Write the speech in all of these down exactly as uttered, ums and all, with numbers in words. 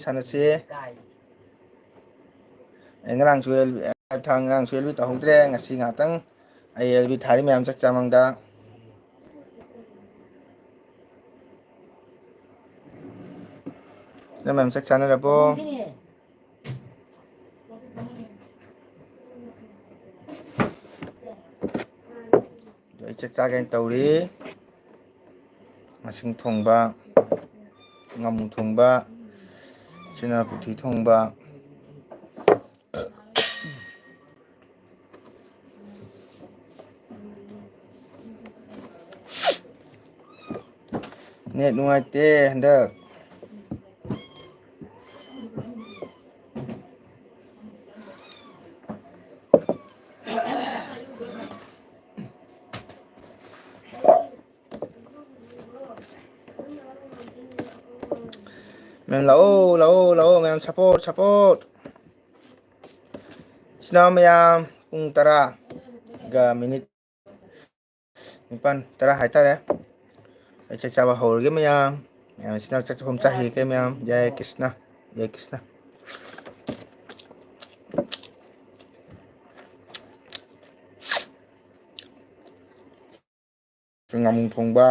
ꯁꯥꯟꯅꯁꯤ꯫ ꯑꯩ ꯉꯔꯥꯡꯁꯨ ꯑꯦꯜ ꯕꯤ, ꯉꯔꯥꯡꯁꯨ ꯑꯦꯜ ꯕꯤ ꯇꯧꯍꯧꯗ꯭ꯔꯦ꯫ ꯉꯁꯤ ꯉꯥꯛꯇꯪ ꯑꯩ ꯑꯦꯜ ꯕꯤ ꯊꯥꯔꯤ ꯃꯌꯥꯝ ꯆꯥꯛ ꯆꯥꯃꯥꯡꯗ꯫ ꯅꯪ ꯃꯌꯥꯝ ꯆꯥꯛ ꯆꯥꯅꯔꯕꯣ? ꯑꯗꯣ ꯑꯩ ꯆꯥꯛ ꯆꯥꯒꯦꯅ ꯇꯧꯔꯤ꯫ ꯃꯁꯤꯡ ꯊꯣꯡꯕ, ꯉꯥꯃꯨ ꯊꯣꯡꯕ, ꯁꯤꯅ ꯄꯨꯊꯤ ꯊꯣꯡꯕ꯫ ꯅꯦꯠ ꯅꯨꯡꯉꯥꯏꯇꯦ ꯍꯟꯗꯛ꯫ ꯃꯌꯥꯝ ꯂꯥꯛꯑꯣ, ꯂꯥꯛꯑꯣ, ꯂꯥꯛꯑꯣ, ꯃꯌꯥꯝ support, support꯫ ꯏꯆꯤꯟ ꯏꯅꯥꯎ ꯃꯌꯥꯝ, ꯄꯨꯡ ꯇꯔꯥꯒ ꯃꯤꯅꯤꯠ ꯅꯤꯄꯥꯟ, ꯇꯔꯥ ꯍꯥꯏꯇꯥꯔꯦ꯫ ꯑꯩ ꯆꯥꯛ ꯆꯥꯕ ꯍꯧꯔꯒꯦ ꯃꯌꯥꯝ꯫ ꯃꯌꯥꯝ ꯏꯆꯤꯟ ꯏꯅꯥꯎ ꯆꯥꯛ ꯆꯥꯛꯈꯨꯝ ꯆꯥꯈꯤꯒꯦ ꯃꯌꯥꯝ꯫ ꯖꯥꯏ ꯀ꯭ꯔꯤꯁꯅ, ꯖꯥꯏ ꯀ꯭ꯔꯤꯁꯅ꯫ ꯉꯥꯃꯨ ꯊꯣꯡꯕ꯫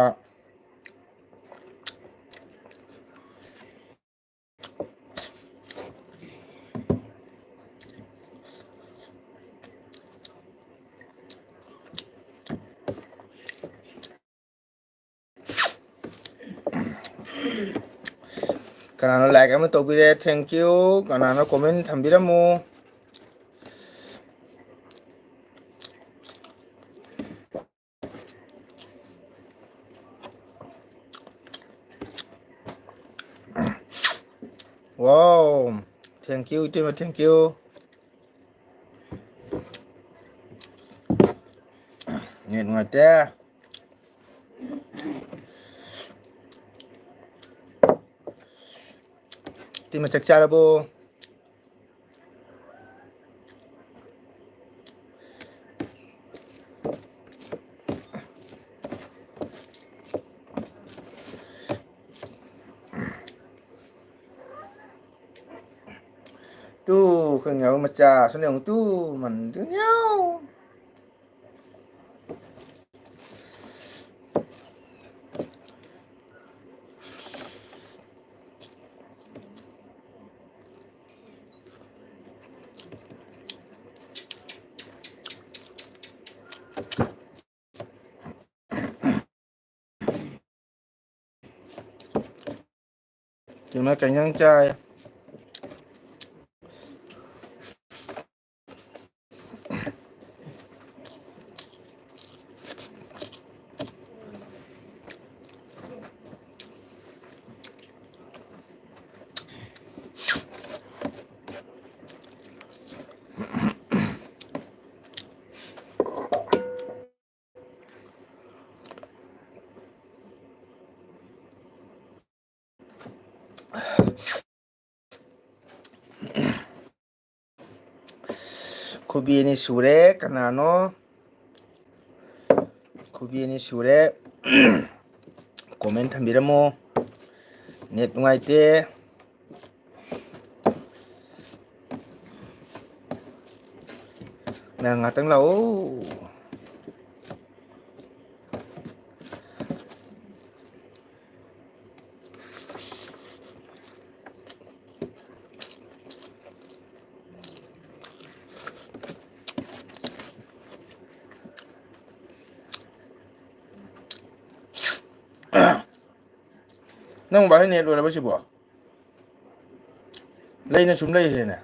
ꯀꯅꯥꯅꯣ like ꯑꯃ ꯇꯧꯕꯤꯔꯦ? Thank you꯫ ꯀꯅꯥꯅꯣ comment ꯊꯝꯕꯤꯔꯝꯃꯨ? Wow, thank you, ꯏꯇꯩꯃ, thank you꯫ Net ꯅꯨꯡꯉꯥꯏꯇꯦ꯫ ꯏꯇꯩꯃ, ꯆꯥꯛ ꯆꯥꯔꯕꯣ? ꯇꯨ, ꯑꯩꯈꯣꯏ ꯉꯥꯔꯨ ꯃꯆꯥ, ꯁꯣꯝꯗ ꯌꯦꯡꯉꯨ, ꯇꯨ, ꯃꯟꯗꯨ ꯉꯥꯎ꯫ ꯀꯩꯅꯣ, ꯀꯩ ꯏꯟꯖꯥꯡ ꯆꯥꯏ? ꯈꯨꯕꯤ ꯑꯅꯤ ꯁꯨꯔꯦ꯫ ꯀꯅꯥꯅꯣ? ꯈꯨꯕꯤ ꯑꯅꯤ ꯁꯨꯔꯦ꯫ Comment ꯊꯝꯕꯤꯔꯝꯃꯣ꯫ Net ꯅꯨꯡꯉꯥꯏꯇꯦ꯫ ꯃꯌꯥꯝ ꯉꯥꯛꯇꯪ ꯂꯥꯛꯑꯣ꯫ ꯅꯪ ꯚꯥꯏ net ꯂꯣꯏꯔꯕ ꯁꯤꯕꯣ? ꯂꯩꯅ ꯁꯨꯝ ꯂꯩꯔꯦꯅꯦ꯫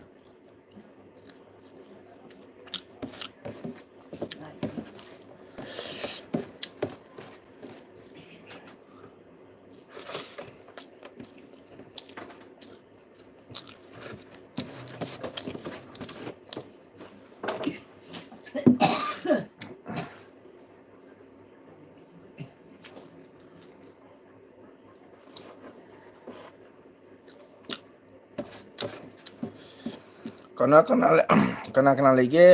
ꯀꯅꯥ ꯀꯅꯥ ꯂꯩ-, ꯀꯅꯥ ꯀꯅꯥ ꯂꯩꯒꯦ?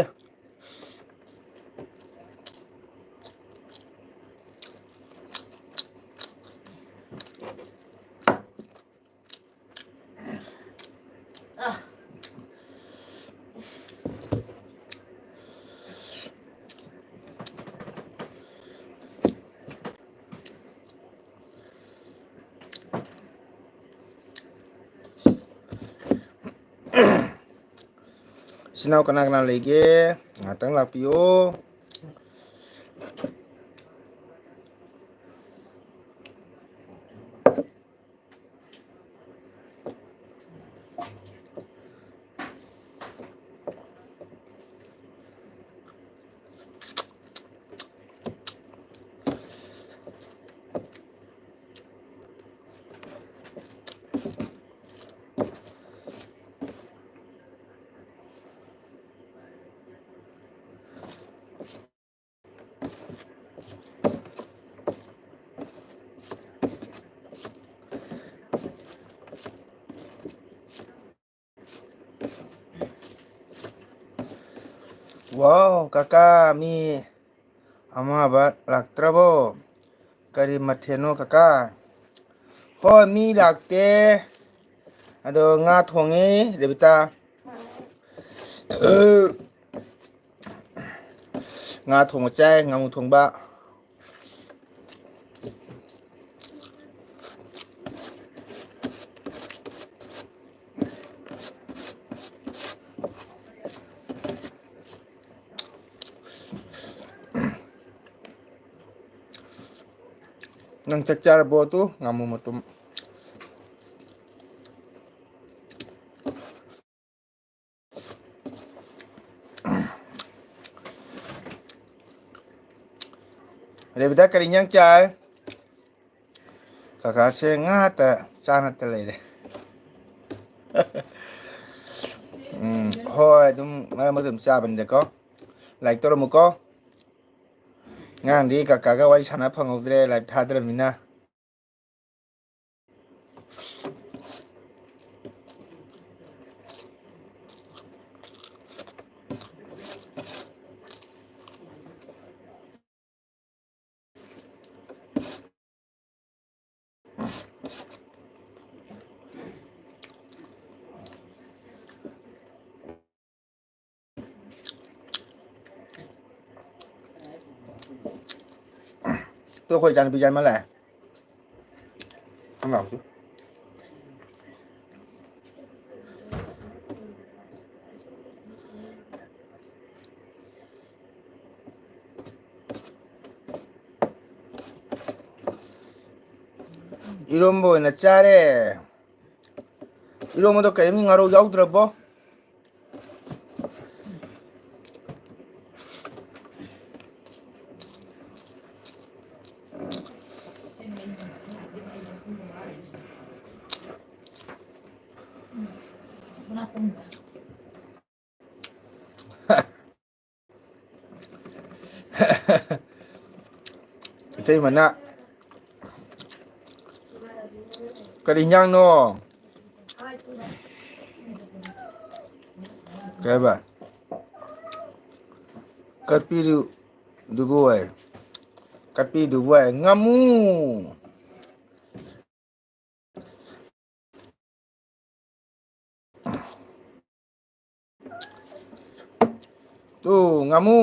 ꯑ, ꯏꯆꯤꯟ ꯏꯅꯥꯎ ꯀꯅꯥ ꯀꯅꯥ ꯂꯩꯒꯦ? ꯉꯥꯛꯇꯪ ꯂꯥꯛꯄꯤꯌꯣ꯫ ꯋꯥꯎ, ꯀꯀꯥ, ꯃꯤ ꯑꯃꯕ ꯂꯥꯛꯇ꯭ꯔꯕꯣ? ꯀꯔꯤ ꯃꯊꯦꯜꯅꯣ, ꯀꯀꯥ? ꯍꯣꯏ, ꯃꯤ ꯂꯥꯛꯇꯦ꯫ ꯑꯗꯣ ꯉꯥ ꯊꯣꯡꯉꯤ, ꯔꯦꯕꯤꯇꯥ꯫ ꯉꯥ ꯊꯣꯡꯕ ꯆꯥꯏ, ꯉꯥꯃꯨ ꯊꯣꯡꯕ꯫ ꯅꯪ ꯆꯥꯛ ꯆꯥꯔꯕꯣ? ꯇꯨ, ꯉꯥꯃꯨ ꯃꯇꯨꯝ꯫ ꯔꯦꯕꯤꯗꯥ, ꯀꯔꯤ ꯏꯟꯖꯥꯡ ꯆꯥꯏ? ꯀꯀꯥꯁꯦ ꯉꯥꯇ ꯆꯥꯅꯇ ꯂꯩꯔꯦ꯫ ꯎꯝ, ꯍꯣꯏ, ꯑꯗꯨꯝ ꯃꯔꯛ ꯃꯔꯛꯇ ꯑꯗꯨꯝ ꯆꯥꯕꯅꯤꯗꯀꯣ꯫ Like ꯇꯧꯔꯝꯃꯨꯀꯣ꯫ ꯉꯔꯥꯡꯗꯤ ꯀꯀꯥꯒ ꯋꯥꯔꯤ ꯁꯥꯟꯅ ꯐꯪꯍꯧꯗ꯭ꯔꯦ, live ꯊꯥꯗ꯭ꯔꯕꯅꯤꯅ꯫ ꯇꯨ, ꯑꯩꯈꯣꯏ ꯏꯆꯥꯅꯨꯄꯤ ꯌꯥꯏꯃ ꯂꯥꯛꯑꯦ꯫ ꯅꯪ ꯂꯥꯛꯑꯣ ꯇꯨ꯫ ꯏꯔꯣꯝꯕ ꯑꯣꯏꯅ ꯆꯥꯔꯦ꯫ ꯏꯔꯣꯝꯕꯗꯣ ꯀꯔꯤꯝ ꯉꯥꯔꯧ ꯌꯥꯎꯗ꯭ꯔꯕꯣ? ꯏꯇꯩꯃꯅ ꯀꯔꯤ ꯏꯟꯖꯥꯡꯅꯣ? ꯀꯩ ꯍꯥꯏꯕ? ꯀꯠꯄꯤꯔꯤꯗꯨꯕꯨ ꯍꯥꯏ꯫ ꯀꯠꯄꯤꯗꯨꯕꯨ ꯍꯥꯏ꯫ ꯉꯥꯃꯨ꯫ ꯇꯨ, ꯉꯥꯃꯨ꯫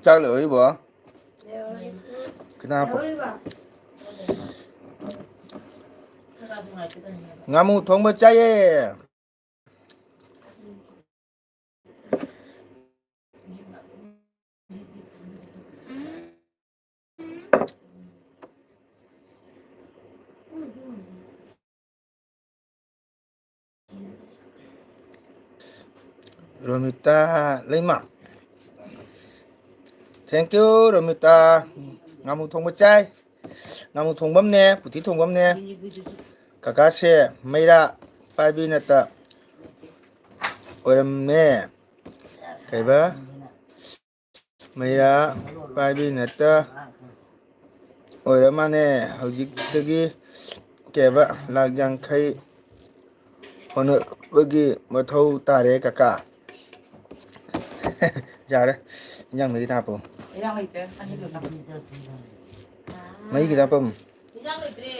ꯆꯥꯛ ꯂꯣꯏꯔꯤꯕꯣ? ꯈꯤꯇꯪ ꯍꯥꯞꯄꯣ꯫ ꯉꯥꯃꯨ ꯊꯣꯡꯕ ꯆꯥꯏꯌꯦ꯫ ꯔꯣꯃꯤꯇꯥ ꯂꯩꯃ꯫ Thank you, Romita. ꯉꯥꯃꯨ ꯊꯣꯡꯕ ꯆꯥꯏ꯫ ꯉꯥꯃꯨ ꯊꯣꯡꯕ ꯑꯃꯅꯦ, ꯄꯨꯊꯤ ꯊꯣꯡꯕ ꯑꯃꯅꯦ꯫ ꯀꯀꯥꯁꯦ ꯃꯩꯔꯥ ꯄꯥꯏꯕꯤ ꯅꯠꯇ ꯑꯣꯏꯔꯝꯃꯦ꯫ ꯀꯩꯕ? ꯃꯩꯔꯥ ꯄꯥꯏꯕꯤ ꯅꯠꯇ ꯑꯣꯏꯔ ꯃꯥꯅꯦ꯫ ꯍꯧꯖꯤꯛꯇꯒꯤ ꯀꯩꯕ, ꯂꯥꯛ ꯌꯥꯡꯈꯩ ꯍꯣꯠꯅꯕꯒꯤ ꯃꯊꯧ ꯇꯥꯔꯦ ꯀꯀꯥ꯫ ꯌꯥꯔꯦ, ꯏꯟꯖꯥꯡ ꯃꯍꯤ ꯈꯤꯇꯪ ꯍꯥꯞꯄꯛꯑꯣ꯫ ꯏꯟꯖꯥꯡ ꯂꯩꯇꯦ, ꯑꯅꯤꯗꯨ ꯆꯥꯛ꯫ ꯃꯍꯤ ꯈꯤꯇꯪ ꯍꯥꯞꯄꯝꯃꯨ꯫ ꯏꯟꯖꯥꯡ ꯂꯩꯇ꯭ꯔꯦ꯫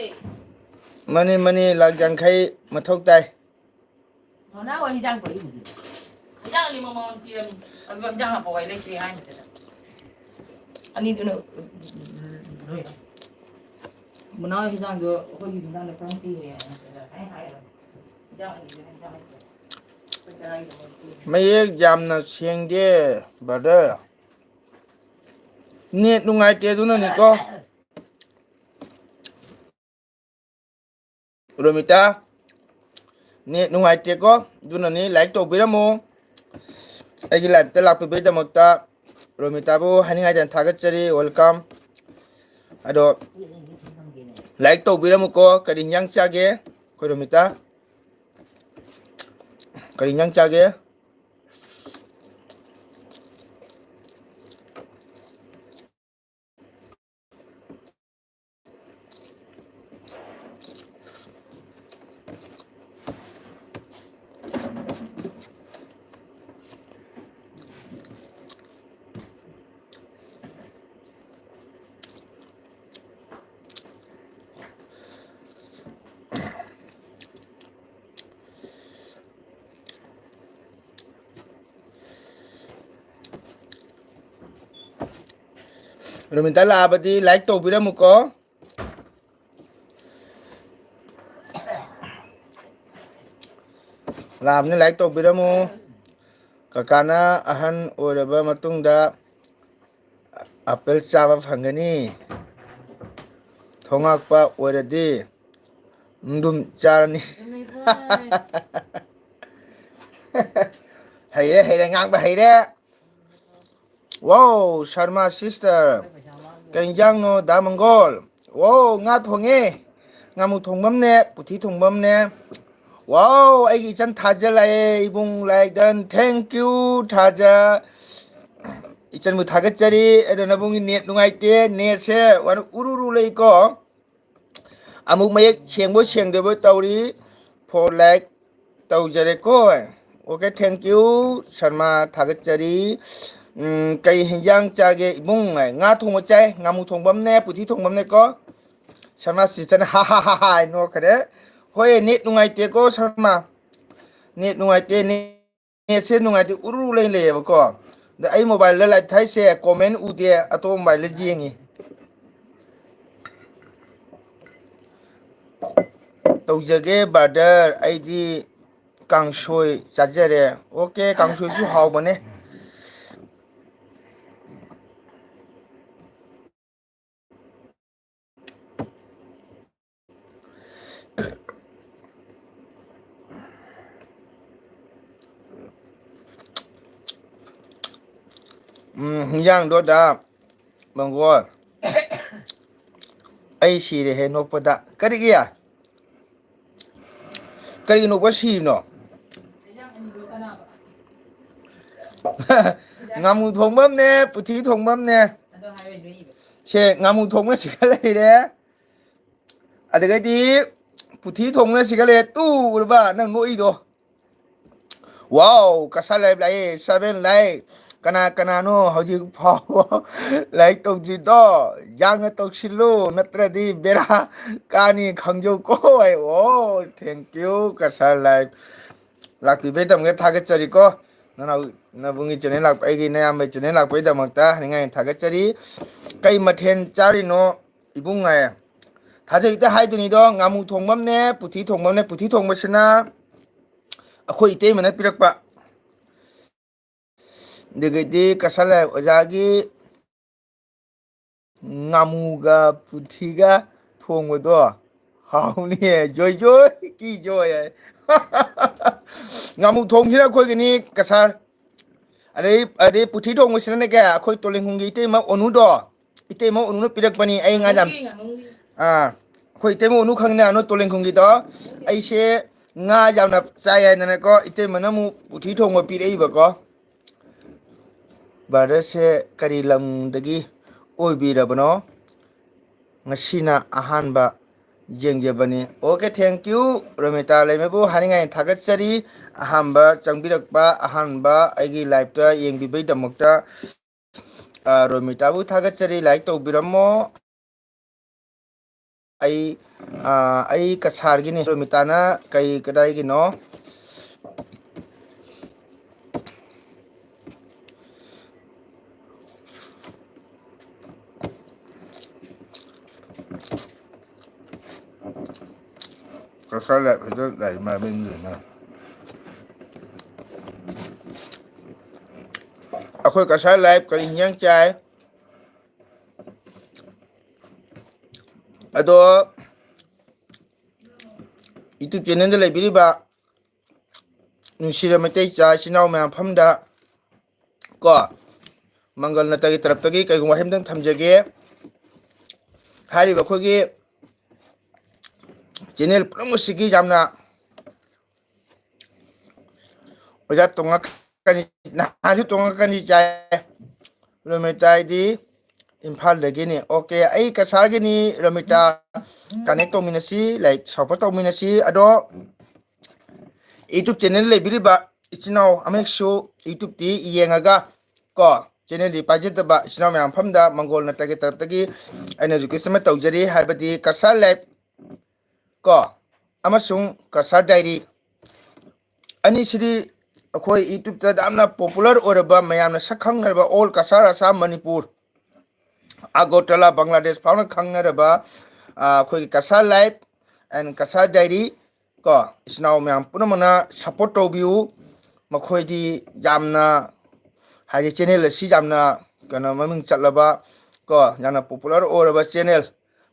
ꯃꯥꯅꯦ, ꯃꯥꯅꯦ, ꯂꯥꯛ ꯌꯥꯡꯈꯩ ꯃꯊꯧ ꯇꯥꯏ꯫ ꯃꯅꯥ ꯍꯣꯏ ꯏꯟꯖꯥꯡ ꯄꯤꯔꯛꯏꯗꯨꯗꯤ꯫ ꯏꯟꯖꯥꯡ ꯑꯅꯤꯃꯛ ꯃꯉꯣꯟꯗ ꯄꯤꯔꯝꯅꯤ꯫ ꯑꯗꯨꯒ ꯏꯟꯖꯥꯡ ꯍꯥꯞꯄꯛꯑꯣ ꯍꯥꯏ ꯂꯩꯇ꯭ꯔꯦ ꯍꯥꯏꯅꯤ ꯀꯩꯅꯣ꯫ ꯑꯅꯤꯗꯨꯅ ꯂꯣꯏꯔꯦ꯫ ꯃꯅꯥꯎ ꯍꯤꯟꯖꯥꯡꯗꯣ ꯑꯩꯈꯣꯏꯒꯤ ꯍꯤꯟꯖꯥꯡꯗ ꯈꯔ ꯄꯤꯔꯦ ꯉꯁꯥꯏ ꯍꯥꯏꯔꯣ꯫ ꯍꯤꯟꯖꯥꯡ ꯑꯅꯤꯗꯨꯅ ꯍꯤꯟꯖꯥꯡ ꯂꯩꯇ꯭ꯔꯦ꯫ ꯑꯩꯈꯣꯏ ꯆꯔꯥꯒꯤꯗꯃꯛ ꯄꯤꯔꯦ꯫ ꯃꯌꯦꯛ ꯌꯥꯝꯅ ꯁꯦꯡꯗꯦ, ꯕ꯭ꯔꯗꯔ꯫ ꯅꯦꯠ ꯅꯨꯡꯉꯥꯏꯇꯦ ꯑꯗꯨꯅꯅꯤꯀꯣ꯫ ꯔꯣꯃꯤꯇꯥ, ꯅꯦꯠ ꯅꯨꯡꯉꯥꯏꯇꯦꯀꯣ, ꯑꯗꯨꯅꯅꯤ꯫ ꯂꯥꯏꯛ ꯇꯧꯕꯤꯔꯝꯃꯨ꯫ ꯑꯩꯒꯤ ꯂꯥꯏꯞꯇ ꯂꯥꯛꯄꯤꯕꯒꯤꯗꯃꯛꯇ ꯔꯣꯃꯤꯇꯥꯕꯨ ꯍꯥꯏꯅꯤꯡꯉꯥꯏꯗꯅ ꯊꯥꯒꯠꯆꯔꯤ꯫ ꯋꯦꯜꯀꯝ꯫ ꯑꯗꯣ ꯂꯥꯏꯛ ꯇꯧꯕꯤꯔꯝꯃꯨꯀꯣ꯫ ꯀꯔꯤ ꯏꯟꯖꯥꯡ ꯆꯥꯒꯦ ꯑꯩꯈꯣꯏ ꯔꯣꯃꯤꯇꯥ? ꯀꯔꯤ ꯏꯟꯖꯥꯡ ꯆꯥꯒꯦ? ꯔꯣꯃꯤꯇꯥ ꯂꯥꯛꯑꯕꯗꯤ ꯂꯥꯏꯛ ꯇꯧꯕꯤꯔꯝꯃꯨꯀꯣ꯫ ꯂꯥꯛꯑꯕꯅꯤ, ꯂꯥꯏꯛ ꯇꯧꯕꯤꯔꯝꯃꯨ꯫ ꯀꯀꯥꯅ ꯑꯍꯟ ꯑꯣꯏꯔꯕ ꯃꯇꯨꯡꯗ ꯑꯄꯦꯜ ꯆꯥꯕ ꯐꯪꯒꯅꯤ꯫ ꯊꯣꯉꯥꯛꯄ ꯑꯣꯏꯔꯗꯤ ꯑꯗꯨꯝ ꯆꯥꯔꯅꯤ꯫ ꯍꯩꯔꯦ, ꯍꯩꯔꯦ, ꯉꯥꯡꯕ ꯍꯩꯔꯦ꯫ ꯋꯥꯎ, ꯁꯔꯃꯥ ꯁꯤꯁꯇꯔ, ꯀꯩ ꯏꯟꯖꯥꯡꯅꯣ ꯗꯥ ꯃꯪꯒꯣꯜ? ꯋꯥꯎ, ꯉꯥ ꯊꯣꯡꯉꯦ, ꯉꯥꯃꯨ ꯊꯣꯡꯕ ꯑꯃꯅꯦ, ꯄꯨꯊꯤ ꯊꯣꯡꯕ ꯑꯃꯅꯦ꯫ ꯋꯥꯎ, ꯑꯩꯒꯤ ꯏꯆꯟ ꯊꯥꯖ ꯂꯥꯛꯑꯦ, ꯏꯕꯨꯡ ꯂꯥꯏꯗꯟ, thank you ꯊꯥꯖ꯫ ꯏꯆꯟꯕꯨ ꯊꯥꯒꯠꯆꯔꯤ꯫ ꯑꯗꯣ ꯅꯕꯨꯡꯒꯤ ꯅꯦꯠ ꯅꯨꯡꯉꯥꯏꯇꯦ, ꯅꯦꯠꯁꯦ ꯎꯔꯨ ꯎꯔꯨ ꯂꯩꯀꯣ꯫ ꯑꯃꯨꯛ ꯃꯌꯦꯛ ꯁꯦꯡꯕꯣꯏ ꯁꯦꯡꯗꯕꯣꯏ ꯇꯧꯔꯤ꯫ ꯐꯣꯔ ꯂꯥꯏꯛ ꯇꯧꯖꯔꯦꯀꯣ꯫ ꯑꯣꯀꯦ, thank you ꯁꯔꯃꯥ, ꯊꯥꯒꯠꯆꯔꯤ꯫ ꯎꯝ, ꯀꯩ ꯍꯤꯟꯖꯥꯡ ꯆꯥꯒꯦ ꯏꯕꯨꯡ? ꯉꯥ ꯊꯣꯡꯕ ꯆꯥꯏ, ꯉꯥꯃꯨ ꯊꯣꯡꯕ ꯑꯃꯅꯦ, ꯄꯨꯊꯤ ꯊꯣꯡꯕ ꯑꯃꯅꯦꯀꯣ꯫ ꯁꯔꯃꯥ ꯁꯤꯁꯇꯔꯅ ꯍꯥ ꯍꯥ ꯍꯥ ꯍꯥ ꯍꯥꯏ ꯅꯣꯛꯈ꯭ꯔꯦ꯫ ꯍꯣꯏ, ꯅꯦꯠ ꯅꯨꯡꯉꯥꯏꯇꯦꯀꯣ ꯁꯔꯃꯥ, ꯅꯦꯠ ꯅꯨꯡꯉꯥꯏꯇꯦ, ꯅꯦꯠꯁꯦ ꯅꯨꯡꯉꯥꯏꯇꯦ, ꯎꯔꯨ ꯂꯩ ꯂꯩꯌꯦꯕꯀꯣ꯫ ꯑꯗ ꯑꯩ ꯃꯣꯕꯥꯏꯜꯗ ꯂꯥꯏꯞ ꯊꯥꯏꯁꯦ ꯀꯣꯃꯦꯟ ꯎꯗꯦ, ꯑꯇꯣꯞꯄ ꯃꯣꯕꯥꯏꯜꯗ ꯌꯦꯡꯉꯤ꯫ ꯇꯧꯖꯒꯦ ꯕ꯭ꯔꯗꯔ, ꯑꯩꯗꯤ ꯀꯥꯡꯁꯣꯏ ꯆꯥꯖꯔꯦ꯫ ꯑꯣꯀꯦ, ꯀꯥꯡꯁꯣꯏꯁꯨ ꯍꯥꯎꯕꯅꯦ꯫ ꯎꯝ, ꯍꯤꯟꯖꯥꯡꯗꯣ ꯗꯥ ꯃꯪꯒꯣꯜ꯫ ꯑꯩ ꯁꯤꯔꯦꯍꯦ ꯅꯣꯛꯄꯗ꯫ ꯀꯔꯤꯒꯤ? ꯀꯔꯤꯒꯤ ꯅꯣꯛꯄ ꯁꯤꯔꯤꯅꯣ? ꯉꯥꯃꯨ ꯊꯣꯡꯕ ꯑꯃꯅꯦ, ꯄꯨꯊꯤ ꯊꯣꯡꯕ ꯑꯃꯅꯦ꯫ ꯁꯦ, ꯉꯥꯃꯨ ꯊꯣꯡꯕ ꯁꯤꯒ ꯂꯩꯔꯦ꯫ ꯑꯗꯨꯗꯒꯤꯗꯤ ꯄꯨꯊꯤ ꯊꯣꯡꯕꯅ ꯁꯤꯒꯠꯂꯦ꯫ ꯇꯨ ꯎꯔꯕ ꯅꯪ ꯅꯣꯛꯏꯗꯣ? ꯋꯥꯎ, ꯀꯁꯥ ꯂꯥꯏꯐ ꯂꯥꯛꯑꯦ, ꯁꯚꯦꯟ ꯂꯥꯏꯐ꯫ ꯀꯅꯥ ꯀꯅꯥꯅꯣ ꯍꯧꯖꯤꯛ ꯐꯥꯎꯕ ꯂꯥꯏꯛ ꯇꯧꯗ꯭ꯔꯤꯗꯣ? ꯌꯥꯡꯅ ꯇꯧꯁꯤꯜꯂꯨ, ꯅꯠꯇ꯭ꯔꯗꯤ ꯕꯦꯔꯥ ꯀꯥꯅꯤ ꯈꯪꯖꯧꯀꯣ꯫ ꯑꯣ, ꯊꯦꯡ ꯌꯨ, ꯀꯁꯥ ꯂꯥꯏꯐ꯫ ꯂꯥꯛꯄꯤꯕꯩꯗꯃꯛꯇ ꯊꯥꯒꯠꯆꯔꯤꯀꯣ꯫ ꯅꯅꯥꯎ ꯅꯕꯨꯡꯒꯤ ꯆꯦꯅꯦꯜ ꯂꯥꯛꯄ, ꯑꯩꯒꯤ ꯅꯌꯥꯝꯕꯒꯤ ꯆꯦꯅꯦꯜ ꯂꯥꯛꯄꯩꯗꯃꯛꯇ ꯍꯥꯏꯅꯤꯡꯉꯥꯏ ꯊꯥꯒꯠꯆꯔꯤ꯫ ꯀꯩ ꯃꯊꯦꯜ ꯆꯥꯔꯤꯅꯣ ꯏꯕꯨꯡ ꯍꯥꯏꯌꯦ? ꯊꯥꯖꯩ ꯍꯦꯛꯇ ꯍꯥꯏꯗꯨꯅꯤꯗꯣ, ꯉꯥꯃꯨ ꯊꯣꯡꯕ ꯑꯃꯅꯦ, ꯄꯨꯊꯤ ꯊꯣꯡꯕ ꯑꯃꯅꯦ꯫ ꯄꯨꯊꯤ ꯊꯣꯡꯕꯁꯤꯅ ꯑꯩꯈꯣꯏ ꯏꯇꯩꯃꯅ ꯄꯤꯔꯛꯄ꯫ ꯑꯗꯒꯤꯗꯤ ꯀꯁꯥ ꯂꯥꯏꯐ ꯑꯣꯖꯥꯒꯤ ꯉꯥꯃꯨꯒ ꯄꯨꯊꯤꯒ ꯊꯣꯡꯕꯗꯣ ꯍꯥꯎꯅꯤꯌꯦ꯫ ꯖꯣꯏ ꯖꯣꯏ ꯀꯤ ꯖꯣꯏ ꯍꯥꯏ꯫ ꯉꯥꯃꯨ ꯊꯣꯡꯁꯤꯅ ꯑꯩꯈꯣꯏꯒꯤꯅꯤ ꯀꯁꯥꯔ꯫ ꯑꯗꯩ, ꯑꯗꯩ ꯄꯨꯊꯤ ꯊꯣꯡꯕꯁꯤꯅꯅꯦ ꯀꯌꯥ ꯑꯩꯈꯣꯏ ꯇꯣꯂꯦꯟꯈꯨꯝꯒꯤ ꯏꯇꯩꯃ ꯑꯣꯅꯨꯗꯣ, ꯏꯇꯩꯃ ꯑꯣꯅꯨꯅ ꯄꯤꯔꯛꯄꯅꯤ꯫ ꯑꯩ ꯉꯥ ꯌꯥꯝ, ꯑꯥ, ꯑꯩꯈꯣꯏ ꯏꯇꯩꯃ ꯑꯣꯅꯨ ꯈꯪꯉꯤꯅ, ꯅꯣꯏ ꯇꯣꯂꯦꯟꯈꯨꯝꯒꯤꯗꯣ꯫ ꯑꯩꯁꯦ ꯉꯥ ꯌꯥꯝꯅ ꯆꯥꯏ ꯍꯥꯏꯗꯅꯀꯣ, ꯏꯇꯩꯃꯅ ꯑꯃꯨꯛ ꯄꯨꯊꯤ ꯊꯣꯡꯕ ꯄꯤꯔꯛꯏꯕꯀꯣ꯫ ꯕ꯭ꯔꯗꯔꯁꯦ ꯀꯔꯤ ꯂꯝꯗꯒꯤ ꯑꯣꯏꯕꯤꯔꯕꯅꯣ? ꯉꯁꯤꯅ ꯑꯍꯥꯟꯕ ꯌꯦꯡꯖꯕꯅꯤ꯫ ꯑꯣꯀꯦ, ꯊꯦꯡ ꯌꯨ꯫ ꯔꯣꯃꯤꯇꯥ ꯂꯩꯃꯕꯨ ꯍꯥꯏꯅꯤꯡꯉꯥꯏ ꯊꯥꯒꯠꯆꯔꯤ꯫ ꯑꯍꯥꯟꯕ ꯆꯪꯕꯤꯔꯛꯄ, ꯑꯍꯥꯟꯕ ꯑꯩꯒꯤ ꯂꯥꯏꯐꯇ ꯌꯦꯡꯕꯤꯕꯩꯗꯃꯛꯇ, ꯑ, ꯔꯣꯃꯤꯇꯥꯕꯨ ꯊꯥꯒꯠꯆꯔꯤ꯫ ꯂꯥꯏꯛ ꯇꯧꯕꯤꯔꯝꯃꯣ꯫ ꯑꯩ, ꯑ, ꯑꯩ ꯀꯁꯥꯔꯒꯤꯅꯤ꯫ ꯔꯣꯃꯤꯇꯥꯅ ꯀꯩ, ꯀꯗꯥꯏꯒꯤꯅꯣ? ꯀꯁꯥꯔ ꯂꯥꯏꯐ ꯍꯦꯛꯇ ꯂꯥꯏꯔꯤꯛ ꯃꯌꯥꯝ ꯂꯩꯕꯅꯤꯅ꯫ ꯑꯩꯈꯣꯏ ꯀꯁꯥꯔ ꯂꯥꯏꯐ ꯀꯔꯤ ꯍꯤꯟꯖꯥꯡ ꯆꯥꯏ? ꯑꯗꯣ, YouTube ꯆꯦꯅꯦꯜꯗ ꯂꯩꯕꯤꯔꯤꯕ ꯅꯨꯡꯁꯤꯔ ꯃꯩꯇꯩ ꯏꯆꯥ ꯏꯆꯤꯟ ꯏꯅꯥꯎ ꯃꯌꯥꯝ ꯃꯐꯝꯗ ꯀꯣ, ꯃꯪꯒꯜ ꯅꯠꯇꯒꯤ ꯇꯔꯞꯇꯒꯤ ꯀꯩꯒꯨꯝꯕ ꯋꯥꯍꯩ ꯑꯝꯇꯪ ꯊꯝꯖꯒꯦ꯫ ꯍꯥꯏꯔꯤꯕ ꯑꯩꯈꯣꯏꯒꯤ ꯆꯦꯅꯦꯜ ꯄꯨꯝꯅꯃꯛꯁꯤꯒꯤ ꯌꯥꯝꯅ ꯑꯣꯖꯥ ꯇꯣꯡꯉꯛꯀꯅꯤ, ꯅꯍꯥꯟꯁꯨ ꯇꯣꯡꯉꯛꯀꯅꯤ ꯆꯥꯏ꯫ ꯔꯣꯃꯤꯇꯥ ꯑꯩꯗꯤ ꯏꯝꯐꯥꯜꯗꯒꯤꯅꯤ꯫ ꯑꯣꯀꯦ, ꯑꯩ ꯀꯁꯥꯔꯒꯤꯅꯤ꯫ ꯔꯣꯃꯤꯇꯥ, ꯀꯅꯦꯛ ꯇꯧꯃꯤꯟꯅꯁꯤ, ꯂꯥꯏꯛ ꯁꯞꯄꯣꯔꯠ ꯇꯧꯃꯤꯟꯅꯁꯤ꯫ ꯑꯗꯣ, YouTube ꯆꯦꯅꯦꯜ ꯂꯩꯕꯤꯔꯤꯕ ꯏꯆꯤꯟ ꯏꯅꯥꯎ ꯑꯃꯍꯦꯛꯁꯨ YouTubeꯇꯤ ꯌꯦꯡꯉꯒ ꯀꯣ, ꯆꯦꯅꯦꯜꯗꯤ ꯄꯥꯏꯖꯗꯕ ꯏꯆꯤꯟ ꯏꯅꯥꯎ ꯃꯌꯥꯝ ꯃꯐꯝꯗ ꯃꯪꯒꯣꯜ ꯅꯠꯇꯒꯤ ꯇꯔꯞꯇꯒꯤ ꯑꯩꯅ ꯔꯤꯀ꯭ꯋꯦꯁ ꯑꯃ ꯇꯧꯖꯔꯤ, ꯍꯥꯏꯕꯗꯤ ꯀꯁꯥꯔ ꯂꯥꯏꯐ ꯀꯣ, ꯑꯃꯁꯨꯡ ꯀꯁꯥꯔ ꯗꯥꯏꯔꯤ ꯑꯅꯤꯁꯤꯗꯤ ꯑꯩꯈꯣꯏ YouTubeꯇ ꯌꯥꯝꯅ ꯄꯣꯄꯨꯂꯔ ꯑꯣꯏꯔꯕ, ꯃꯌꯥꯝꯅ ꯁꯛ ꯈꯪꯅꯔꯕ, ꯑꯣꯜ ꯀꯁꯥꯔ ꯑꯁꯥꯝ ꯃꯅꯤꯄꯨꯔ, ꯑꯒꯣꯔꯇꯂꯥ ꯕꯪꯒ꯭ꯂꯥꯗꯦꯁ ꯐꯥꯎꯅ ꯈꯪꯅꯔꯕ, ꯑ, ꯑꯩꯈꯣꯏꯒꯤ Cachar life and Cachar diary ꯀꯣ, ꯏꯆꯤꯟ ꯏꯅꯥꯎ ꯃꯌꯥꯝ ꯄꯨꯝꯅꯃꯛꯅ ꯁꯞꯄꯣꯔꯠ ꯇꯧꯕꯤꯌꯨ꯫ ꯃꯈꯣꯏꯗꯤ ꯌꯥꯝꯅ, ꯍꯥꯏꯗꯤ, ꯆꯦꯅꯦꯜ ꯑꯁꯤ ꯌꯥꯝꯅ, ꯀꯩꯅꯣ, ꯃꯃꯤꯡ ꯆꯠꯂꯕ ꯀꯣ, ꯌꯥꯝꯅ ꯄꯣꯄꯨꯂꯔ ꯑꯣꯏꯔꯕ ꯆꯦꯅꯦꯜ,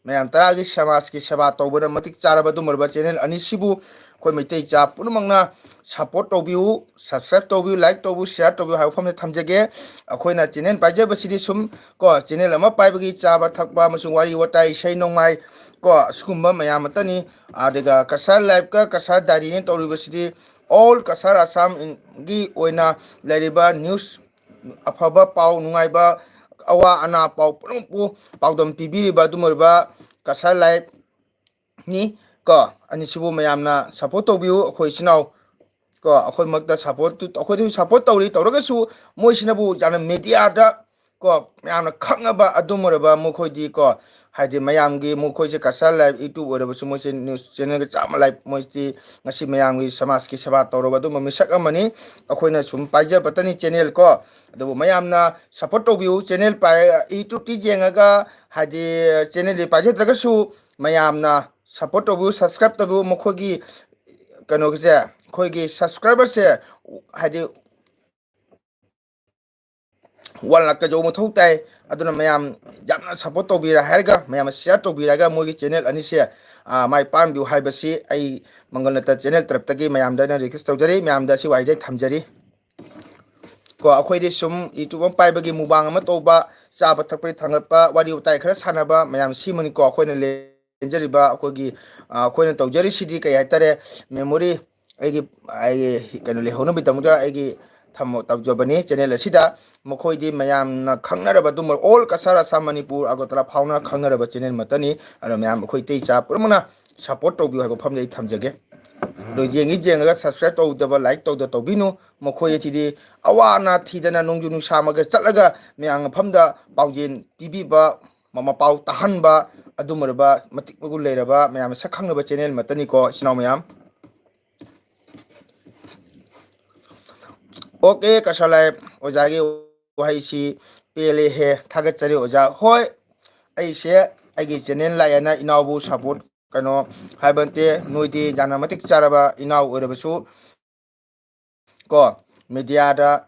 ꯃꯌꯥꯝ ꯇꯔꯥꯒꯤ ꯁꯃꯥꯖꯀꯤ ꯁꯦꯕꯥ ꯇꯧꯕꯗ ꯃꯇꯤꯛ ꯆꯥꯔꯕ ꯑꯗꯨꯒꯨꯝꯂꯕ ꯆꯦꯅꯦꯜ ꯑꯅꯤꯁꯤꯕꯨ ꯑꯩꯈꯣꯏ ꯃꯩꯇꯩ ꯏꯆꯥ ꯄꯨꯝꯅꯃꯛꯅ ꯁꯞꯄꯣꯔꯠ ꯇꯧꯕꯤꯌꯨ, ꯁꯕꯁꯀ꯭ꯔꯥꯏꯕ ꯇꯧꯕꯤꯌꯨ, ꯂꯥꯏꯛ ꯇꯧꯕꯤꯌꯨ, ꯁꯤꯌꯥꯔ ꯇꯧꯕꯤꯌꯨ ꯍꯥꯏꯕ ꯋꯥꯐꯝꯁꯦ ꯊꯝꯖꯒꯦ꯫ ꯑꯩꯈꯣꯏꯅ ꯆꯦꯅꯦꯜ ꯄꯥꯏꯖꯕꯁꯤꯗꯤ ꯁꯨꯝ ꯀꯣ, ꯆꯦꯅꯦꯜ ꯑꯃ ꯄꯥꯏꯕꯒꯤ ꯆꯥꯕ ꯊꯛꯄ ꯑꯃꯁꯨꯡ ꯋꯥꯔꯤ ꯋꯥꯇꯥꯏ, ꯏꯁꯩ ꯅꯣꯡꯃꯥꯏ ꯀꯣ, ꯑꯁꯤꯒꯨꯝꯕ ꯃꯌꯥꯝ ꯑꯃꯇꯅꯤ꯫ ꯑꯗꯨꯒ ꯀꯁꯥꯔ ꯂꯥꯏꯐꯀ ꯀꯁꯥꯔ ꯗꯥꯏꯔꯤꯅ ꯇꯧꯔꯤꯕꯁꯤꯗꯤ ꯑꯣꯜ ꯀꯁꯥꯔ ꯑꯁꯥꯝꯒꯤ ꯑꯣꯏꯅ ꯂꯩꯔꯤꯕ ꯅ꯭ꯌꯨꯁ, ꯑꯐꯕ ꯄꯥꯎ, ꯅꯨꯡꯉꯥꯏꯕ, ꯑꯋꯥ ꯑꯅꯥ ꯄꯥꯎ ꯄꯨꯝꯅꯃꯛꯄꯨ ꯄꯥꯎꯗꯝ ꯄꯤꯕꯤꯔꯤꯕ ꯑꯗꯨꯒꯨꯝꯂꯕ ꯀꯁꯥꯔ ꯂꯥꯏꯐꯅꯤ ꯀꯣ꯫ ꯑꯅꯤꯁꯤꯕꯨ ꯃꯌꯥꯝꯅ ꯁꯞꯄꯣꯔꯠ ꯇꯧꯕꯤꯌꯨ꯫ ꯑꯩꯈꯣꯏ ꯏꯆꯤꯟ ꯏꯅꯥꯎ ꯀꯣ, ꯑꯩꯈꯣꯏꯃꯛꯇ ꯁꯞꯄꯣꯔꯠ, ꯑꯩꯈꯣꯏꯗꯁꯨ ꯁꯞꯄꯣꯔꯠ ꯇꯧꯔꯤ, ꯇꯧꯔꯒꯁꯨ ꯃꯣꯏꯁꯤꯅꯕꯨ ꯌꯥꯝꯅ ꯃꯦꯗꯤꯌꯥꯗ ꯀꯣ, ꯃꯌꯥꯝꯅ ꯈꯪꯅꯕ ꯑꯗꯨꯝ ꯑꯣꯏꯔꯕ ꯃꯈꯣꯏꯗꯤ ꯀꯣ, ꯍꯥꯏꯗꯤ ꯃꯌꯥꯝꯒꯤ, ꯃꯈꯣꯏꯁꯦ ꯀꯁꯥꯔ ꯂꯥꯏꯐ YouTube ꯑꯣꯏꯔꯕꯁꯨ ꯃꯣꯏꯁꯦ ꯅ꯭ꯌꯨꯁ ꯆꯦꯅꯦꯜꯒ ꯆꯥꯝꯃ ꯂꯥꯏꯐ, ꯃꯣꯏꯁꯤ ꯉꯁꯤ ꯃꯌꯥꯝꯒꯤ ꯁꯃꯥꯖꯀꯤ ꯁꯦꯕꯥ ꯇꯧꯔꯕ ꯑꯗꯨꯝꯕ ꯃꯤꯁꯛ ꯑꯃꯅꯤ꯫ ꯑꯩꯈꯣꯏꯅ ꯁꯨꯝ ꯄꯥꯏꯖꯕꯇꯅꯤ ꯆꯦꯅꯦꯜ ꯀꯣ, ꯑꯗꯨꯕꯨ ꯃꯌꯥꯝꯅ ꯁꯞꯄꯣꯔꯠ ꯇꯧꯕꯤꯌꯨ꯫ ꯆꯦꯅꯦꯜ ꯄꯥꯏ, YouTubeꯇꯤ ꯌꯦꯡꯉꯒ, ꯍꯥꯏꯗꯤ ꯆꯦꯅꯦꯜꯗꯤ ꯄꯥꯏꯖꯗ꯭ꯔꯒꯁꯨ ꯃꯌꯥꯝꯅ ꯁꯞꯄꯣꯔꯠ ꯇꯧꯕꯤꯌꯨ, ꯁꯕꯁꯀ꯭ꯔꯥꯏꯕ ꯇꯧꯕꯤꯌꯨ꯫ ꯃꯈꯣꯏꯒꯤ ꯀꯩꯅꯣꯒꯤꯁꯦ, ꯑꯩꯈꯣꯏꯒꯤ ꯁꯕꯁꯀ꯭ꯔꯥꯏꯕꯔꯁꯦ ꯍꯥꯏꯗꯤ ꯋꯥꯟ ꯂꯥꯛꯀ ꯌꯧꯕ ꯃꯊꯧ ꯇꯥꯏ꯫ ꯑꯗꯨꯅ ꯃꯌꯥꯝ ꯌꯥꯝꯅ ꯁꯞꯄꯣꯔꯠ ꯇꯧꯕꯤꯔꯦ ꯍꯥꯏꯔꯒ, ꯃꯌꯥꯝꯅ ꯁꯤꯌꯥꯔ ꯇꯧꯕꯤꯔꯒ ꯃꯣꯏꯒꯤ ꯆꯦꯅꯦꯜ ꯑꯅꯤꯁꯦ, ꯑ, ꯃꯥꯏ ꯄꯥꯛꯍꯟꯕꯤꯌꯨ ꯍꯥꯏꯕꯁꯤ ꯑꯩ ꯃꯪꯒꯜ ꯅꯠꯇ ꯆꯦꯅꯦꯜ ꯇꯔꯞꯇꯒꯤ ꯃꯌꯥꯝꯗ ꯑꯩꯅ ꯔꯤꯀ꯭ꯋꯦꯁ ꯇꯧꯖꯔꯤ꯫ ꯃꯌꯥꯝꯗ ꯑꯁꯤ ꯋꯥꯍꯩꯁꯦ ꯊꯝꯖꯔꯤ꯫ ꯀꯣ, ꯑꯩꯈꯣꯏꯗꯤ ꯁꯨꯝ YouTube ꯑꯃ ꯄꯥꯏꯕꯒꯤ, ꯃꯨꯛꯕꯥꯡ ꯑꯃ ꯇꯧꯕ, ꯆꯥꯕ ꯊꯛꯄꯒꯤ ꯊꯥꯡꯒꯠꯄ, ꯋꯥꯔꯤ ꯋꯥꯇꯥꯏ ꯈꯔ ꯁꯥꯟꯅꯕ, ꯃꯌꯥꯝ ꯁꯤꯃꯅꯤꯀꯣ ꯑꯩꯈꯣꯏꯅ ꯂꯦꯟꯖꯔꯤꯕ, ꯑꯩꯈꯣꯏꯒꯤ, ꯑ, ꯑꯩꯈꯣꯏꯅ ꯇꯧꯖꯔꯤꯁꯤꯗꯤ ꯀꯩ ꯍꯥꯏꯇꯥꯔꯦ, ꯃꯦꯃꯣꯔꯤ, ꯑꯩꯒꯤ, ꯑꯩꯒꯤ ꯀꯩꯅꯣ ꯂꯩꯍꯧꯅꯕꯒꯤꯗꯃꯛꯇ ꯑꯩꯒꯤ ꯊꯝꯃꯣ-, ꯇꯧꯖꯕꯅꯤ꯫ ꯆꯦꯅꯦꯜ ꯑꯁꯤꯗ ꯃꯈꯣꯏꯗꯤ ꯃꯌꯥꯝꯅ ꯈꯪꯅꯔꯕ ꯑꯗꯨꯝꯕ all ꯀꯁꯥꯔ ꯑꯁꯥꯝ ꯃꯅꯤꯄꯨꯔ ꯑꯒꯔꯇꯂꯥ ꯐꯥꯎꯅ ꯈꯪꯅꯔꯕ ꯆꯦꯅꯦꯜ ꯑꯃꯠꯇꯅꯤ꯫ ꯑꯗꯨꯅ ꯃꯌꯥꯝ ꯑꯩꯈꯣꯏ ꯏꯇꯩ ꯏꯆꯥ ꯄꯨꯝꯅꯃꯛꯅ ꯁꯞꯄꯣꯔꯠ ꯇꯧꯕꯤꯌꯨ ꯍꯥꯏꯕ ꯋꯥꯐꯝꯁꯦ ꯑꯩ ꯊꯝꯖꯒꯦ꯫ ꯑꯗꯣ ꯌꯦꯡꯉꯤ ꯌꯦꯡꯉꯒ ꯁꯕꯁꯀ꯭ꯔꯥꯏꯕ ꯇꯧꯗꯕ, ꯂꯥꯏꯛ ꯇꯧꯗ ꯇꯧꯕꯤꯅꯨ꯫ ꯃꯈꯣꯏ ꯑꯁꯤꯗꯤ ꯑꯋꯥ ꯑꯅꯥ ꯊꯤꯗꯅ ꯅꯣꯡꯖꯨ ꯅꯨꯡꯁꯥ ꯑꯃꯒ ꯆꯠꯂꯒ ꯃꯌꯥꯝ ꯃꯐꯝꯗ ꯄꯥꯎꯖꯦꯜ ꯄꯤꯕꯤꯕ, ꯃ-, ꯃꯄꯥꯎ ꯇꯥꯍꯟꯕ, ꯑꯗꯨꯝꯕ ꯃꯇꯤꯛ ꯃꯒꯨꯟ ꯂꯩꯔꯕ ꯃꯌꯥꯝ ꯃꯁꯛ ꯈꯪꯅꯕ ꯆꯦꯅꯦꯜ ꯑꯃꯠꯇꯅꯤꯀꯣ, ꯏꯆꯤꯟ ꯏꯅꯥꯎ ꯃꯌꯥꯝ꯫ ꯑꯣꯀꯦ, ꯀꯁꯥꯔ ꯂꯥꯏꯐ ꯑꯣꯖꯥꯒꯤ ꯋꯥꯍꯩꯁꯤ ꯄꯦꯜꯂꯦꯍꯦ, ꯊꯥꯒꯠꯆꯔꯤ ꯑꯣꯖꯥ꯫ ꯍꯣꯏ, ꯑꯩꯁꯦ ꯑꯩꯒꯤ ꯆꯦꯅꯦꯜ ꯂꯥꯛꯑꯦꯅ ꯏꯅꯥꯎꯕꯨ ꯁꯞꯄꯣꯔꯠ ꯀꯩꯅꯣ ꯍꯥꯏꯕ ꯅꯠꯇꯦ, ꯅꯣꯏꯗꯤ ꯌꯥꯝꯅ ꯃꯇꯤꯛ ꯆꯥꯔꯕ ꯏꯅꯥꯎ ꯑꯣꯏꯔꯕꯁꯨ ꯀꯣ, ꯃꯦꯗꯤꯌꯥꯗ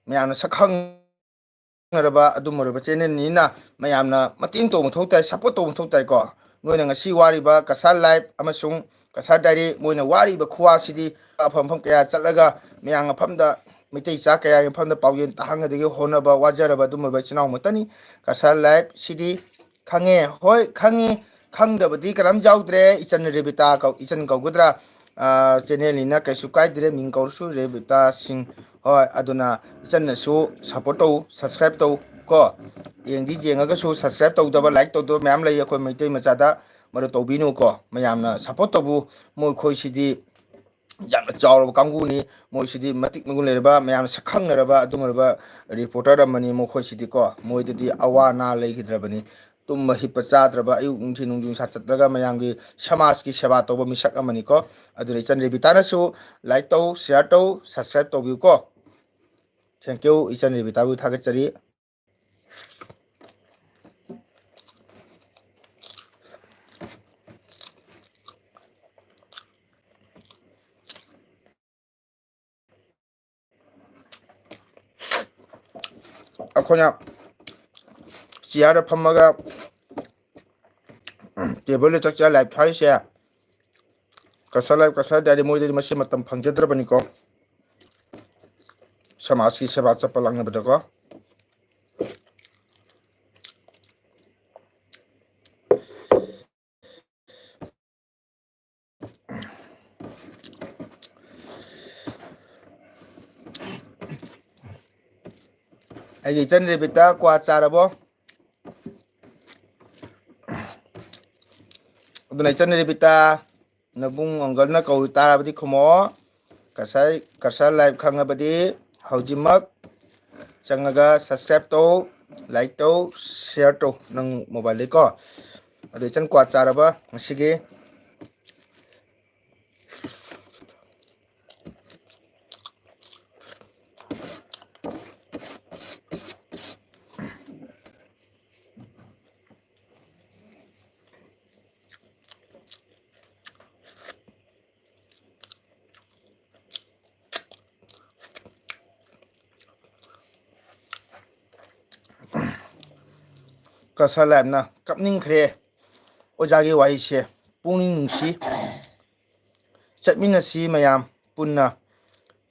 ꯃꯌꯥꯝꯅ ꯁꯛ ꯈꯪꯅꯔꯕ ꯑꯗꯨꯝ ꯑꯣꯏꯔꯕ ꯆꯦꯅꯦꯜꯅꯤꯅ ꯃꯌꯥꯝꯅ ꯃꯇꯦꯡ ꯇꯧꯕ ꯃꯊꯧ ꯇꯥꯏ, ꯁꯞꯄꯣꯔꯠ ꯇꯧꯕ ꯃꯊꯧ ꯇꯥꯏꯀꯣ꯫ ꯅꯣꯏꯅ ꯉꯁꯤ ꯋꯥꯔꯤꯕ ꯀꯁꯥꯔ ꯂꯥꯏꯐ ꯑꯃꯁꯨꯡ ꯀꯁꯥꯔ ꯗꯥꯏꯔꯤ, ꯃꯣꯏꯅ ꯋꯥꯔꯤꯕ ꯈꯨꯋꯥꯁꯤꯗꯤ ꯃꯐꯝ ꯃꯐꯝ ꯀꯌꯥ ꯆꯠꯂꯒ ꯃꯌꯥꯝ ꯃꯐꯝꯗ, ꯃꯩꯇꯩ ꯆꯥ ꯀꯌꯥꯒꯤ ꯃꯐꯝꯗ ꯄꯥꯎꯖꯦꯜ ꯇꯥꯍꯟꯒꯗꯒꯤ ꯍꯣꯠꯅꯕ ꯋꯥꯖꯔꯕ ꯑꯗꯨꯝ ꯑꯣꯏꯕ ꯏꯆꯤꯟ ꯏꯅꯥꯎ ꯑꯃꯠꯇꯅꯤ꯫ ꯀꯁꯥꯔ ꯂꯥꯏꯐ ꯁꯤꯗꯤ ꯈꯪꯉꯦ, ꯍꯣꯏ ꯈꯪꯉꯤ, ꯈꯪꯗꯕꯗꯤ ꯀꯅꯥꯝ ꯌꯥꯎꯗ꯭ꯔꯦ꯫ ꯏꯆꯟ ꯔꯦꯕꯤꯇꯥ ꯀꯧ-, ꯏꯆꯟ ꯀꯧꯒꯗ꯭ꯔꯥ? ꯑ, ꯆꯦꯅꯦꯜꯅꯤꯅ ꯀꯩꯁꯨ ꯀꯥꯏꯗ꯭ꯔꯦ, ꯃꯤꯡ ꯀꯧꯔꯁꯨ ꯔꯦꯕꯤꯇꯥ ꯁꯤꯡ꯫ ꯍꯣꯏ, ꯑꯗꯨꯅ ꯏꯆꯟꯅꯁꯨ ꯁꯞꯄꯣꯔꯠ ꯇꯧ, ꯁꯕꯁꯀ꯭ꯔꯥꯏꯕ ꯇꯧ ꯀꯣ꯫ ꯌꯦꯡꯗꯤ ꯌꯦꯡꯉꯒꯁꯨ ꯁꯕꯁꯀ꯭ꯔꯥꯏꯕ ꯇꯧꯗꯕ, ꯂꯥꯏꯛ ꯇꯧꯗꯕ ꯃꯌꯥꯝ ꯂꯩ ꯑꯩꯈꯣꯏ ꯃꯩꯇꯩ ꯃꯆꯥꯗ, ꯃꯗꯨ ꯇꯧꯕꯤꯅꯨ ꯀꯣ꯫ ꯃꯌꯥꯝꯅ ꯁꯞꯄꯣꯔꯠ ꯇꯧꯕꯨ, ꯃꯈꯣꯏꯁꯤꯗꯤ ꯌꯥꯝꯅ ꯆꯥꯎꯔꯕ ꯀꯥꯡꯕꯨꯅꯤ꯫ ꯃꯣꯏꯁꯤꯗꯤ ꯃꯇꯤꯛ ꯃꯒꯨꯟ ꯂꯩꯔꯕ, ꯃꯌꯥꯝꯅ ꯁꯛ ꯈꯪꯅꯔꯕ ꯑꯗꯨꯝ ꯑꯣꯏꯔꯕ ꯔꯤꯄꯣꯔꯇꯔ ꯑꯃꯅꯤ ꯃꯈꯣꯏꯁꯤꯗꯤꯀꯣ꯫ ꯃꯣꯏꯗꯗꯤ ꯑꯋꯥ ꯑꯅꯥ ꯂꯩꯈꯤꯗ꯭ꯔꯕꯅꯤ꯫ ꯇꯨꯝꯕ ꯍꯤꯞꯄ ꯆꯥꯗ꯭ꯔꯕ, ꯑꯌꯨꯛ ꯅꯨꯡꯊꯤꯜ ꯅꯨꯡꯊꯤꯜ ꯁꯥ ꯆꯠꯂꯒ ꯃꯌꯥꯝꯒꯤ ꯁꯃꯥꯖꯀꯤ ꯁꯦꯕꯥ ꯇꯧꯕ ꯃꯤꯁꯛ ꯑꯃꯅꯤꯀꯣ꯫ ꯑꯗꯨꯅ ꯏꯆꯟ ꯔꯦꯕꯤꯇꯥꯅꯁꯨ ꯂꯥꯏꯛ ꯇꯧ, ꯁꯤꯌꯥꯔ ꯇꯧ, ꯁꯕꯁꯀ꯭ꯔꯥꯏꯕ ꯇꯧꯕꯤꯌꯨꯀꯣ꯫ Thank you, ꯏꯆꯟ ꯔꯦꯕꯤꯇꯥꯕꯨ ꯊꯥꯒꯠꯆꯔꯤ꯫ ꯑꯩꯈꯣꯏꯅ ꯆꯤꯌꯥꯔꯗ ꯐꯝꯃꯒ ꯇꯦꯕꯜꯗ ꯆꯥꯛ ꯆꯥ ꯂꯥꯏꯞ ꯊꯥꯔꯤꯁꯦ, ꯀꯁꯥ ꯂꯥꯏꯞ ꯀꯁꯥ ꯗꯥꯏꯔꯤ ꯃꯣꯏꯗꯗꯤ ꯃꯁꯤ ꯃꯇꯝ ꯐꯪꯖꯗ꯭ꯔꯕꯅꯤꯀꯣ, ꯁꯃꯥꯖꯀꯤ ꯁꯦꯕꯥ ꯆꯠꯄ ꯂꯥꯡꯅꯕꯗꯀꯣ꯫ ꯑꯩꯒꯤ ꯏꯆꯟ ꯔꯦꯕꯤꯇꯥ ꯀ꯭ꯋꯥ ꯆꯥꯔꯕꯣ? ꯑꯗꯨꯅ ꯏꯆꯟ ꯔꯦꯕꯤꯇꯥ, ꯅꯕꯨꯡ ꯑꯪꯀꯜꯅ ꯀꯧ ꯇꯥꯔꯕꯗꯤ ꯈꯨꯝꯃꯛꯑꯣ꯫ ꯀꯁꯥꯏ ꯀꯁꯥ ꯂꯥꯏꯐ ꯈꯪꯉꯕꯗꯤ ꯍꯧꯖꯤꯛꯃꯛ ꯆꯪꯉꯒ subscribe ꯇꯧ, like ꯇꯧ, share ꯇꯧ ꯅꯪ ꯃꯣꯕꯥꯏꯜꯗꯩꯀꯣ꯫ ꯑꯗꯣ ꯏꯆꯟ ꯀ꯭ꯋꯥ ꯆꯥꯔꯕ ꯉꯁꯤꯒꯤ? ꯀꯁꯥ ꯂꯥꯏꯐꯅ ꯀꯞꯅꯤꯡꯈ꯭ꯔꯦ ꯑꯣꯖꯥꯒꯤ ꯋꯥꯍꯩꯁꯦ꯫ ꯄꯨꯛꯅꯤꯡ ꯅꯨꯡꯁꯤ, ꯆꯠꯃꯤꯟꯅꯁꯤ ꯃꯌꯥꯝ ꯄꯨꯟꯅ,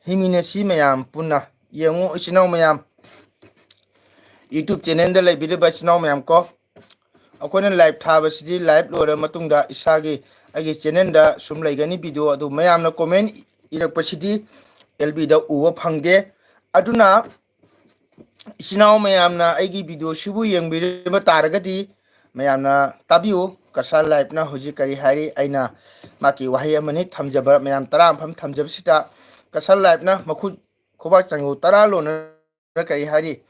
ꯍꯤꯡꯃꯤꯟꯅꯁꯤ ꯃꯌꯥꯝ ꯄꯨꯟꯅ꯫ ꯌꯦꯡꯉꯨ ꯏꯆꯤꯟ ꯏꯅꯥꯎ ꯃꯌꯥꯝ, YouTube channelꯗ ꯂꯩꯕꯤꯔꯤꯕ ꯏꯆꯤꯟ ꯏꯅꯥꯎ ꯃꯌꯥꯝ ꯀꯣ, ꯑꯩꯈꯣꯏꯅ ꯂꯥꯏꯞ ꯊꯥꯕꯁꯤꯗꯤ ꯂꯥꯏꯞ ꯂꯣꯏꯔ ꯃꯇꯨꯡꯗ ꯏꯁꯥꯒꯤ, ꯑꯩꯒꯤ channelꯗ ꯁꯨꯝ ꯂꯩꯒꯅꯤ video ꯑꯗꯨ꯫ ꯃꯌꯥꯝꯅ comment ꯏꯔꯛꯄꯁꯤꯗꯤ ꯑꯦꯜ ꯕꯤꯗ ꯎꯕ ꯐꯪꯗꯦ꯫ ꯑꯗꯨꯅ ꯏꯆꯤꯟ ꯏꯅꯥꯎ ꯃꯌꯥꯝꯅ ꯑꯩꯒꯤ videoꯁꯤꯕꯨ ꯌꯦꯡꯕꯤꯔꯤꯕ ꯇꯥꯔꯒꯗꯤ ꯃꯌꯥꯝꯅ ꯇꯥꯕꯤꯌꯨ꯫ ꯀꯁꯥ ꯂꯥꯏꯐꯅ ꯍꯧꯖꯤꯛ ꯀꯔꯤ ꯍꯥꯏꯔꯤ? ꯑꯩꯅ ꯃꯥꯒꯤ ꯋꯥꯍꯩ ꯑꯃꯅꯤ ꯊꯝꯖꯕ, ꯃꯌꯥꯝ ꯇꯔꯥ ꯃꯐꯝ ꯊꯝꯖꯕꯁꯤꯗ, ꯀꯁꯥ ꯂꯥꯏꯐꯅ ꯃꯈꯨꯠ ꯈꯨꯕꯥꯛ ꯆꯪꯒꯨ ꯇꯔꯥ ꯂꯣꯟꯅ ꯀꯔꯤ ꯍꯥꯏꯔꯤ?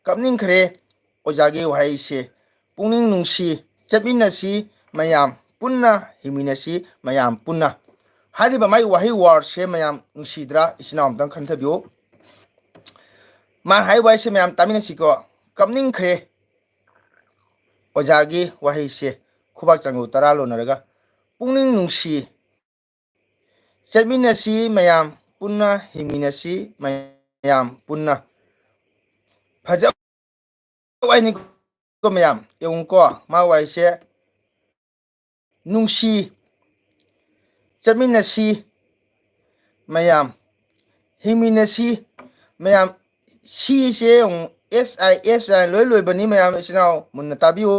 ꯀꯞꯅꯤꯡꯈ꯭ꯔꯦ ꯑꯣꯖꯥꯒꯤ ꯋꯥꯍꯩꯁꯦ꯫ ꯄꯨꯛꯅꯤꯡ ꯅꯨꯡꯁꯤ, ꯆꯠꯃꯤꯟꯅꯁꯤ ꯃꯌꯥꯝ ꯄꯨꯟꯅ, ꯍꯤꯡꯃꯤꯟꯅꯁꯤ ꯃꯌꯥꯝ ꯄꯨꯟꯅ꯫ ꯍꯥꯏꯔꯤꯕ ꯃꯥꯏ ꯋꯥꯍꯩ wordꯁꯦ ꯃꯌꯥꯝ ꯅꯨꯡꯁꯤꯗ꯭ꯔꯥ? ꯏꯆꯤꯟ ꯏꯅꯥꯎ ꯑꯝꯇꯪ ꯈꯟꯊꯕꯤꯌꯨ꯫ ꯃꯥ ꯍꯥꯏ ꯋꯥꯍꯩꯁꯦ ꯃꯌꯥꯝ ꯇꯥꯃꯤꯟꯅꯁꯤꯀꯣ꯫ ꯀꯞꯅꯤꯡꯈ꯭ꯔꯦ ꯑꯣꯖꯥꯒꯤ ꯋꯥꯍꯩꯁꯦ, ꯈꯨꯕꯥꯛ ꯆꯪꯒꯨ ꯇꯔꯥ ꯂꯣꯟꯅꯔꯒ꯫ ꯄꯨꯛꯅꯤꯡ ꯅꯨꯡꯁꯤ, ꯆꯠꯃꯤꯟꯅꯁꯤ ꯃꯌꯥꯝ ꯄꯨꯟꯅ, ꯍꯤꯡꯃꯤꯟꯅꯁꯤ ꯃꯌꯥꯝ ꯄꯨꯟꯅ꯫ ꯐꯖ ꯋꯥꯍꯩꯅꯤꯀꯣ ꯃꯌꯥꯝ, ꯌꯦꯡꯉꯨꯀꯣ, ꯃꯥ ꯋꯥꯍꯩꯁꯦ, ꯅꯨꯡꯁꯤ, ꯆꯠꯃꯤꯟꯅꯁꯤ ꯃꯌꯥꯝ, ꯍꯤꯡꯃꯤꯟꯅꯁꯤ ꯃꯌꯥꯝ꯫ ꯁꯤꯁꯦ ꯌꯦꯡꯉꯨ, ꯑꯦꯁ ꯑꯥꯏ, ꯑꯦꯁ ꯑꯥꯏ ꯂꯣꯏ ꯂꯣꯏꯕꯅꯤ ꯃꯌꯥꯝ, ꯏꯆꯤꯟ ꯏꯅꯥꯎ ꯃꯨꯟꯅ ꯇꯥꯕꯤꯌꯨ꯫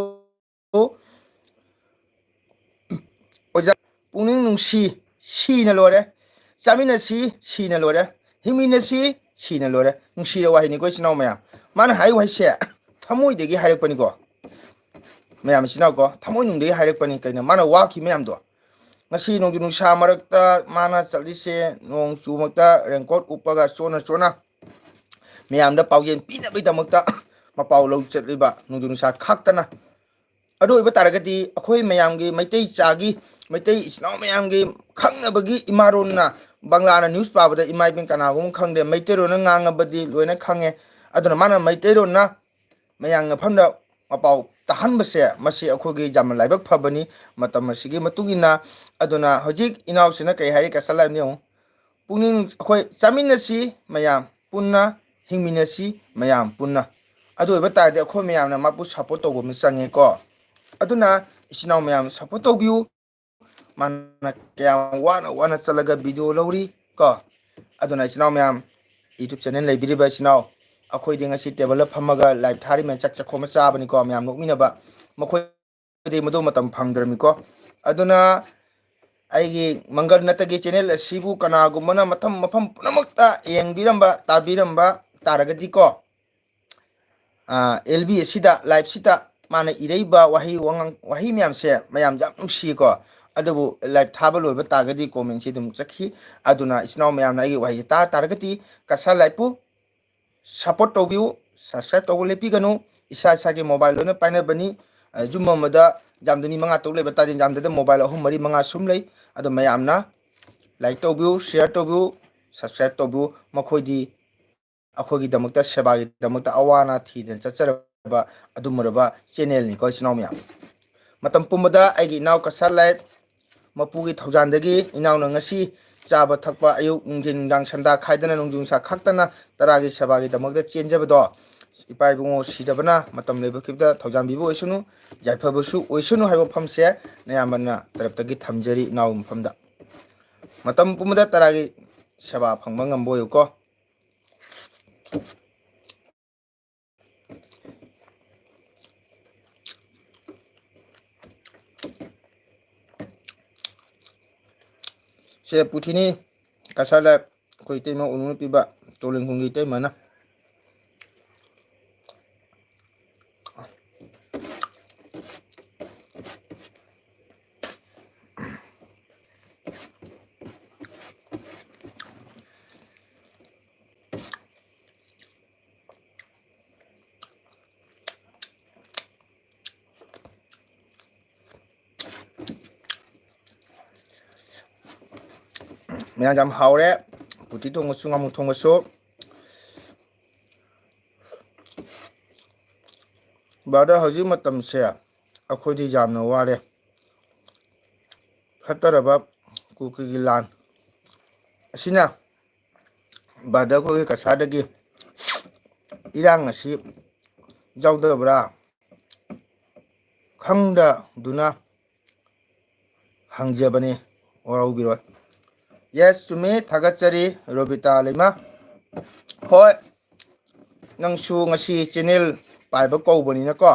ꯑꯣꯖꯥ, ꯄꯨꯛꯅꯤꯡ ꯅꯨꯡꯁꯤ, ꯁꯤꯅ ꯂꯣꯏꯔꯦ꯫ ꯆꯥꯃꯤꯟꯅꯁꯤ, ꯁꯤꯅ ꯂꯣꯏꯔꯦ꯫ ꯍꯤꯡꯃꯤꯟꯅꯁꯤ, ꯁꯤꯅ ꯂꯣꯏꯔꯦ꯫ ꯅꯨꯡꯁꯤꯔ ꯋꯥꯍꯩꯅꯤꯀꯣ, ꯏꯆꯤꯟ ꯏꯅꯥꯎ ꯃꯌꯥꯝ꯫ ꯃꯥꯅ ꯍꯥꯏ ꯋꯥꯍꯩꯁꯦ ꯊꯃꯣꯏꯗꯒꯤ ꯍꯥꯏꯔꯛꯄꯅꯤꯀꯣ꯫ ꯃꯌꯥꯝ ꯏꯆꯤꯟ ꯏꯅꯥꯎꯀꯣ, ꯊꯃꯣꯏꯅꯨꯡꯗꯒꯤ ꯍꯥꯏꯔꯛꯄꯅꯤ꯫ ꯀꯩꯅꯣ ꯃꯥꯅ ꯋꯥꯈꯤ ꯃꯌꯥꯝꯗꯣ? ꯉꯁꯤ ꯅꯣꯡꯖꯨ ꯅꯨꯡꯁꯥ ꯃꯔꯛꯇ ꯃꯥꯅ ꯆꯠꯂꯤꯁꯦ, ꯅꯣꯡ ꯆꯨꯃꯛꯇ ꯔꯦꯟꯀꯣꯠ ꯎꯞꯄꯒ ꯆꯣꯠꯅ ꯆꯣꯠꯅ ꯃꯌꯥꯝꯗ ꯄꯥꯎꯖꯦꯜ ꯄꯤꯅꯕꯒꯤꯗꯃꯛꯇ ꯃꯄꯥꯎ ꯂꯧ ꯆꯠꯂꯤꯕ, ꯅꯣꯡꯖꯨ ꯅꯨꯡꯁꯥ ꯈꯥꯛꯇꯅ꯫ ꯑꯗꯨ ꯑꯣꯏꯕ ꯇꯥꯔꯒꯗꯤ ꯑꯩꯈꯣꯏ ꯃꯌꯥꯝꯒꯤ ꯃꯩꯇꯩ ꯆꯥꯒꯤ, ꯃꯩꯇꯩ ꯏꯆꯤꯟ ꯏꯅꯥꯎ ꯃꯌꯥꯝꯒꯤ ꯈꯪꯅꯕꯒꯤ ꯏꯃꯥꯔꯣꯟꯅ, ꯕꯪꯂꯥꯅ ꯅ꯭ꯌꯨꯁ ꯄꯥꯕꯗ ꯏꯃꯥ ꯏꯕꯦꯟ ꯀꯅꯥꯒꯨꯝꯕ ꯈꯪꯗꯦ, ꯃꯩꯇꯩꯔꯣꯟꯅ ꯉꯥꯡꯉꯕꯗꯤ ꯂꯣꯏꯅ ꯈꯪꯉꯦ꯫ ꯑꯗꯨꯅ ꯃꯥꯅ ꯃꯩꯇꯩꯔꯣꯟꯅ ꯃꯌꯥꯝꯒꯤ ꯃꯐꯝꯗ ꯃꯄꯥꯎ ꯇꯥꯍꯟꯕꯁꯦ, ꯃꯁꯤ ꯑꯩꯈꯣꯏꯒꯤ ꯌꯥꯝꯅ ꯂꯥꯏꯕꯛ ꯐꯕꯅꯤ ꯃꯇꯝ ꯑꯁꯤꯒꯤ ꯃꯇꯨꯡ ꯏꯟꯅ꯫ ꯑꯗꯨꯅ ꯍꯧꯖꯤꯛ ꯏꯅꯥꯎꯁꯤꯅ ꯀꯩ ꯍꯥꯏꯔꯤ, ꯀꯁꯥ ꯂꯥꯏꯕꯅꯤ ꯌꯦꯡꯉꯨ, ꯄꯨꯛꯅꯤꯡ, ꯑꯩꯈꯣꯏ ꯆꯥꯃꯤꯟꯅꯁꯤ ꯃꯌꯥꯝ ꯄꯨꯟꯅ, ꯍꯤꯡꯃꯤꯟꯅꯁꯤ ꯃꯌꯥꯝ ꯄꯨꯟꯅ꯫ ꯑꯗꯨ ꯑꯣꯏꯕ ꯇꯥꯔꯗꯤ ꯑꯩꯈꯣꯏ ꯃꯌꯥꯝꯅ ꯃꯥꯕꯨ ꯁꯞꯄꯣꯔꯠ ꯇꯧꯕ ꯑꯃ ꯆꯪꯉꯦꯀꯣ꯫ ꯑꯗꯨꯅ ꯏꯆꯤꯟ ꯏꯅꯥꯎ ꯃꯌꯥꯝ ꯁꯞꯄꯣꯔꯠ ꯇꯧꯕꯤꯌꯨ꯫ ꯃꯥꯅ ꯀꯌꯥꯝ ꯋꯥꯅ ꯋꯥꯅ ꯆꯠꯂꯒ ꯚꯤꯗꯤꯑꯣ ꯂꯧꯔꯤ ꯀꯣ꯫ ꯑꯗꯨꯅ ꯏꯆꯤꯟ ꯏꯅꯥꯎ ꯃꯌꯥꯝ, ꯌꯨꯇ꯭ꯌꯨꯕ ꯆꯦꯅꯦꯜ ꯂꯩꯕꯤꯔꯤꯕ ꯏꯆꯤꯟ ꯏꯅꯥꯎ, ꯑꯩꯈꯣꯏꯗꯤ ꯉꯁꯤ ꯇꯦꯕꯜꯗ ꯐꯝꯃꯒ ꯂꯥꯏꯚ ꯊꯥꯔꯤ ꯃꯌꯥꯝ ꯆꯥꯛ ꯆꯥꯛꯈꯣꯝ ꯑꯃ ꯆꯥꯕꯅꯤꯀꯣ, ꯃꯌꯥꯝ ꯅꯣꯛꯃꯤꯟꯅꯕ꯫ ꯃꯈꯣꯏꯗꯤ ꯃꯗꯨ ꯃꯇꯝ ꯐꯪꯗ꯭ꯔꯕꯅꯤꯀꯣ꯫ ꯑꯗꯨꯅ ꯑꯩꯒꯤ ꯃꯪꯒꯜ ꯅꯠꯇꯒꯤ ꯆꯦꯅꯦꯜ ꯑꯁꯤꯕꯨ ꯀꯅꯥꯒꯨꯝꯕꯅ ꯃꯐꯝ ꯃꯐꯝ ꯄꯨꯝꯅꯃꯛꯇ ꯌꯦꯡꯕꯤꯔꯝꯕ, ꯇꯥꯕꯤꯔꯝꯕ ꯇꯥꯔꯒꯗꯤꯀꯣ, ꯑꯦꯜ ꯕꯤ ꯑꯁꯤꯗ, ꯂꯥꯏꯚꯁꯤꯗ ꯃꯥꯅ ꯏꯔꯛꯏꯕ ꯋꯥꯍꯩ ꯋꯥꯉꯥꯡ, ꯋꯥꯍꯩ ꯃꯌꯥꯝꯁꯦ ꯃꯌꯥꯝ ꯌꯥꯝ ꯅꯨꯡꯁꯤꯀꯣ꯫ ꯑꯗꯨꯕꯨ ꯂꯥꯏꯚ ꯊꯥꯕ ꯂꯣꯏꯕ ꯇꯥꯔꯒꯗꯤ ꯀꯣꯃꯦꯟꯁꯤ ꯑꯗꯨꯝ ꯆꯠꯈꯤ꯫ ꯑꯗꯨꯅ ꯏꯆꯤꯟ ꯏꯅꯥꯎ ꯃꯌꯥꯝꯅ ꯑꯩꯒꯤ ꯋꯥꯍꯩꯁꯦ ꯇꯥ ꯇꯥꯔꯒꯗꯤ ꯀꯁꯥ ꯂꯥꯏꯚꯄꯨ ꯁꯞꯄꯣꯔꯠ ꯇꯧꯕꯤꯌꯨ, ꯁꯕꯁꯀ꯭ꯔꯥꯏꯕ ꯇꯧꯕ ꯂꯦꯞꯄꯤꯒꯅꯨ꯫ ꯏꯁꯥ ꯏꯁꯥꯒꯤ ꯃꯣꯕꯥꯏꯜ ꯂꯣꯏꯅ ꯄꯥꯏꯅꯕꯅꯤ꯫ ꯑ, ꯌꯨꯝ ꯑꯃꯗ ꯌꯥꯝꯗ ꯃꯤ ꯃꯉꯥ ꯇꯔꯨꯛ ꯂꯩꯕ ꯇꯥꯔꯗꯤ, ꯌꯥꯝꯗꯗ ꯃꯣꯕꯥꯏꯜ ꯑꯍꯨꯝ ꯃꯔꯤ ꯃꯉꯥ ꯁꯨꯝ ꯂꯩ꯫ ꯑꯗꯣ ꯃꯌꯥꯝꯅ ꯂꯥꯏꯛ ꯇꯧꯕꯤꯌꯨ, ꯁꯤꯌꯔ ꯇꯧꯕꯤꯌꯨ, ꯁꯕꯁꯀ꯭ꯔꯥꯏꯕ ꯇꯧꯕꯤꯌꯨ꯫ ꯃꯈꯣꯏꯗꯤ ꯑꯩꯈꯣꯏꯒꯤꯗꯃꯛꯇ, ꯁꯦꯕꯥꯒꯤꯗꯃꯛꯇ ꯑꯋꯥ ꯑꯅꯥ ꯊꯤꯗꯅ ꯆꯠꯆꯔꯕ ꯑꯗꯨꯝꯃꯔꯕ ꯆꯦꯅꯦꯜꯅꯤꯀꯣ, ꯏꯆꯤꯟ ꯏꯅꯥꯎ ꯃꯌꯥꯝ꯫ ꯃꯇꯝ ꯄꯨꯝꯕꯗ ꯑꯩꯒꯤ ꯏꯅꯥꯎ ꯀꯁꯥ ꯂꯥꯏꯐ ꯃꯄꯨꯒꯤ ꯊꯧꯖꯥꯟꯗꯒꯤ ꯏꯅꯥꯎꯅ ꯉꯁꯤ ꯆꯥꯕ ꯊꯛꯄ, ꯑꯌꯨꯛ, ꯅꯨꯡꯊꯤꯟ, ꯅꯨꯡꯗꯥꯡ, ꯁꯟꯗꯥ ꯈꯥꯏꯗꯅ, ꯅꯣꯡꯖꯨ ꯅꯨꯡꯁꯥ ꯈꯥꯛꯇꯅ ꯇꯔꯥꯒꯤ ꯁꯦꯕꯥꯒꯤꯗꯃꯛꯇ ꯆꯦꯟꯖꯕꯗꯣ, ꯏꯄꯥ ꯏꯕꯨꯡꯉꯣ ꯁꯤꯗꯕꯅ ꯃꯇꯝ ꯂꯩꯕ ꯈꯤꯕꯗ ꯊꯧꯖꯥꯟꯕꯤꯕ ꯑꯣꯏꯁꯅꯨ, ꯌꯥꯏꯐꯕꯁꯨ ꯑꯣꯏꯁꯅꯨ ꯍꯥꯏꯕ ꯋꯥꯐꯝꯁꯦ ꯅꯌꯥꯝꯕꯅ ꯇꯔꯞꯇꯒꯤ ꯊꯝꯖꯔꯤ ꯏꯅꯥꯎ ꯃꯐꯝꯗ꯫ ꯃꯇꯝ ꯄꯨꯝꯕꯗ ꯇꯔꯥꯒꯤ ꯁꯦꯕꯥ ꯐꯪꯕ ꯉꯝꯕ ꯑꯣꯏꯌꯨꯀꯣ꯫ ꯁꯦ ꯄꯨꯊꯤꯅꯤ ꯀꯁꯥꯔꯗ ꯑꯩꯈꯣꯏ ꯏꯇꯩꯃ ꯎꯅꯨꯅ ꯄꯤꯕ ꯇꯣꯂꯤꯡꯈꯣꯡꯒꯤ ꯏꯇꯩꯃꯅ꯫ ꯃꯌꯥꯝ ꯌꯥꯝ ꯍꯥꯎꯔꯦ꯫ ꯄꯨꯊꯤ ꯊꯣꯡꯕꯁꯨ, ꯉꯥꯃꯨ ꯊꯣꯡꯕꯁꯨ꯫ ꯕ꯭ꯔꯗꯔ, ꯍꯧꯖꯤꯛ ꯃꯇꯝꯁꯦ ꯑꯩꯈꯣꯏꯗꯤ ꯌꯥꯝꯅ ꯋꯥꯔꯦ꯫ ꯐꯠꯇꯔꯕ ꯀꯨꯀꯤꯒꯤ ꯂꯥꯟ ꯑꯁꯤꯅ ꯕ꯭ꯔꯗꯔ ꯑꯩꯈꯣꯏꯒꯤ ꯀꯁꯥꯔꯗꯒꯤ ꯏꯔꯥꯡ ꯑꯁꯤ ꯌꯥꯎꯗꯕ꯭ꯔꯥ ꯈꯪꯗꯗꯨꯅ ꯍꯪꯖꯕꯅꯤ, ꯋꯥꯔꯧꯕꯤꯔꯣꯏ꯫ ꯌꯦꯁ, ꯆꯨꯝꯃꯤ, ꯊꯥꯒꯠꯆꯔꯤ ꯔꯣꯕꯤꯇꯥ ꯂꯩꯃ꯫ ꯍꯣꯏ, ꯅꯪꯁꯨ ꯉꯁꯤ ꯆꯦꯅꯦꯜ ꯄꯥꯏꯕ ꯀꯧꯕꯅꯤꯅꯀꯣ,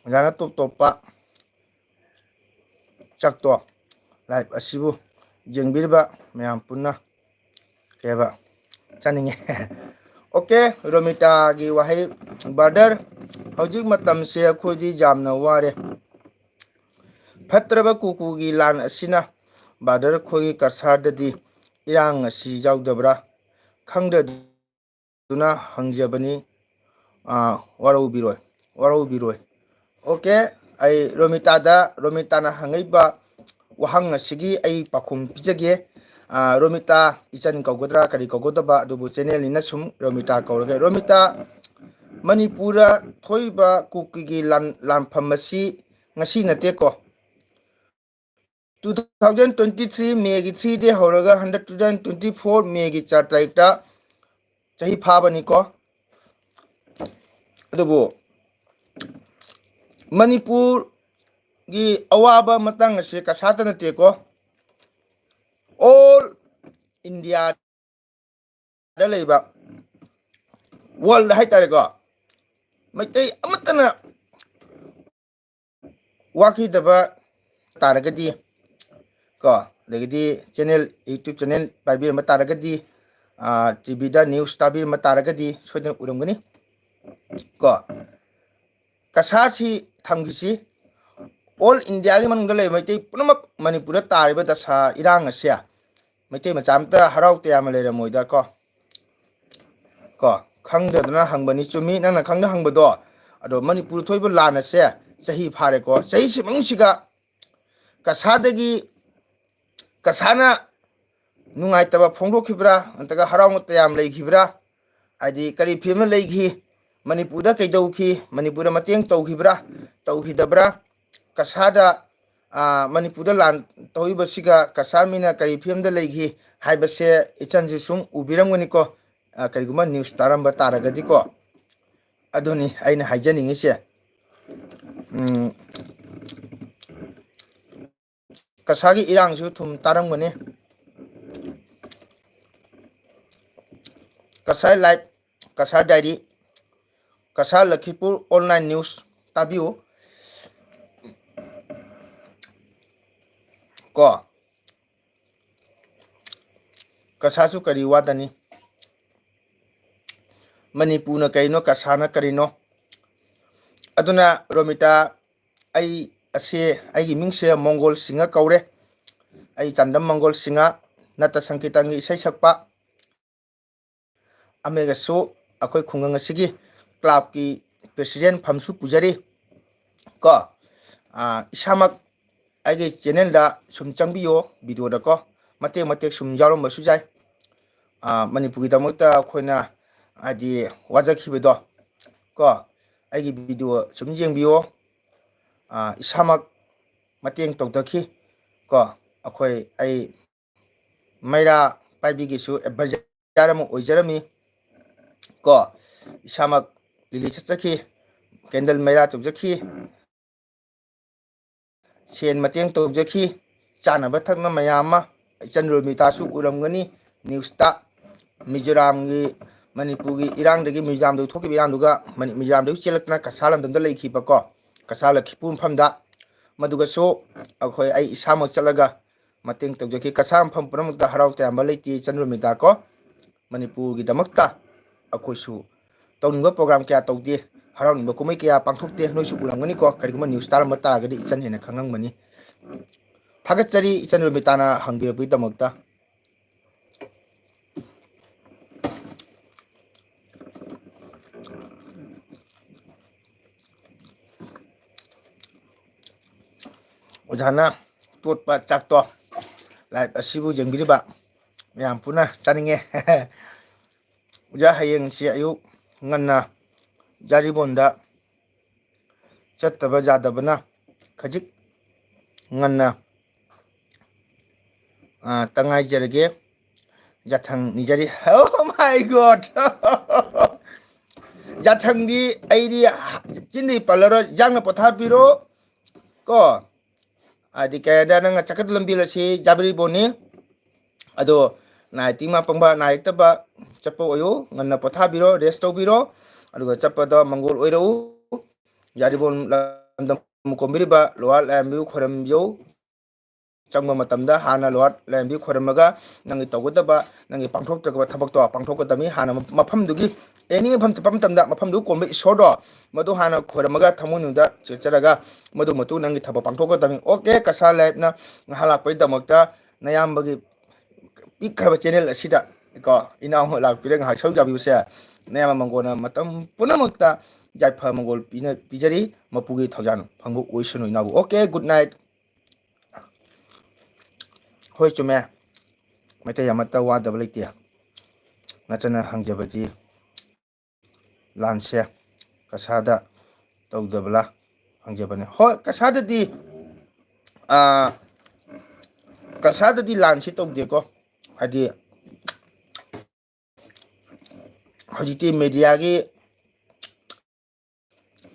ꯑꯣꯖꯥꯅ ꯇꯣꯞ ꯇꯣꯞꯄ ꯆꯥꯛꯇꯣ ꯂꯥꯏꯚ ꯑꯁꯤꯕꯨ ꯌꯦꯡꯕꯤꯔꯤꯕ ꯃꯌꯥꯝ ꯄꯨꯟꯅ ꯀꯩ ꯍꯥꯏꯕ ꯆꯥꯅꯤꯡꯉꯦ꯫ ꯑꯣꯀꯦ, ꯔꯣꯃꯤꯇꯥꯒꯤ ꯋꯥꯍꯩ, ꯕ꯭ꯔꯗꯔ, ꯍꯧꯖꯤꯛ ꯃꯇꯝꯁꯦ ꯑꯩꯈꯣꯏꯗꯤ ꯌꯥꯝꯅ ꯋꯥꯔꯦ꯫ ꯐꯠꯇ꯭ꯔꯕ ꯀꯨꯀꯨꯒꯤ ꯂꯥꯟ ꯑꯁꯤꯅ ꯕ꯭ꯔꯗꯔ ꯑꯩꯈꯣꯏꯒꯤ ꯀꯁꯥꯔꯗꯗꯤ ꯏꯔꯥꯡ ꯑꯁꯤ ꯌꯥꯎꯗꯕ꯭ꯔꯥ ꯈꯪꯗꯗꯨꯅ ꯍꯪꯖꯕꯅꯤ꯫ ꯑꯥ, ꯋꯥꯔꯧꯕꯤꯔꯣꯏ, ꯋꯥꯔꯧꯕꯤꯔꯣꯏ꯫ ꯑꯣꯀꯦ, ꯑꯩ ꯔꯣꯃꯤꯇꯥꯗ, ꯔꯣꯃꯤꯇꯥꯅ ꯍꯪꯉꯛꯏꯕ ꯋꯥꯍꯪ ꯑꯁꯤꯒꯤ ꯑꯩ ꯄꯥꯎꯈꯨꯝ ꯄꯤꯖꯒꯦ꯫ ꯑꯥ, ꯔꯣꯃꯤꯇꯥ ꯏꯆꯟ ꯀꯧꯒꯗ꯭ꯔꯥ ꯀꯔꯤ ꯀꯧꯒꯗꯕ, ꯑꯗꯨꯕꯨ ꯆꯦꯅꯦꯜꯅꯤꯅ ꯁꯨꯝ ꯔꯣꯃꯤꯇꯥ ꯀꯧꯔꯒꯦ꯫ ꯔꯣꯃꯤꯇꯥ, ꯃꯅꯤꯄꯨꯔꯗ ꯊꯣꯛꯏꯕ ꯀꯨꯀꯤꯒꯤ ꯂꯥꯟ-, ꯂꯥꯟꯐꯝ ꯑꯁꯤ ꯉꯁꯤ ꯅꯠꯇꯦꯀꯣ꯫ Two thousand twenty three May ꯒꯤ three ꯗꯒꯤ ꯍꯧꯔꯒ ꯍꯟꯗꯛ two thousand twenty four May ꯒꯤ ꯆꯥꯔ ꯇꯥꯔꯤꯛꯇ ꯆꯍꯤ ꯐꯥꯕꯅꯤꯀꯣ꯫ ꯑꯗꯨꯕꯨ ꯃꯅꯤꯄꯨꯔꯒꯤ ꯑꯋꯥꯕ ꯃꯇꯥꯡ ꯑꯁꯤ ꯀꯁꯥꯇ ꯅꯠꯇꯦꯀꯣ, all India ꯗ ꯂꯩꯕ world ꯍꯥꯏꯇꯥꯔꯦꯀꯣ, ꯃꯩꯇꯩ ꯑꯃꯠꯇꯅ ꯋꯥꯈꯤꯗꯕ ꯇꯥꯔꯒꯗꯤ ꯀꯣ, ꯑꯗꯒꯤꯗꯤ channel, YouTube channel ꯄꯥꯏꯕꯤꯔꯝꯕ ꯇꯥꯔꯒꯗꯤ, ꯇꯤꯚꯤꯗ news ꯇꯥꯕꯤꯔꯝꯕ ꯇꯥꯔꯒꯗꯤ ꯁꯣꯏꯗꯅ ꯎꯔꯝꯒꯅꯤ ꯀꯣ꯫ ꯀꯁꯥꯔꯁꯤ ꯊꯝꯈꯤꯁꯤ, all India ꯒꯤ ꯃꯅꯨꯡꯗ ꯂꯩꯕ ꯃꯩꯇꯩ ꯄꯨꯝꯅꯃꯛ ꯃꯅꯤꯄꯨꯔꯗ ꯇꯥꯔꯤꯕ ꯗꯁꯥ ꯏꯔꯥꯡ ꯑꯁꯦ ꯃꯩꯇꯩ ꯃꯆꯥ ꯑꯃꯇ ꯍꯔꯥꯎ ꯇꯌꯥꯝꯅ ꯂꯩꯔꯝꯃꯣꯏꯗ ꯀꯣ꯫ ꯀꯣ, ꯈꯪꯗꯗꯅ ꯍꯪꯕꯅꯤ, ꯆꯨꯝꯃꯤ ꯅꯪꯅ ꯈꯪꯗ ꯍꯪꯕꯗꯣ꯫ ꯑꯗꯣ ꯃꯅꯤꯄꯨꯔ ꯊꯣꯛꯏꯕ ꯂꯥꯟ ꯑꯁꯦ ꯆꯍꯤ ꯐꯥꯔꯦꯀꯣ, ꯆꯍꯤꯁꯤ ꯃꯅꯨꯡꯁꯤꯒ ꯀꯁꯥꯗꯒꯤ, ꯀꯁꯥꯅ ꯅꯨꯡꯉꯥꯏꯇꯕ ꯐꯣꯡꯗꯣꯛꯈꯤꯕ꯭ꯔꯥ ꯅꯠꯇ꯭ꯔꯒ ꯍꯔꯥꯎ ꯇꯌꯥꯝ ꯂꯩꯈꯤꯕ꯭ꯔꯥ? ꯍꯥꯏꯗꯤ ꯀꯔꯤ ꯐꯤꯕꯝꯗ ꯂꯩꯈꯤ? ꯃꯅꯤꯄꯨꯔꯗ ꯀꯩꯗꯧꯈꯤ? ꯃꯅꯤꯄꯨꯔꯗ ꯃꯇꯦꯡ ꯇꯧꯈꯤꯕ꯭ꯔꯥ ꯇꯧꯈꯤꯗꯕ꯭ꯔꯥ? ꯀꯁꯥꯗ, ꯃꯅꯤꯄꯨꯔꯗ ꯂꯥꯟ ꯇꯧꯔꯤꯕꯁꯤꯒ ꯀꯁꯥꯔ ꯃꯤꯅ ꯀꯔꯤ ꯐꯤꯕꯝꯗ ꯂꯩꯈꯤ ꯍꯥꯏꯕꯁꯦ ꯏꯆꯟꯁꯨ ꯁꯨꯝ ꯎꯕꯤꯔꯝꯒꯅꯤꯀꯣ, ꯀꯔꯤꯒꯨꯝꯕ news ꯇꯥꯔꯝꯕ ꯇꯥꯔꯒꯗꯤꯀꯣ꯫ ꯑꯗꯨꯅꯤ ꯑꯩꯅ ꯍꯥꯏꯖꯅꯤꯡꯉꯤꯁꯦ꯫ ꯀꯁꯥꯔꯒꯤ ꯏꯔꯥꯡꯁꯨ ꯊꯨꯝ ꯇꯥꯔꯝꯒꯅꯤ꯫ Cachar live, Cachar diary, Cachar ꯂꯈꯤꯄꯨꯔ online news ꯇꯥꯕꯤꯌꯨ ꯀꯣ꯫ ꯀꯁꯥꯔꯁꯨ ꯀꯔꯤ ꯋꯥꯗꯅꯤ? ꯃꯅꯤꯄꯨꯔꯅ ꯀꯔꯤꯅꯣ, ꯀꯁꯥꯔꯅ ꯀꯔꯤꯅꯣ? ꯑꯗꯨꯅ ꯔꯣꯃꯤꯇꯥ, ꯑꯩ ꯑꯁꯦ, ꯑꯩꯒꯤ ꯃꯤꯡꯁꯦ ꯃꯪꯒꯣꯜ ꯁꯤꯡꯍ ꯀꯧꯔꯦ꯫ ꯑꯩ ꯆꯥꯟꯗꯝ ꯃꯪꯒꯣꯜ ꯁꯤꯡꯍ, ꯅꯠꯇ ꯁꯪꯀꯤꯔꯇꯟꯒꯤ ꯏꯁꯩ ꯁꯛꯄ ꯑꯃꯒꯁꯨ ꯑꯩꯈꯣꯏ ꯈꯨꯡꯒꯪ ꯑꯁꯤꯒꯤ club ꯀꯤ president ꯐꯝꯁꯨ ꯄꯨꯖꯔꯤ ꯀꯣ꯫ ꯏꯁꯥꯃꯛ ꯑꯩꯒꯤ channel ꯗ ꯁꯨꯝ ꯆꯪꯕꯤꯌꯣ, video ꯗ ꯀꯣ, ꯃꯇꯦꯛ ꯃꯇꯦꯛ ꯁꯨꯝ ꯌꯥꯎꯔꯝꯕꯁꯨ ꯌꯥꯏ꯫ ꯃꯅꯤꯄꯨꯔꯒꯤꯗꯃꯛꯇ ꯑꯩꯈꯣꯏꯅ ꯍꯥꯏꯗꯤ ꯋꯥꯖꯈꯤꯕꯗꯣ ꯀꯣ, ꯑꯩꯒꯤ video ꯁꯨꯝ ꯌꯦꯡꯕꯤꯌꯣ꯫ ꯏꯁꯥꯃꯛ ꯃꯇꯦꯡ ꯇꯧꯊꯈꯤ ꯀꯣ꯫ ꯑꯩꯈꯣꯏ, ꯑꯩ ꯃꯩꯔꯥ ꯄꯥꯏꯕꯤꯒꯤꯁꯨ advisor ꯑꯃ ꯑꯣꯏꯖꯔꯝꯃꯤ ꯀꯣ꯫ ꯏꯁꯥꯃꯛ ꯂꯤꯂꯤ ꯆꯠꯆꯈꯤ, ꯀꯦꯟꯗꯜ ꯃꯩꯔꯥ ꯇꯧꯖꯈꯤ, ꯁꯦꯟ ꯃꯇꯦꯡ ꯇꯧꯖꯈꯤ, ꯆꯥꯅꯕ ꯊꯛꯅ ꯃꯌꯥꯝ ꯑꯃ꯫ ꯏꯆꯟ ꯔꯣꯃꯤꯇꯥꯁꯨ ꯎꯔꯝꯒꯅꯤ ꯅ꯭ꯌꯨꯁꯇ, ꯃꯤꯖꯣꯔꯥꯝꯒꯤ, ꯃꯅꯤꯄꯨꯔꯒꯤ ꯏꯔꯥꯡꯗꯒꯤ, ꯃꯤꯖꯣꯔꯥꯝꯗꯒꯤ ꯊꯣꯛꯈꯤꯕ ꯏꯔꯥꯡꯗꯨꯒ ꯃꯅꯤ-, ꯃꯤꯖꯣꯔꯥꯝꯗꯒꯤ ꯆꯦꯜꯂꯛꯇꯅ ꯀꯁꯥꯔ ꯂꯝꯗꯝꯗ ꯂꯩꯈꯤꯕꯀꯣ, ꯀꯁꯥꯔ ꯂꯈꯤꯄꯨꯔ ꯃꯐꯝꯗ꯫ ꯃꯗꯨꯒꯁꯨ ꯑꯩꯈꯣꯏ, ꯑꯩ ꯏꯁꯥꯃꯛ ꯆꯠꯂꯒ ꯃꯇꯦꯡ ꯇꯧꯖꯈꯤ꯫ ꯀꯁꯥꯔ ꯃꯐꯝ ꯄꯨꯝꯅꯃꯛꯇ ꯍꯔꯥꯎ ꯇꯌꯥꯝꯕ ꯂꯩꯇꯦ ꯏꯆꯟ ꯔꯣꯃꯤꯇꯥ ꯀꯣ꯫ ꯃꯅꯤꯄꯨꯔꯒꯤꯗꯃꯛꯇ ꯑꯩꯈꯣꯏꯁꯨ ꯇꯧꯅꯤꯡꯕ ꯄ꯭ꯔꯣꯒ꯭ꯔꯥꯝ ꯀꯌꯥ ꯇꯧꯗꯦ, ꯍꯔꯥꯎꯅꯤꯡꯕ ꯀꯨꯝꯍꯩ ꯀꯌꯥ ꯄꯥꯡꯊꯣꯛꯇꯦ꯫ ꯅꯣꯏꯁꯨ ꯎꯔꯝꯒꯅꯤꯀꯣ, ꯀꯔꯤꯒꯨꯝꯕ ꯅ꯭ꯌꯨꯁ ꯇꯥꯔꯝꯕ ꯇꯥꯔꯒꯗꯤ ꯏꯆꯟ ꯍꯦꯟꯅ ꯈꯪꯉꯝꯒꯅꯤ꯫ ꯊꯥꯒꯠꯆꯔꯤ ꯏꯆꯟ ꯔꯣꯃꯤꯇꯥꯅ ꯍꯪꯕꯤꯔꯛꯄꯒꯤꯗꯃꯛꯇ꯫ ꯑꯣꯖꯥꯅ ꯇꯣꯠꯄ ꯆꯥꯛꯇꯣ ꯂꯥꯏꯚ ꯑꯁꯤꯕꯨ ꯌꯦꯡꯕꯤꯔꯤꯕ ꯃꯌꯥꯝ ꯄꯨꯟꯅ ꯆꯥꯅꯤꯡꯉꯦ꯫ ꯑꯣꯖꯥ, ꯍꯌꯦꯡꯁꯤ ꯑꯌꯨꯛ ꯉꯟꯅ ꯖꯥꯔꯤꯕꯣꯟꯗ ꯆꯠꯇꯕ ꯌꯥꯗꯕꯅ ꯈꯖꯤꯛ ꯉꯟꯅ, ꯑ, ꯇꯉꯥꯏꯖꯔꯒꯦ꯫ ꯌꯥꯊꯪ ꯅꯤꯖꯔꯤ꯫ Oh my God! ꯌꯥꯊꯪꯗꯤ ꯑꯩꯗꯤ ꯆꯤꯟꯗꯤ ꯄꯜꯂꯔꯣꯏ, ꯌꯥꯡꯅ ꯄꯣꯊꯥꯕꯤꯔꯣ ꯀꯣ꯫ ꯍꯥꯏꯗꯤ ꯀꯩ ꯍꯥꯏꯗ, ꯅꯪꯅ ꯆꯠꯀꯗꯕ ꯂꯝꯕꯤ ꯑꯁꯤ ꯖꯥꯔꯤꯕꯣꯟꯅꯤ꯫ ꯑꯗꯣ ꯅꯥꯏ ꯇꯤꯡ ꯃꯥ ꯄꯪꯕ ꯅꯥꯏ ꯌꯦꯛꯇꯕ ꯆꯠꯄ ꯑꯣꯏꯌꯨ, ꯉꯟꯅ ꯄꯣꯊꯥꯕꯤꯔꯣ, ꯔꯦꯁ ꯇꯧꯕꯤꯔꯣ꯫ ꯑꯗꯨꯒ ꯆꯠꯄꯗ ꯃꯪꯒꯣꯜ ꯑꯣꯏꯔꯛꯎ꯫ ꯖꯥꯔꯤꯕꯣꯟ ꯂꯝꯗꯝ ꯀꯣꯝꯕꯤꯔꯤꯕ ꯂꯣꯋꯥꯔ ꯂꯥꯏꯔꯦꯝꯕꯤꯕꯨ ꯈꯣꯏꯔꯝꯕꯤꯌꯨ꯫ ꯆꯪꯕ ꯃꯇꯝꯗ ꯍꯥꯟꯅ ꯂꯣꯋꯥꯔ ꯂꯥꯏꯔꯦꯝꯕꯤ ꯈꯣꯏꯔꯝꯃꯒ ꯅꯪꯒꯤ ꯇꯧꯒꯗꯕ, ꯅꯪꯒꯤ ꯄꯥꯡꯊꯣꯛꯇ꯭ꯔꯕ ꯊꯕꯛꯇꯣ ꯄꯥꯡꯊꯣꯛꯀꯗꯕꯅꯤ꯫ ꯍꯥꯟꯅ ꯃꯐꯝꯗꯨꯒꯤ, ꯑꯦꯅꯤ ꯃꯐꯝ ꯆꯠꯄ ꯃꯇꯝꯗ ꯃꯐꯝꯗꯨ ꯀꯣꯟꯕ ꯏꯁꯣꯔꯗꯣ ꯃꯗꯨ ꯍꯥꯟꯅ ꯈꯣꯏꯔꯝꯃꯒ ꯊꯃꯣꯏꯅꯨꯡꯗ ꯆꯦꯠꯆꯔꯒ ꯃꯗꯨ ꯃꯇꯨꯡ ꯅꯪꯒꯤ ꯊꯕꯛ ꯄꯥꯡꯊꯣꯛꯀꯗꯕꯅꯤ꯫ ꯑꯣꯀꯦ, ꯀꯁꯥꯔ ꯂꯥꯏꯐꯅ ꯉꯥꯏꯍꯥꯛ ꯂꯥꯛꯄꯒꯤꯗꯃꯛꯇ ꯅꯌꯥꯝꯕꯒꯤ ꯄꯤꯛꯈ꯭ꯔꯕ ꯆꯦꯅꯦꯜ ꯑꯁꯤꯗ ꯀꯣ, ꯏꯅꯥꯎ ꯂꯥꯛꯄꯤꯔꯒ ꯉꯥꯏꯍꯥꯛ ꯁꯔꯨꯛ ꯌꯥꯕꯤꯕꯁꯦ ꯅꯌꯥꯝꯕ ꯃꯪꯒꯣꯟꯅ ꯃꯇꯝ ꯄꯨꯝꯅꯃꯛꯇ ꯌꯥꯏꯐ ꯃꯪꯒꯣꯜ ꯄꯤꯅ-, ꯄꯤꯖꯔꯤ꯫ ꯃꯄꯨꯒꯤ ꯊꯧꯖꯥꯜ ꯐꯪꯕ ꯑꯣꯏꯁꯅꯨ ꯏꯅꯥꯎꯕꯨ꯫ Okay, good night. ꯍꯣꯏ, ꯆꯨꯝꯃꯦ꯫ ꯃꯩꯇꯩ ꯑꯃꯠꯇ ꯋꯥꯗꯕ ꯂꯩꯇꯦ꯫ ꯅꯆꯟꯅ ꯍꯪꯖꯕꯗꯤ ꯂꯥꯟꯁꯦ ꯀꯁꯥꯗ ꯇꯧꯗꯕ꯭ꯔꯥ ꯍꯪꯖꯕꯅꯦ꯫ ꯍꯣꯏ, ꯀꯁꯥꯗꯗꯤ, ꯑꯥ, ꯀꯁꯥꯗꯗꯤ ꯂꯥꯟꯁꯤ ꯇꯧꯗꯦꯀꯣ꯫ ꯍꯥꯏꯗꯤ ꯍꯧꯖꯤꯛꯇꯤ ꯃꯦꯗꯤꯌꯥꯒꯤ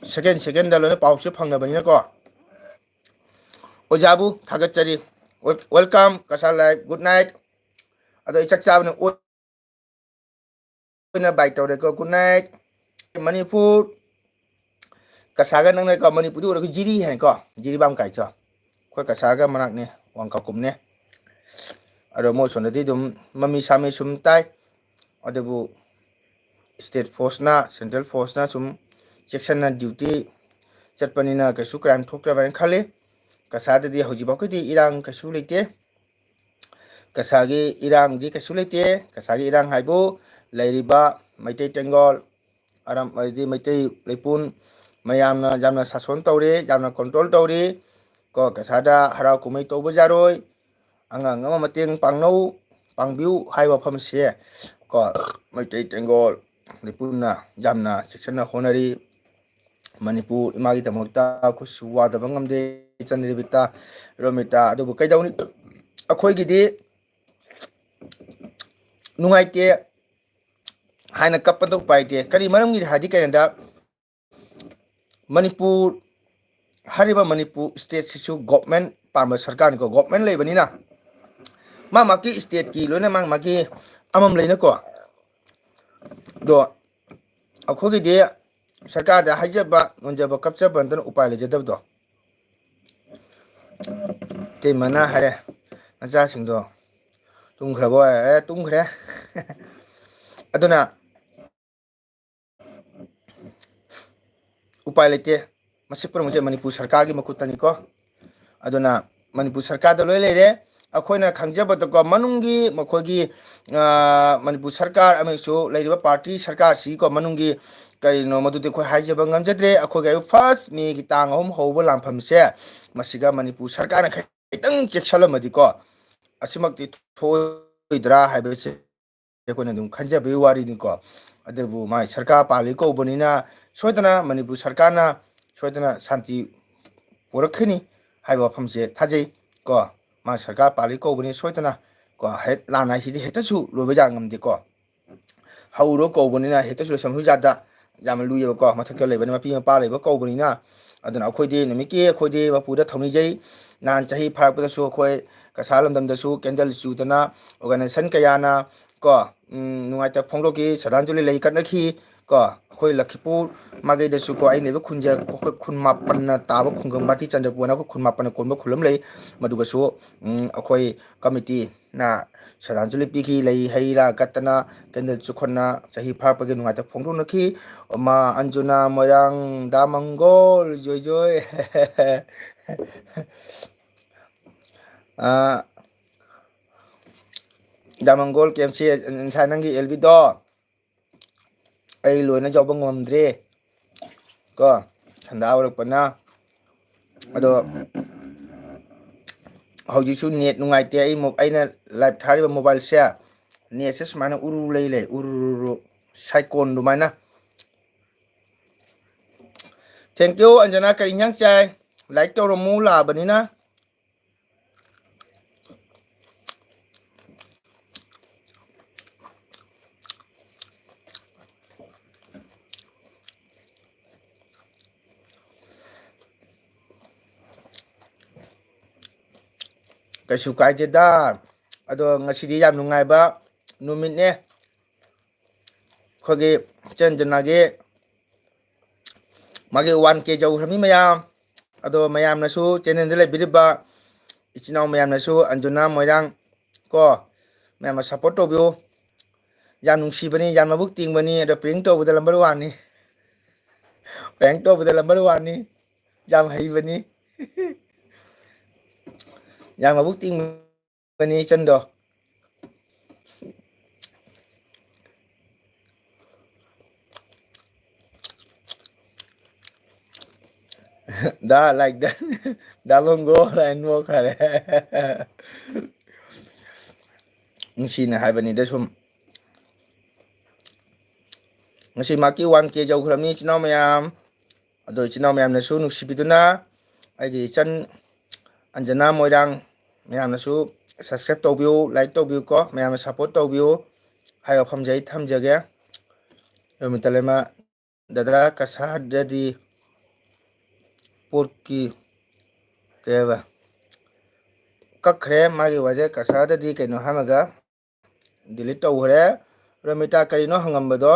second secondꯗ ꯂꯣꯏꯅ ꯄꯥꯎꯁꯦ ꯐꯪꯅꯕꯅꯤꯅꯀꯣ꯫ ꯑꯣꯖꯥꯕꯨ ꯊꯥꯒꯠꯆꯔꯤ꯫ Wel-, welcome, Cachar live, good night꯫ ꯑꯗꯣ ꯑꯩ ꯆꯥꯛ ꯆꯥꯕꯅ ꯑꯣꯏꯅ bye ꯇꯧꯔꯦꯀꯣ, good night꯫ ꯃꯅꯤꯄꯨꯔ, ꯀꯁꯥꯔꯒ ꯅꯛꯅꯔꯦꯀꯣ, ꯃꯅꯤꯄꯨꯔꯗꯤ ꯑꯣꯏꯔꯒ ꯖꯤꯔꯤ ꯍꯥꯏꯅꯀꯣ, ꯖꯤꯔꯤꯕꯥꯝ ꯀꯥꯏꯁꯣ꯫ ꯑꯩꯈꯣꯏ ꯀꯁꯥꯔꯒ ꯃꯅꯥꯛꯅꯦ, ꯋꯥꯡꯈꯥꯀꯨꯝꯅꯦ꯫ ꯑꯗꯣ ꯃꯣꯏ ꯁꯣꯝꯗꯗꯤ ꯑꯗꯨꯝ ꯃꯃꯤ ꯁꯥꯃꯤ ꯁꯨꯝ ꯇꯥꯏ꯫ ꯑꯗꯨꯕꯨ state forceꯅ, central forceꯅ ꯁꯨꯝ ꯆꯦꯛꯁꯤꯟꯅ duty ꯆꯠꯄꯅꯤꯅ ꯀꯩꯁꯨ crime ꯊꯣꯛꯇ꯭ꯔꯕ ꯍꯥꯏꯅ ꯈꯜꯂꯤ꯫ ꯀꯁꯥꯔꯗꯗꯤ ꯍꯧꯖꯤꯛꯐꯥꯎꯒꯤꯗꯤ ꯏꯔꯥꯡ ꯀꯩꯁꯨ ꯂꯩꯇꯦ꯫ ꯀꯁꯥꯔꯒꯤ ꯏꯔꯥꯡꯗꯤ ꯀꯩꯁꯨ ꯂꯩꯇꯦ꯫ ꯀꯁꯥꯔꯒꯤ ꯏꯔꯥꯡ ꯍꯥꯏꯕꯨ ꯂꯩꯔꯤꯕ ꯃꯩꯇꯩ ꯇꯦꯡꯒꯣꯜ, ꯑꯔꯝ-, ꯍꯥꯏꯗꯤ ꯃꯩꯇꯩ ꯂꯩꯄꯨꯟ ꯃꯌꯥꯝꯅ ꯌꯥꯝꯅ ꯁꯥꯁꯣꯟ ꯇꯧꯔꯤ, ꯌꯥꯝꯅ control ꯇꯧꯔꯤ꯫ ꯀꯣ, ꯀꯁꯥꯔꯗ ꯍꯔꯥꯎ ꯀꯨꯝꯍꯩ ꯇꯧꯕ ꯌꯥꯔꯣꯏ, ꯑꯉꯥꯡ ꯑꯃ ꯃꯇꯦꯡ ꯄꯥꯡꯅꯧ, ꯄꯥꯡꯕꯤꯌꯨ ꯍꯥꯏꯕ ꯋꯥꯐꯝꯁꯦ ꯀꯣ, ꯃꯩꯇꯩ ꯇꯦꯡꯒꯣꯜ ꯂꯩꯄꯨꯟꯅ ꯌꯥꯝꯅ ꯆꯦꯛꯁꯤꯟꯅ ꯍꯣꯠꯅꯔꯤ꯫ ꯃꯅꯤꯄꯨꯔ ꯏꯃꯥꯒꯤꯗꯃꯛꯇ ꯑꯩꯈꯣꯏꯁꯨ ꯋꯥꯗꯕ ꯉꯝꯗꯦ, ꯏꯆꯟ ꯔꯦꯕꯤꯇꯥ, ꯔꯣꯃꯤꯇꯥ꯫ ꯑꯗꯨꯕꯨ ꯀꯩꯗꯧꯅꯤ, ꯑꯩꯈꯣꯏꯒꯤꯗꯤ ꯅꯨꯡꯉꯥꯏꯇꯦ ꯍꯥꯏꯅ ꯀꯞꯄꯗ ꯎꯄꯥꯏ ꯂꯩꯇꯦ꯫ ꯀꯔꯤ ꯃꯔꯝꯒꯤꯗꯤ ꯍꯥꯏꯗꯤ ꯀꯩꯅꯣꯗ, ꯃꯅꯤꯄꯨꯔ ꯍꯥꯏꯔꯤꯕ ꯃꯅꯤꯄꯨꯔ stateꯁꯤꯁꯨ government ꯄꯥꯟꯕ ꯁꯔꯀꯥꯔꯅꯤꯀꯣ, government ꯂꯩꯕꯅꯤꯅ ꯃꯥ ꯃꯥꯒꯤ stateꯀꯤ ꯂꯣꯏꯅ ꯃꯥ ꯃꯥꯒꯤ ꯑꯃꯃꯝ ꯂꯩꯅꯀꯣ꯫ ꯑꯗꯣ ꯑꯩꯈꯣꯏꯒꯤꯗꯤ ꯁꯔꯀꯥꯔꯗ ꯍꯥꯏꯖꯕ, ꯅꯣꯟꯖꯕ, ꯀꯞꯆꯕ ꯅꯠꯇꯅ ꯎꯄꯥꯏ ꯂꯩꯖꯗꯕꯗꯣ꯫ ꯏꯇꯩꯃꯅ ꯍꯥꯏꯔꯦ, "ꯅꯆꯥꯁꯤꯡꯗꯣ ꯇꯨꯝꯈ꯭ꯔꯕꯣ?" ꯑꯦ, ꯇꯨꯝꯈ꯭ꯔꯦ꯫ ꯑꯗꯨꯅ ꯎꯄꯥꯏ ꯂꯩꯇꯦ꯫ ꯃꯁꯤ ꯄꯨꯝꯅꯃꯛꯁꯦ ꯃꯅꯤꯄꯨꯔ ꯁꯔꯀꯥꯔꯒꯤ ꯃꯈꯨꯠꯇꯅꯤꯀꯣ꯫ ꯑꯗꯨꯅ ꯃꯅꯤꯄꯨꯔ ꯁꯔꯀꯥꯔꯗ ꯂꯣꯏ ꯂꯩꯔꯦ꯫ ꯑꯩꯈꯣꯏꯅ ꯈꯪꯖꯕꯗꯀꯣ, ꯃꯅꯨꯡꯒꯤ ꯃꯈꯣꯏꯒꯤ, ꯑ, ꯃꯅꯤꯄꯨꯔ ꯁꯔꯀꯥꯔ ꯑꯃꯁꯨ ꯂꯩꯔꯤꯕ party ꯁꯔꯀꯥꯔꯁꯤꯀꯣ, ꯃꯅꯨꯡꯒꯤ ꯀꯔꯤꯅꯣ ꯃꯗꯨꯗꯤ ꯑꯩꯈꯣꯏ ꯍꯥꯏꯖꯕ ꯉꯝꯖꯗ꯭ꯔꯦ꯫ ꯑꯩꯈꯣꯏꯒꯤ ꯍꯥꯏꯕ first Mayꯒꯤ ꯇꯥꯡ ꯑꯍꯨꯝ ꯍꯧꯕ ꯂꯥꯟꯐꯝꯁꯦ, ꯃꯁꯤꯒ ꯃꯅꯤꯄꯨꯔ ꯁꯔꯀꯥꯔꯅ ꯈꯤꯇꯪ ꯆꯦꯛꯁꯤꯜꯂꯝꯃꯗꯤꯀꯣ, ꯑꯁꯤꯃꯛꯇꯤ ꯊꯣꯛꯑꯣꯏꯗ꯭ꯔꯥ ꯍꯥꯏꯕꯁꯦ ꯑꯩꯈꯣꯏꯅ ꯑꯗꯨꯝ ꯈꯟꯖꯕꯒꯤ ꯋꯥꯔꯤꯅꯤꯀꯣ꯫ ꯑꯗꯨꯕꯨ ꯃꯥꯒꯤ ꯁꯔꯀꯥꯔ ꯄꯥꯜꯂꯤ ꯀꯧꯕꯅꯤꯅ ꯁꯣꯏꯗꯅ ꯃꯅꯤꯄꯨꯔ ꯁꯔꯀꯥꯔꯅ ꯁꯣꯏꯗꯅ ꯁꯥꯟꯇꯤ ꯄꯨꯔꯛꯀꯅꯤ ꯍꯥꯏꯕ ꯋꯥꯐꯝꯁꯦ ꯊꯥꯖꯩ ꯀꯣ꯫ ꯃꯥ ꯁꯔꯀꯥꯔ ꯄꯥꯜꯂꯤ ꯀꯧꯕꯅꯤ ꯁꯣꯏꯗꯅ ꯀꯣ꯫ ꯍꯦꯛ ꯂꯥꯟ ꯍꯥꯏꯁꯤꯗꯤ ꯍꯦꯛꯇꯁꯨ ꯂꯣꯏꯕ ꯌꯥ ꯉꯝꯗꯦꯀꯣ꯫ ꯍꯧꯔꯣ ꯀꯧꯕꯅꯤꯅ ꯍꯦꯛꯇꯁꯨ ꯂꯣꯏꯁꯟꯕꯁꯨ ꯌꯥꯗ꯫ ꯌꯥꯝꯅ ꯂꯨꯏꯌꯦꯕꯀꯣ꯫ ꯃꯊꯛꯇ ꯂꯩꯕꯅ ꯃꯄꯤ ꯃꯄꯥ ꯂꯩꯕ ꯀꯧꯕꯅꯤꯅ꯫ ꯑꯗꯨꯅ ꯑꯩꯈꯣꯏꯗꯤ ꯅꯨꯃꯤꯠꯀꯤ ꯑꯩꯈꯣꯏꯗꯤ ꯃꯄꯨꯗ ꯊꯧꯅꯤꯖꯩ꯫ ꯅꯍꯥꯟ ꯆꯍꯤ ꯐꯥꯔꯛꯄꯗꯁꯨ ꯑꯩꯈꯣꯏ ꯀꯁꯥ ꯂꯝꯗꯝꯗꯁꯨ ꯀꯦꯟꯗꯜ ꯆꯨꯗꯅ ꯑꯣꯔꯒꯅꯥꯏꯖꯦꯁꯟ ꯀꯌꯥꯅ ꯀꯣ, ꯎꯝ, ꯅꯨꯡꯉꯥꯏꯇꯕ ꯐꯣꯡꯗꯣꯛꯈꯤ, ꯁ꯭ꯔꯗꯥꯟꯖꯂꯤ ꯂꯩ ꯀꯠꯅꯈꯤ ꯀꯣ꯫ ꯑꯩꯈꯣꯏ ꯂꯈꯤꯄꯨꯔ ꯃꯥꯏꯀꯩꯗꯁꯨ ꯀꯣ, ꯑꯩꯅ ꯂꯩꯕ ꯈꯨꯟꯁꯦ ꯑꯩꯈꯣꯏ ꯈꯨꯟ ꯃꯥꯄꯟꯅ ꯇꯥꯕ ꯈꯨꯡꯒꯪ ꯕꯥꯇꯤ ꯆꯟꯗ꯭ꯔꯄꯨꯔꯅ ꯑꯩꯈꯣꯏ ꯈꯨꯟ ꯃꯥꯄꯟꯅ ꯀꯣꯟꯕ ꯈꯨꯜ ꯑꯃ ꯂꯩ꯫ ꯃꯗꯨꯒꯁꯨ, ꯎꯝ, ꯑꯩꯈꯣꯏ ꯀꯃꯤꯇꯤꯅ ꯁ꯭ꯔꯗꯥꯟꯖꯂꯤ ꯄꯤꯈꯤ, ꯂꯩ ꯍꯩ ꯔꯥ ꯀꯠꯇꯅ ꯀꯦꯟꯗꯜ ꯆꯨꯈꯠꯅ ꯆꯍꯤ ꯐꯥꯔꯛꯄꯒꯤ ꯅꯨꯡꯉꯥꯏꯇꯕ ꯐꯣꯡꯗꯣꯛꯅꯈꯤ꯫ ꯑꯃ ꯑꯟꯖꯨꯅꯥ ꯃꯣꯏꯔꯥꯡ, ꯗꯥ ꯃꯪꯒꯣꯜ, ꯖꯣꯏ ꯖꯣꯏ꯫ ꯑ, ꯗꯥ ꯃꯪꯒꯣꯜ ꯀꯦ ꯑꯦꯝ ꯁꯤ, ꯉꯁꯥꯏ ꯅꯪꯒꯤ ꯑꯦꯜ ꯕꯤꯗꯣ ꯑꯩ ꯂꯣꯏꯅ ꯌꯥꯎꯕ ꯉꯝꯗ꯭ꯔꯦ ꯀꯣ, ꯁꯟꯗꯥ ꯑꯣꯏꯔꯛꯄꯅ꯫ ꯑꯗꯣ ꯍꯧꯖꯤꯛꯁꯨ ꯅꯦꯠ ꯅꯨꯡꯉꯥꯏꯇꯦ꯫ ꯑꯩ ꯃꯣ-, ꯑꯩꯅ ꯂꯥꯏꯚ ꯊꯥꯔꯤꯕ ꯃꯣꯕꯥꯏꯜꯁꯦ ꯅꯦꯠꯁꯦ ꯁꯨꯃꯥꯏꯅ ꯎꯔꯨ ꯂꯩ ꯂꯩ, ꯎꯔꯨ ꯁꯥꯏꯀꯣꯟ ꯑꯗꯨꯃꯥꯏꯅ꯫ Thank you, ꯑꯟꯖꯅꯥ꯫ ꯀꯔꯤ ꯏꯟꯖꯥꯡ ꯆꯥꯏ? ꯂꯥꯏꯛ ꯇꯧꯔꯝꯃꯨ, ꯂꯥꯛꯑꯕꯅꯤꯅ꯫ ꯀꯩꯁꯨ ꯀꯥꯏꯗꯦꯗ꯫ ꯑꯗꯣ ꯉꯁꯤꯗꯤ ꯌꯥꯝ ꯅꯨꯡꯉꯥꯏꯕ ꯅꯨꯃꯤꯠꯅꯦ꯫ ꯑꯩꯈꯣꯏꯒꯤ ꯏꯆꯟ ꯖꯨꯅꯥꯒꯤ ꯃꯥꯒꯤ ꯋꯥꯟ ꯀꯦ ꯌꯧꯈ꯭ꯔꯃꯤ ꯃꯌꯥꯝ꯫ ꯑꯗꯣ ꯃꯌꯥꯝꯅꯁꯨ, ꯆꯦꯅꯦꯜꯗ ꯂꯩꯕꯤꯔꯤꯕ ꯏꯆꯤꯟ ꯏꯅꯥꯎ ꯃꯌꯥꯝꯅꯁꯨ, ꯑꯟꯖꯨꯅꯥ ꯃꯣꯏꯔꯥꯡ ꯀꯣ, ꯃꯌꯥꯝꯅ ꯁꯞꯄꯣꯔꯠ ꯇꯧꯕꯤꯌꯨ꯫ ꯌꯥꯝ ꯅꯨꯡꯁꯤꯕꯅꯤ, ꯌꯥꯝ ꯃꯕꯨꯛ ꯇꯤꯡꯕꯅꯤ꯫ ꯑꯗꯣ ꯄ꯭ꯔꯦꯡ ꯇꯧꯕꯗ ꯂꯝꯕꯔ ꯋꯥꯟꯅꯤ, ꯄ꯭ꯔꯦꯡ ꯇꯧꯕꯗ ꯂꯝꯕꯔ ꯋꯥꯟꯅꯤ꯫ ꯌꯥꯝ ꯍꯩꯕꯅꯤ, ꯌꯥꯝ ꯃꯕꯨꯛ ꯇꯤꯡꯕꯅꯤ ꯏꯆꯟꯗꯣ꯫ ꯗꯥ ꯂꯥꯏꯛ ꯗ, ꯗꯥ ꯂꯣꯡꯒꯣ ꯂꯥꯏꯟ ꯋꯥꯛ ꯍꯥꯏꯔꯦ꯫ ꯅꯨꯡꯁꯤꯅ ꯍꯥꯏꯕꯅꯤꯗ ꯁꯨꯝ꯫ ꯉꯁꯤ ꯃꯍꯥꯛꯀꯤ ꯋꯥꯟ ꯀꯦ ꯌꯧꯈ꯭ꯔꯕꯅꯤ, ꯏꯆꯤꯟ ꯏꯅꯥꯎ ꯃꯌꯥꯝ꯫ ꯑꯗꯣ ꯏꯆꯤꯟ ꯏꯅꯥꯎ ꯃꯌꯥꯝꯅꯁꯨ ꯅꯨꯡꯁꯤꯕꯤꯗꯨꯅ ꯑꯩꯒꯤ ꯏꯆꯟ ꯑꯟꯖꯅꯥ ꯃꯣꯏꯔꯥꯡ ꯃꯌꯥꯝꯅꯁꯨ subscribe ꯇꯧꯕꯤꯌꯨ, like ꯇꯧꯕꯤꯌꯨꯀꯣ, ꯃꯌꯥꯝꯅ support ꯇꯧꯕꯤꯌꯨ꯫ ꯍꯥꯏꯕ ꯋꯥꯐꯝꯁꯦ ꯑꯩ ꯊꯝꯖꯒꯦ꯫ ꯔꯣꯃꯤꯇꯥ ꯂꯩꯃ꯫ ꯗꯗꯥ ꯀꯁꯥꯔꯗꯗꯤ ꯄꯣꯠꯀꯤ ꯀꯩ ꯍꯥꯏꯕ? ꯀꯛꯈ꯭ꯔꯦ ꯃꯥꯒꯤ ꯋꯥꯖꯦ꯫ ꯀꯁꯥꯔꯗꯗꯤ ꯀꯩꯅꯣ ꯍꯥꯏꯔꯝꯃꯒ delete ꯇꯧꯈ꯭ꯔꯦ꯫ ꯔꯣꯃꯤꯇꯥ ꯀꯔꯤꯅꯣ ꯍꯪꯉꯝꯕꯗꯣ?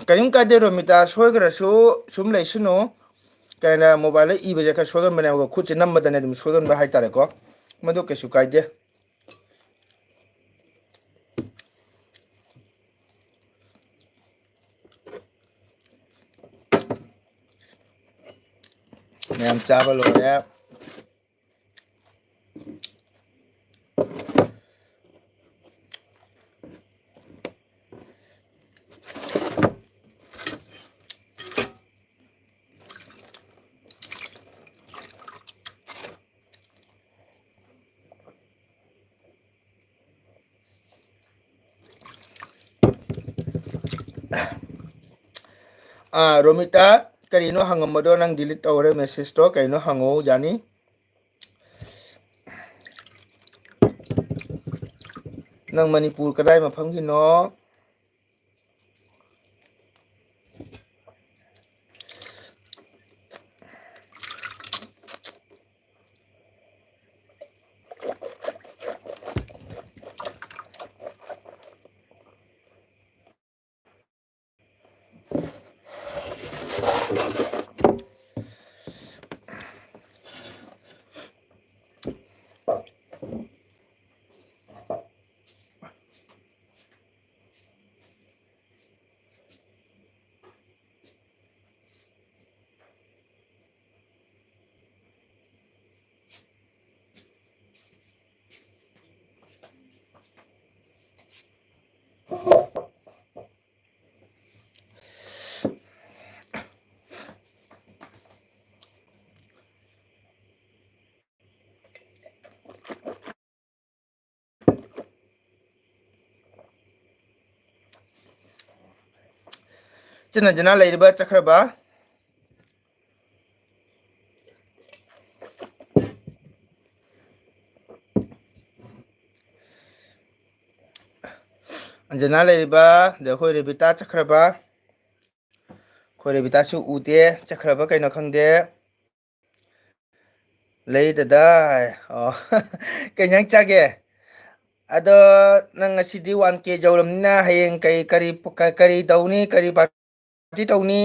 ꯀꯔꯤꯝ ꯀꯥꯏꯗꯦ ꯔꯣꯃꯤꯇꯥ, ꯁꯣꯏꯈ꯭ꯔꯁꯨ ꯁꯨꯝ ꯂꯩꯁꯅꯨ꯫ ꯀꯩꯅꯣ, mobileꯗ ꯏꯕꯁꯦ ꯈꯔ ꯁꯣꯏꯒꯟꯕꯅꯦꯕꯀꯣ, ꯈꯨꯠꯁꯦ ꯅꯝꯕꯗꯅꯦ ꯑꯗꯨꯝ ꯁꯣꯏꯒꯟꯕ ꯍꯥꯏꯇꯥꯔꯦꯀꯣ, ꯃꯗꯨ ꯀꯩꯁꯨ ꯀꯥꯏꯗꯦ꯫ ꯃꯌꯥꯝ ꯆꯥꯕ ꯂꯣꯏꯔꯦ꯫ ꯑꯥ, ꯔꯣꯃꯤꯇꯥ, ꯀꯔꯤꯅꯣ ꯍꯪꯉꯝꯕꯗꯣ? ꯅꯪ delete ꯇꯧꯈ꯭ꯔꯦ messageꯇꯣ꯫ ꯀꯔꯤꯅꯣ ꯍꯪꯉꯣ, ꯌꯥꯅꯤ꯫ ꯅꯪ ꯃꯅꯤꯄꯨꯔ ꯀꯗꯥꯏ ꯃꯐꯝꯒꯤꯅꯣ? ꯆꯤꯟꯅ ꯆꯤꯟꯅ ꯂꯩꯔꯤꯕ ꯆꯠꯈ꯭ꯔꯕ꯫ ꯑꯟꯖꯅꯥ ꯂꯩꯔꯤꯕ, ꯑꯗ ꯑꯩꯈꯣꯏ ꯔꯦꯕꯤꯇꯥ ꯆꯠꯈ꯭ꯔꯕ? ꯑꯩꯈꯣꯏ ꯔꯦꯕꯤꯇꯥꯁꯨ ꯎꯗꯦ, ꯆꯠꯈ꯭ꯔꯕ ꯀꯩꯅꯣ ꯈꯪꯗꯦ꯫ ꯂꯩ ꯗꯗꯥ꯫ ꯑꯣ꯫ ꯀꯩ ꯏꯟꯖꯥꯡ ꯆꯥꯒꯦ? ꯑꯗꯣ ꯅꯪ ꯉꯁꯤꯗꯤ ꯋꯥꯟ ꯀꯦ ꯌꯧꯔꯝꯅꯤꯅ ꯍꯌꯦꯡ ꯀꯩ, ꯀꯔꯤ, ꯀꯔꯤ ꯇꯧꯅꯤ? ꯀꯔꯤ ꯄꯥꯔꯇꯤ ꯇꯧꯅꯤ?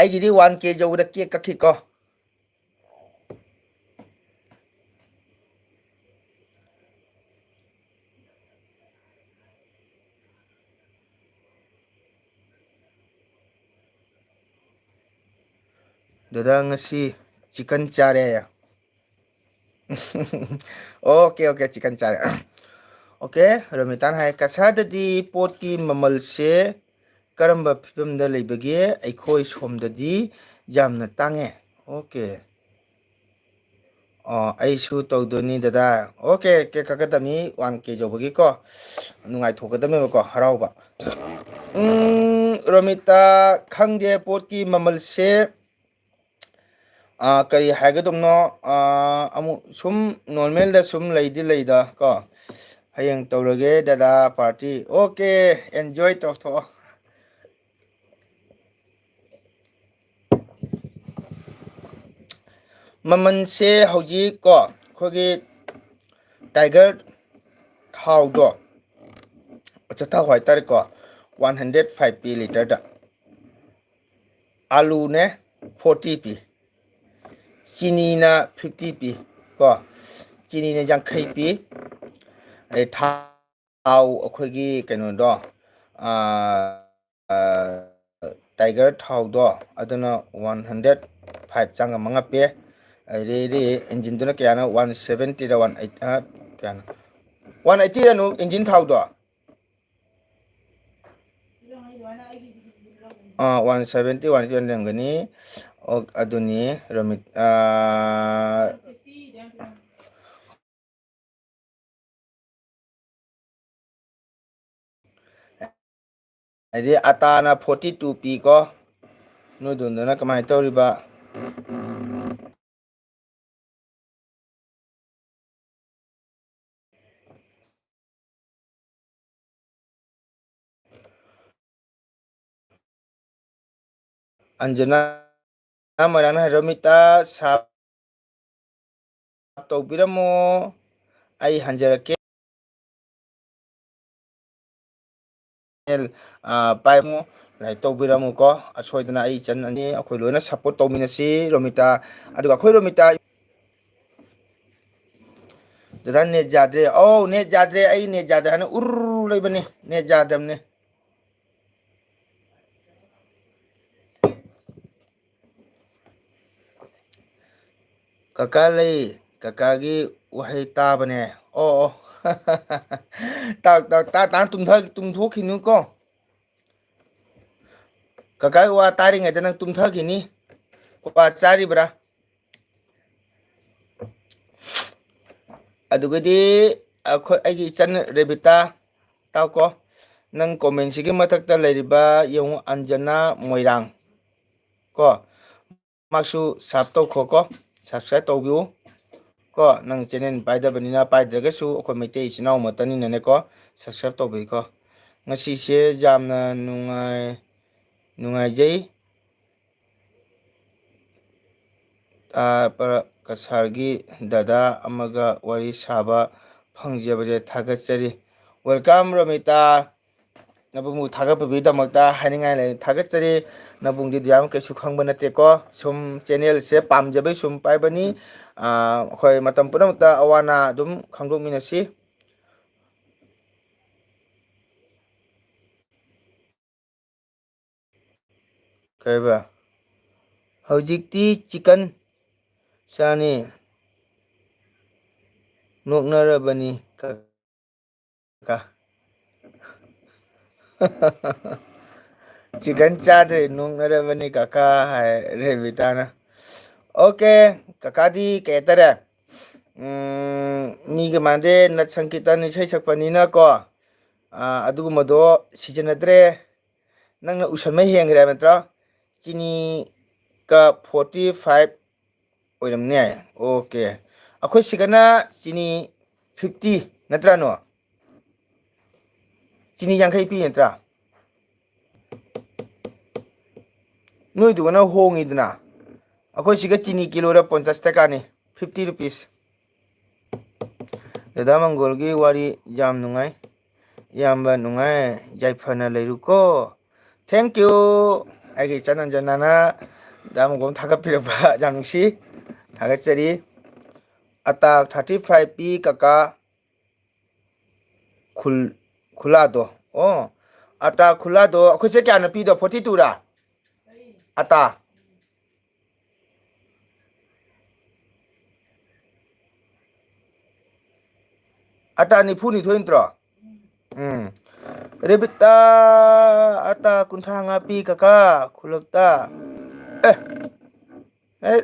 ꯑꯩꯒꯤꯗꯤ ꯋꯥꯟ ꯀꯦ ꯌꯧꯕꯗ ꯀꯦꯛ ꯀꯛꯈꯤꯀꯣ꯫ ꯗꯗꯥ ꯉꯁꯤ ꯆꯤꯀꯟ ꯆꯥꯔꯦ꯫ ꯑꯣꯀꯦ, ꯑꯣꯀꯦ, ꯆꯤꯀꯟ ꯆꯥꯔꯦ꯫ ꯑꯣꯀꯦ, ꯔꯣꯃꯤꯇꯥꯅ ꯍꯥꯏ, "ꯀꯁꯥꯗꯗꯤ ꯄꯣꯠꯀꯤ ꯃꯃꯜꯁꯦ ꯀꯔꯝꯕ ꯐꯤꯕꯝꯗ ꯂꯩꯕꯒꯦ? ꯑꯩꯈꯣꯏ ꯁꯣꯝꯗꯗꯤ ꯌꯥꯝꯅ ꯇꯥꯡꯉꯦ꯫" ꯑꯣꯀꯦ꯫ ꯑꯣ, ꯑꯩꯁꯨ ꯇꯧꯗꯣꯏꯅꯤ ꯗꯗꯥ꯫ ꯑꯣꯀꯦ, ꯀꯦꯛ ꯀꯛꯀꯗꯕꯅꯤ ꯋꯥꯟ ꯀꯦ ꯌꯧꯕꯒꯤꯀꯣ꯫ ꯅꯨꯡꯉꯥꯏꯊꯣꯛꯀꯗꯕꯅꯦꯕꯀꯣ, ꯍꯔꯥꯎꯕ꯫ ꯎꯝ, ꯔꯣꯃꯤꯇꯥ, ꯈꯪꯗꯦ ꯄꯣꯠꯀꯤ ꯃꯃꯜꯁꯦ꯫ ꯑꯥ, ꯀꯔꯤ ꯍꯥꯏꯒꯗꯕꯅꯣ? ꯑꯥ, ꯑꯃꯨꯛ ꯁꯨꯝ ꯅꯣꯔꯃꯦꯜꯗ ꯁꯨꯝ ꯂꯩꯗꯤ ꯂꯩꯗ ꯀꯣ꯫ ꯍꯌꯦꯡ ꯇꯧꯔꯒꯦ ꯗꯗꯥ ꯄꯥꯔꯇꯤ꯫ Okay, enjoy ꯇꯧꯊꯣꯛꯑꯣ꯫ ꯃꯃꯜꯁꯦ ꯍꯧꯖꯤꯛ ꯀꯣ, ꯑꯩꯈꯣꯏꯒꯤ ꯇꯥꯏꯒꯔ ꯊꯥꯎꯗꯣ, ꯑꯆꯥꯊꯥꯎ ꯍꯥꯏꯇꯥꯔꯦꯀꯣ, ꯋꯥꯟ ꯍꯟꯗ꯭ꯔꯦꯠ ꯐꯥꯏꯚ ꯄꯤ ꯂꯤꯇꯔꯗ꯫ ꯑꯥꯂꯨꯅꯦ ꯐꯣꯔꯇꯤ ꯄꯤ, ꯆꯤꯅꯤꯅ ꯐꯤꯐꯇꯤ ꯄꯤ ꯀꯣ, ꯆꯤꯅꯤꯅ ꯌꯥꯡꯈꯩ ꯄꯤ꯫ ꯑꯗꯩ ꯊꯥꯎ ꯑꯩꯈꯣꯏꯒꯤ ꯀꯩꯅꯣꯗꯣ, ꯑꯥ, ꯑꯥ, ꯇꯥꯏꯒꯔ ꯊꯥꯎꯗꯣ, ꯑꯗꯨꯅ ꯋꯥꯟ ꯍꯟꯗ꯭ꯔꯦꯠ ꯐꯥꯏꯚ ꯆꯥꯡ ꯑꯃ ꯉꯞꯄꯦ꯫ ꯑꯗꯩꯗꯤ ꯏꯟꯖꯤꯟꯗꯨꯅ ꯀꯌꯥꯅꯣ? ꯋꯥꯟ ꯁꯚꯦꯟꯇꯤꯔ ꯋꯥꯟ ꯑꯩꯠ-, ꯑꯥ, ꯀꯌꯥꯅꯣ? ꯋꯥꯟ ꯑꯩꯠꯇꯤꯔ ꯅꯨ ꯏꯟꯖꯤꯟ ꯊꯥꯎꯗꯣ? ꯑꯥ, ꯋꯥꯟ ꯁꯚꯦꯟꯇꯤ, ꯋꯥꯟ ꯑꯩꯠꯇꯤ ꯂꯩꯔꯝꯒꯅꯤ꯫ ꯑꯣ, ꯑꯗꯨꯅꯤ, ꯔꯣꯃꯤꯠ-, ꯑꯥ, ꯍꯥꯏꯗꯤ ꯑꯇꯥꯅ ꯐꯣꯔꯇꯤ ꯇꯨ ꯄꯤ ꯀꯣ꯫ ꯅꯣꯏꯗꯣꯝꯗꯅ ꯀꯃꯥꯏꯅ ꯇꯧꯔꯤꯕ? ꯑꯟꯖꯅꯥ ꯃꯣꯏꯔꯥꯡꯅ ꯍꯥꯏ, "ꯔꯣꯃꯤꯇꯥ, ꯁꯥꯞ ꯇꯧꯕꯤꯔꯝꯃꯣ, ꯑꯩ ꯍꯟꯖꯔꯛꯀꯦ꯫ ꯑꯥ, ꯄꯥꯏꯔꯝꯃꯣ, ꯂꯥꯏꯛ ꯇꯧꯕꯤꯔꯝꯃꯨꯀꯣ꯫ ꯑꯁꯣꯏꯗꯅ ꯑꯩ ꯏꯆꯟ ꯑꯅꯤ, ꯑꯩꯈꯣꯏ ꯂꯣꯏꯅ ꯁꯞꯄꯣꯔꯠ ꯇꯧꯃꯤꯟꯅꯁꯤ, ꯔꯣꯃꯤꯇꯥ꯫ ꯑꯗꯨꯒ ꯑꯩꯈꯣꯏ ꯔꯣꯃꯤꯇꯥ, ꯗꯗꯥ, ꯅꯦꯠ ꯌꯥꯗ꯭ꯔꯦ꯫ ꯑꯧ, ꯅꯦꯠ ꯌꯥꯗ꯭ꯔꯦ꯫ ꯑꯩ ꯅꯦꯠ ꯌꯥꯗ꯭ꯔꯦ ꯍꯥꯏꯅ ꯎꯔꯨꯔꯨ ꯂꯩꯕꯅꯤ꯫ ꯅꯦꯠ ꯌꯥꯗꯕꯅꯤ꯫ ꯀꯀꯥ ꯂꯩ, ꯀꯀꯥꯒꯤ ꯋꯥꯍꯩ ꯇꯥꯕꯅꯦ꯫ ꯑꯣ, ꯑꯣ꯫ ꯇꯥꯎ, ꯇꯥꯎ, ꯇꯥ, ꯇꯥ, ꯇꯨꯝꯊ-, ꯇꯨꯝꯊꯣꯛꯈꯤꯅꯨꯀꯣ꯫ ꯀꯀꯥꯒꯤ ꯋꯥ ꯇꯥꯔꯤꯉꯩꯗ ꯅꯪ ꯇꯨꯝꯊꯈꯤꯅꯤ꯫ ꯀ꯭ꯋꯥ ꯆꯥꯔꯤꯕ꯭ꯔꯥ? ꯑꯗꯨꯒꯗꯤ ꯑꯩꯈꯣꯏ, ꯑꯩꯒꯤ ꯏꯆꯟ ꯔꯦꯕꯤꯇꯥ, ꯇꯥꯎꯀꯣ꯫ ꯅꯪ ꯀꯣꯃꯦꯟꯁꯤꯒꯤ ꯃꯊꯛꯇ ꯂꯩꯔꯤꯕ ꯌꯦꯡꯉꯨ, ꯑꯟꯖꯅꯥ ꯃꯣꯏꯔꯥꯡ ꯀꯣ, ꯃꯥꯁꯨ ꯁꯕ ꯇꯧꯈꯣꯀꯣ, ꯁꯕꯁꯀ꯭ꯔꯥꯏꯕ ꯇꯧꯕꯤꯌꯨ ꯀꯣ꯫ ꯅꯪ ꯆꯦꯅꯦꯜ ꯄꯥꯏꯗꯕꯅꯤꯅ, ꯄꯥꯏꯗ꯭ꯔꯒꯁꯨ ꯑꯩꯈꯣꯏ ꯃꯩꯇꯩ ꯏꯆꯤꯟ ꯏꯅꯥꯎ ꯑꯃꯠꯇꯅꯤꯅꯅꯦꯀꯣ, ꯁꯕꯁꯀ꯭ꯔꯥꯏꯕ ꯇꯧꯕꯤꯀꯣ꯫ ꯉꯁꯤꯁꯦ ꯌꯥꯝꯅ ꯅꯨꯡꯉꯥꯏ-, ꯅꯨꯡꯉꯥꯏꯖꯩ꯫ ꯑꯥ, ꯄꯔ-, ꯀꯁꯥꯔꯒꯤ ꯗꯗꯥ ꯑꯃꯒ ꯋꯥꯔꯤ ꯁꯥꯕ ꯐꯪꯖꯕꯁꯦ ꯊꯥꯒꯠꯆꯔꯤ꯫ Welcome, ꯔꯣꯃꯤꯇꯥ꯫ ꯅꯕꯨꯡꯕꯨ ꯊꯥꯒꯠꯄꯤꯕꯒꯤꯗꯃꯛꯇ ꯍꯥꯏꯅꯤꯡꯉꯥꯏ ꯂꯩ꯫ ꯊꯥꯒꯠꯆꯔꯤ꯫ ꯅꯕꯨꯡꯗꯤ ꯌꯥꯝ ꯀꯩꯁꯨ ꯈꯪꯕ ꯅꯠꯇꯦꯀꯣ꯫ ꯁꯨꯝ ꯆꯦꯅꯦꯜꯁꯦ ꯄꯥꯝꯖꯕꯩ ꯁꯨꯝ ꯄꯥꯏꯕꯅꯤ꯫ ꯑꯥ, ꯑꯩꯈꯣꯏ ꯃꯇꯝ ꯄꯨꯝꯅꯃꯛꯇ ꯑꯋꯥ ꯑꯅꯥ ꯑꯗꯨꯝ ꯈꯪꯗꯣꯛꯃꯤꯟꯅꯁꯤ꯫ ꯀꯩꯕ? ꯍꯧꯖꯤꯛꯇꯤ ꯆꯤꯀꯟ ꯆꯥꯅꯤ꯫ ꯅꯣꯛꯅꯔꯕꯅꯤ ꯀꯀꯥ꯫ ꯆꯤꯀꯟ ꯆꯥꯗ꯭ꯔꯦ, ꯅꯣꯛꯅꯔꯕꯅꯤ ꯀꯀꯥ, ꯍꯥꯏ ꯔꯦꯕꯤꯇꯥꯅ꯫ ꯑꯣꯀꯦ, ꯀꯀꯥꯗꯤ ꯀꯩ ꯍꯥꯏꯇꯥꯔꯦ, ꯎꯝ, ꯃꯤꯒ ꯃꯥꯟꯗꯦ, ꯅꯠ ꯁꯪꯀꯤꯔꯇꯟ ꯏꯁꯩ ꯁꯛꯄꯅꯤꯅꯀꯣ, ꯑꯥ, ꯑꯗꯨꯒꯨꯝꯕꯗꯣ ꯁꯤꯖꯤꯟꯅꯗ꯭ꯔꯦ꯫ ꯅꯪꯅ ꯎꯁꯟꯕ ꯍꯦꯟꯈ꯭ꯔꯦ ꯍꯥꯏꯕ ꯅꯠꯇ꯭ꯔꯣ? ꯆꯤꯅꯤ ꯀꯞ forty five ꯑꯣꯏꯔꯝꯅꯤ ꯍꯥꯏ꯫ ꯑꯣꯀꯦ꯫ ꯑꯩꯈꯣꯏ ꯁꯤꯒꯅ ꯆꯤꯅꯤ fifty ꯅꯠꯇ꯭ꯔꯥꯅꯣ? ꯆꯤꯅꯤ ꯌꯥꯡꯈꯩ ꯄꯤ ꯅꯠꯇ꯭ꯔꯥ? ꯅꯣꯏꯗꯨꯒꯅ ꯍꯣꯡꯉꯤꯗꯅ꯫ ꯑꯩꯈꯣꯏ ꯁꯤꯒ ꯆꯤꯅꯤ ꯀꯤꯂꯣꯗ ꯄꯟꯆꯥꯁ ꯇꯀꯥꯅꯤ, fifty rupees꯫ ꯗꯗꯥ ꯃꯪꯒꯣꯜꯒꯤ ꯋꯥꯔꯤ ꯌꯥꯝ ꯅꯨꯡꯉꯥꯏ꯫ ꯏꯌꯥꯝꯕ ꯅꯨꯡꯉꯥꯏ, ꯌꯥꯏꯐꯅ ꯂꯩꯔꯨꯀꯣ꯫ Thank you꯫ ꯑꯩꯒꯤ ꯏꯆꯟ ꯑꯟꯖꯅꯥꯅ ꯗꯥ ꯃꯪꯒꯣꯜ ꯊꯥꯒꯠꯄꯤꯔꯛꯄ ꯌꯥꯝ ꯅꯨꯡꯁꯤ꯫ ꯊꯥꯒꯠꯆꯔꯤ꯫ ꯑꯇꯥ thirty five ꯄꯤ ꯀꯀꯥ꯫ ꯈꯨꯜ-, ꯈꯨꯂꯥꯗꯣ꯫ ꯑꯣ, ꯑꯇꯥ ꯈꯨꯂꯥꯗꯣ ꯑꯩꯈꯣꯏꯁꯦ ꯀꯌꯥꯅ ꯄꯤꯗꯣ? Forty two ꯔꯥ? ꯑꯇꯥ꯫ ꯑꯇꯥ ꯅꯤꯐꯨ ꯅꯤꯊꯣꯏ ꯅꯠꯇ꯭ꯔꯣ? ꯎꯝ꯫ ꯔꯦꯕꯤꯇꯥ, ꯑꯇꯥ ꯀꯨꯟꯊ꯭ꯔꯥ ꯃꯉꯥ ꯄꯤ ꯀꯀꯥ, ꯈꯨꯜꯂꯛꯇ꯫ ꯑꯦ, ꯑꯦ,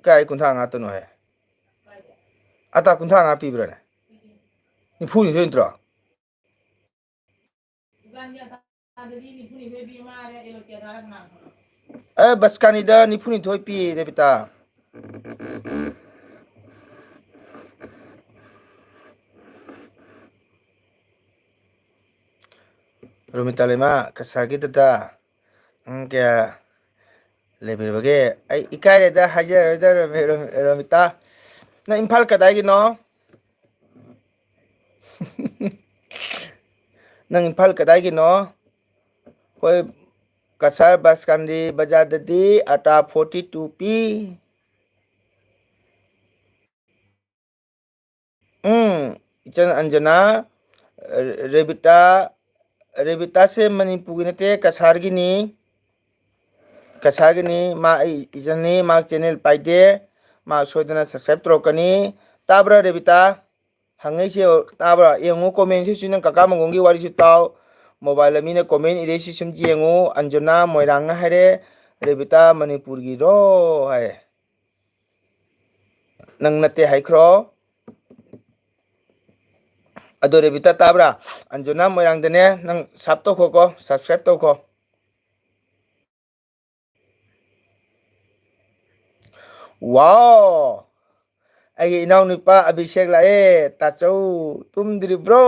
ꯀꯥꯏ ꯀꯨꯟꯊ꯭ꯔꯥ ꯃꯉꯥ ꯇꯅꯣꯍꯦ? ꯑꯇꯥ ꯀꯨꯟꯊ꯭ꯔꯥ ꯃꯉꯥ ꯄꯤꯕ꯭ꯔꯥꯅꯦ? ꯅꯤꯐꯨ ꯅꯤꯊꯣꯏ ꯅꯠꯇ꯭ꯔꯣ? ꯑꯦ, ꯕꯁꯀꯥꯅꯤꯗ ꯅꯤꯐꯨ ꯅꯤꯊꯣꯏ ꯄꯤ, ꯔꯦꯕꯤꯇꯥ꯫ ꯔꯣꯃꯤꯇꯥ ꯂꯩꯃ, ꯀꯁꯥꯔꯒꯤꯗꯨꯗ ꯅꯪ ꯀꯌꯥ ꯂꯩꯕꯤꯔꯕꯒꯦ? ꯑꯩ ꯏꯀꯥꯏꯔꯦꯗ, ꯍꯥꯏꯖꯔꯔꯣꯏꯗ, ꯔꯣꯃꯤ-, ꯔꯣꯃꯤ-, ꯔꯣꯃꯤꯇꯥ꯫ ꯅꯪ ꯏꯝꯐꯥꯜ ꯀꯗꯥꯏꯒꯤꯅꯣ? ꯅꯪ ꯏꯝꯐꯥꯜ ꯀꯗꯥꯏꯒꯤꯅꯣ? ꯑꯩꯈꯣꯏ ꯀꯁꯥꯔ ꯕꯁꯀꯥꯟꯗꯤ ꯕꯖꯥꯔꯗꯗꯤ ꯑꯇꯥ forty two ꯄꯤ꯫ ꯎꯝ, ꯏꯆꯟ ꯑꯟꯖꯅꯥ, ꯔꯦꯕꯤꯇꯥ, ꯔꯦꯕꯤꯇꯥꯁꯦ ꯃꯅꯤꯄꯨꯔꯒꯤ ꯅꯠꯇꯦ, ꯀꯁꯥꯔꯒꯤꯅꯤ꯫ ꯀꯁꯥꯔꯒꯤꯅꯤ꯫ ꯃꯥ ꯑꯩ ꯏꯆꯟꯅꯤ, ꯃꯥ channel ꯄꯥꯏꯗꯦ꯫ ꯃꯥ ꯁꯣꯏꯗꯅ subscribe ꯇꯧꯔꯛꯀꯅꯤ꯫ ꯇꯥꯕ꯭ꯔꯥ, ꯔꯦꯕꯤꯇꯥ? ꯍꯪꯉꯛꯏꯁꯦ ꯇꯥꯕ꯭ꯔꯥ? ꯌꯦꯡꯉꯨ, comment ꯁꯤꯁꯨ ꯅꯪ ꯀꯀꯥ ꯃꯪꯒꯣꯡꯒꯤ ꯋꯥꯔꯤꯁꯨ ꯇꯥꯎ꯫ Mobile ꯃꯤꯅ comment ꯏꯔꯩꯁꯤꯁꯨ ꯌꯦꯡꯉꯨ꯫ ꯑꯟꯖꯅꯥ ꯃꯣꯏꯔꯥꯡꯅ ꯍꯥꯏꯔꯦ, "ꯔꯦꯕꯤꯇꯥ ꯃꯅꯤꯄꯨꯔꯒꯤꯔꯣ?" ꯍꯥꯏꯔꯦ꯫ ꯅꯪ ꯅꯠꯇꯦ ꯍꯥꯏꯈ꯭ꯔꯣ꯫ ꯑꯗꯣ ꯔꯦꯕꯤꯇꯥ ꯇꯥꯕ꯭ꯔꯥ? ꯑꯟꯖꯅꯥ ꯃꯣꯏꯔꯥꯡꯗꯅꯦ, ꯅꯪ sub ꯇꯧꯈꯣꯀꯣ, subscribe ꯇꯧꯈꯣ꯫ ꯋꯥꯎ! ꯑꯩꯒꯤ ꯏꯅꯥꯎꯅꯨꯄꯥ ꯑꯕꯤꯁꯦꯛ ꯂꯥꯛꯑꯦ꯫ ꯇꯥꯆꯧ, ꯇꯨꯝꯗ꯭ꯔꯤꯕ꯭ꯔꯣ?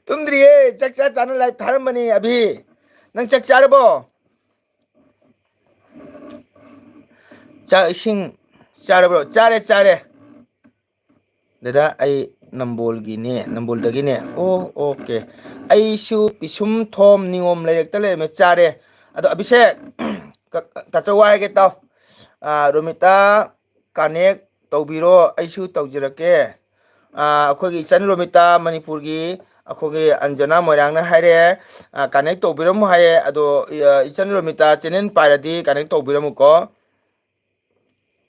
ꯇꯨꯝꯗ꯭ꯔꯤꯌꯦ, ꯆꯥꯛ ꯆꯥ ꯆꯥꯅ live ꯊꯥꯔꯝꯕꯅꯤ꯫ ꯑꯕꯤ, ꯅꯪ ꯆꯥꯛ ꯆꯥꯔꯕꯣ? ꯆꯥꯛ ꯏꯁꯤꯡ ꯆꯥꯔꯕ꯭ꯔꯣ? ꯆꯥꯔꯦ, ꯆꯥꯔꯦ꯫ ꯗꯗꯥ, ꯑꯩ ꯅꯝꯕꯣꯜꯒꯤꯅꯦ, ꯅꯝꯕꯣꯜꯗꯒꯤꯅꯦ꯫ ꯑꯣ, ꯑꯣꯀꯦ꯫ ꯑꯩꯁꯨ ꯄꯤꯁꯨꯝ ꯊꯣꯝ ꯅꯤꯉꯣꯝ ꯂꯩꯔꯛꯇ ꯂꯩꯔꯝꯃꯦ꯫ ꯆꯥꯔꯦ꯫ ꯑꯗꯣ ꯑꯕꯤꯁꯦꯛ, ꯀ-, ꯇꯥꯆꯧ ꯋꯥ ꯍꯥꯏꯒꯦ ꯇꯥꯎ꯫ ꯑꯥ, ꯔꯣꯃꯤꯇꯥ connect ꯇꯧꯕꯤꯔꯣ, ꯑꯩꯁꯨ ꯇꯧꯖꯔꯛꯀꯦ꯫ ꯑꯥ, ꯑꯩꯈꯣꯏꯒꯤ ꯏꯆꯟ ꯔꯣꯃꯤꯇꯥ, ꯃꯅꯤꯄꯨꯔꯒꯤ ꯑꯩꯈꯣꯏꯒꯤ ꯑꯟꯖꯅꯥ ꯃꯣꯏꯔꯥꯡꯅ ꯍꯥꯏꯔꯦ, ꯑꯥ, connect ꯇꯧꯕꯤꯔꯝꯃꯨ ꯍꯥꯏꯌꯦ꯫ ꯑꯗꯣ, ꯑ, ꯏꯆꯟ ꯔꯣꯃꯤꯇꯥ channel ꯄꯥꯏꯔꯗꯤ connect ꯇꯧꯕꯤꯔꯝꯃꯨꯀꯣ꯫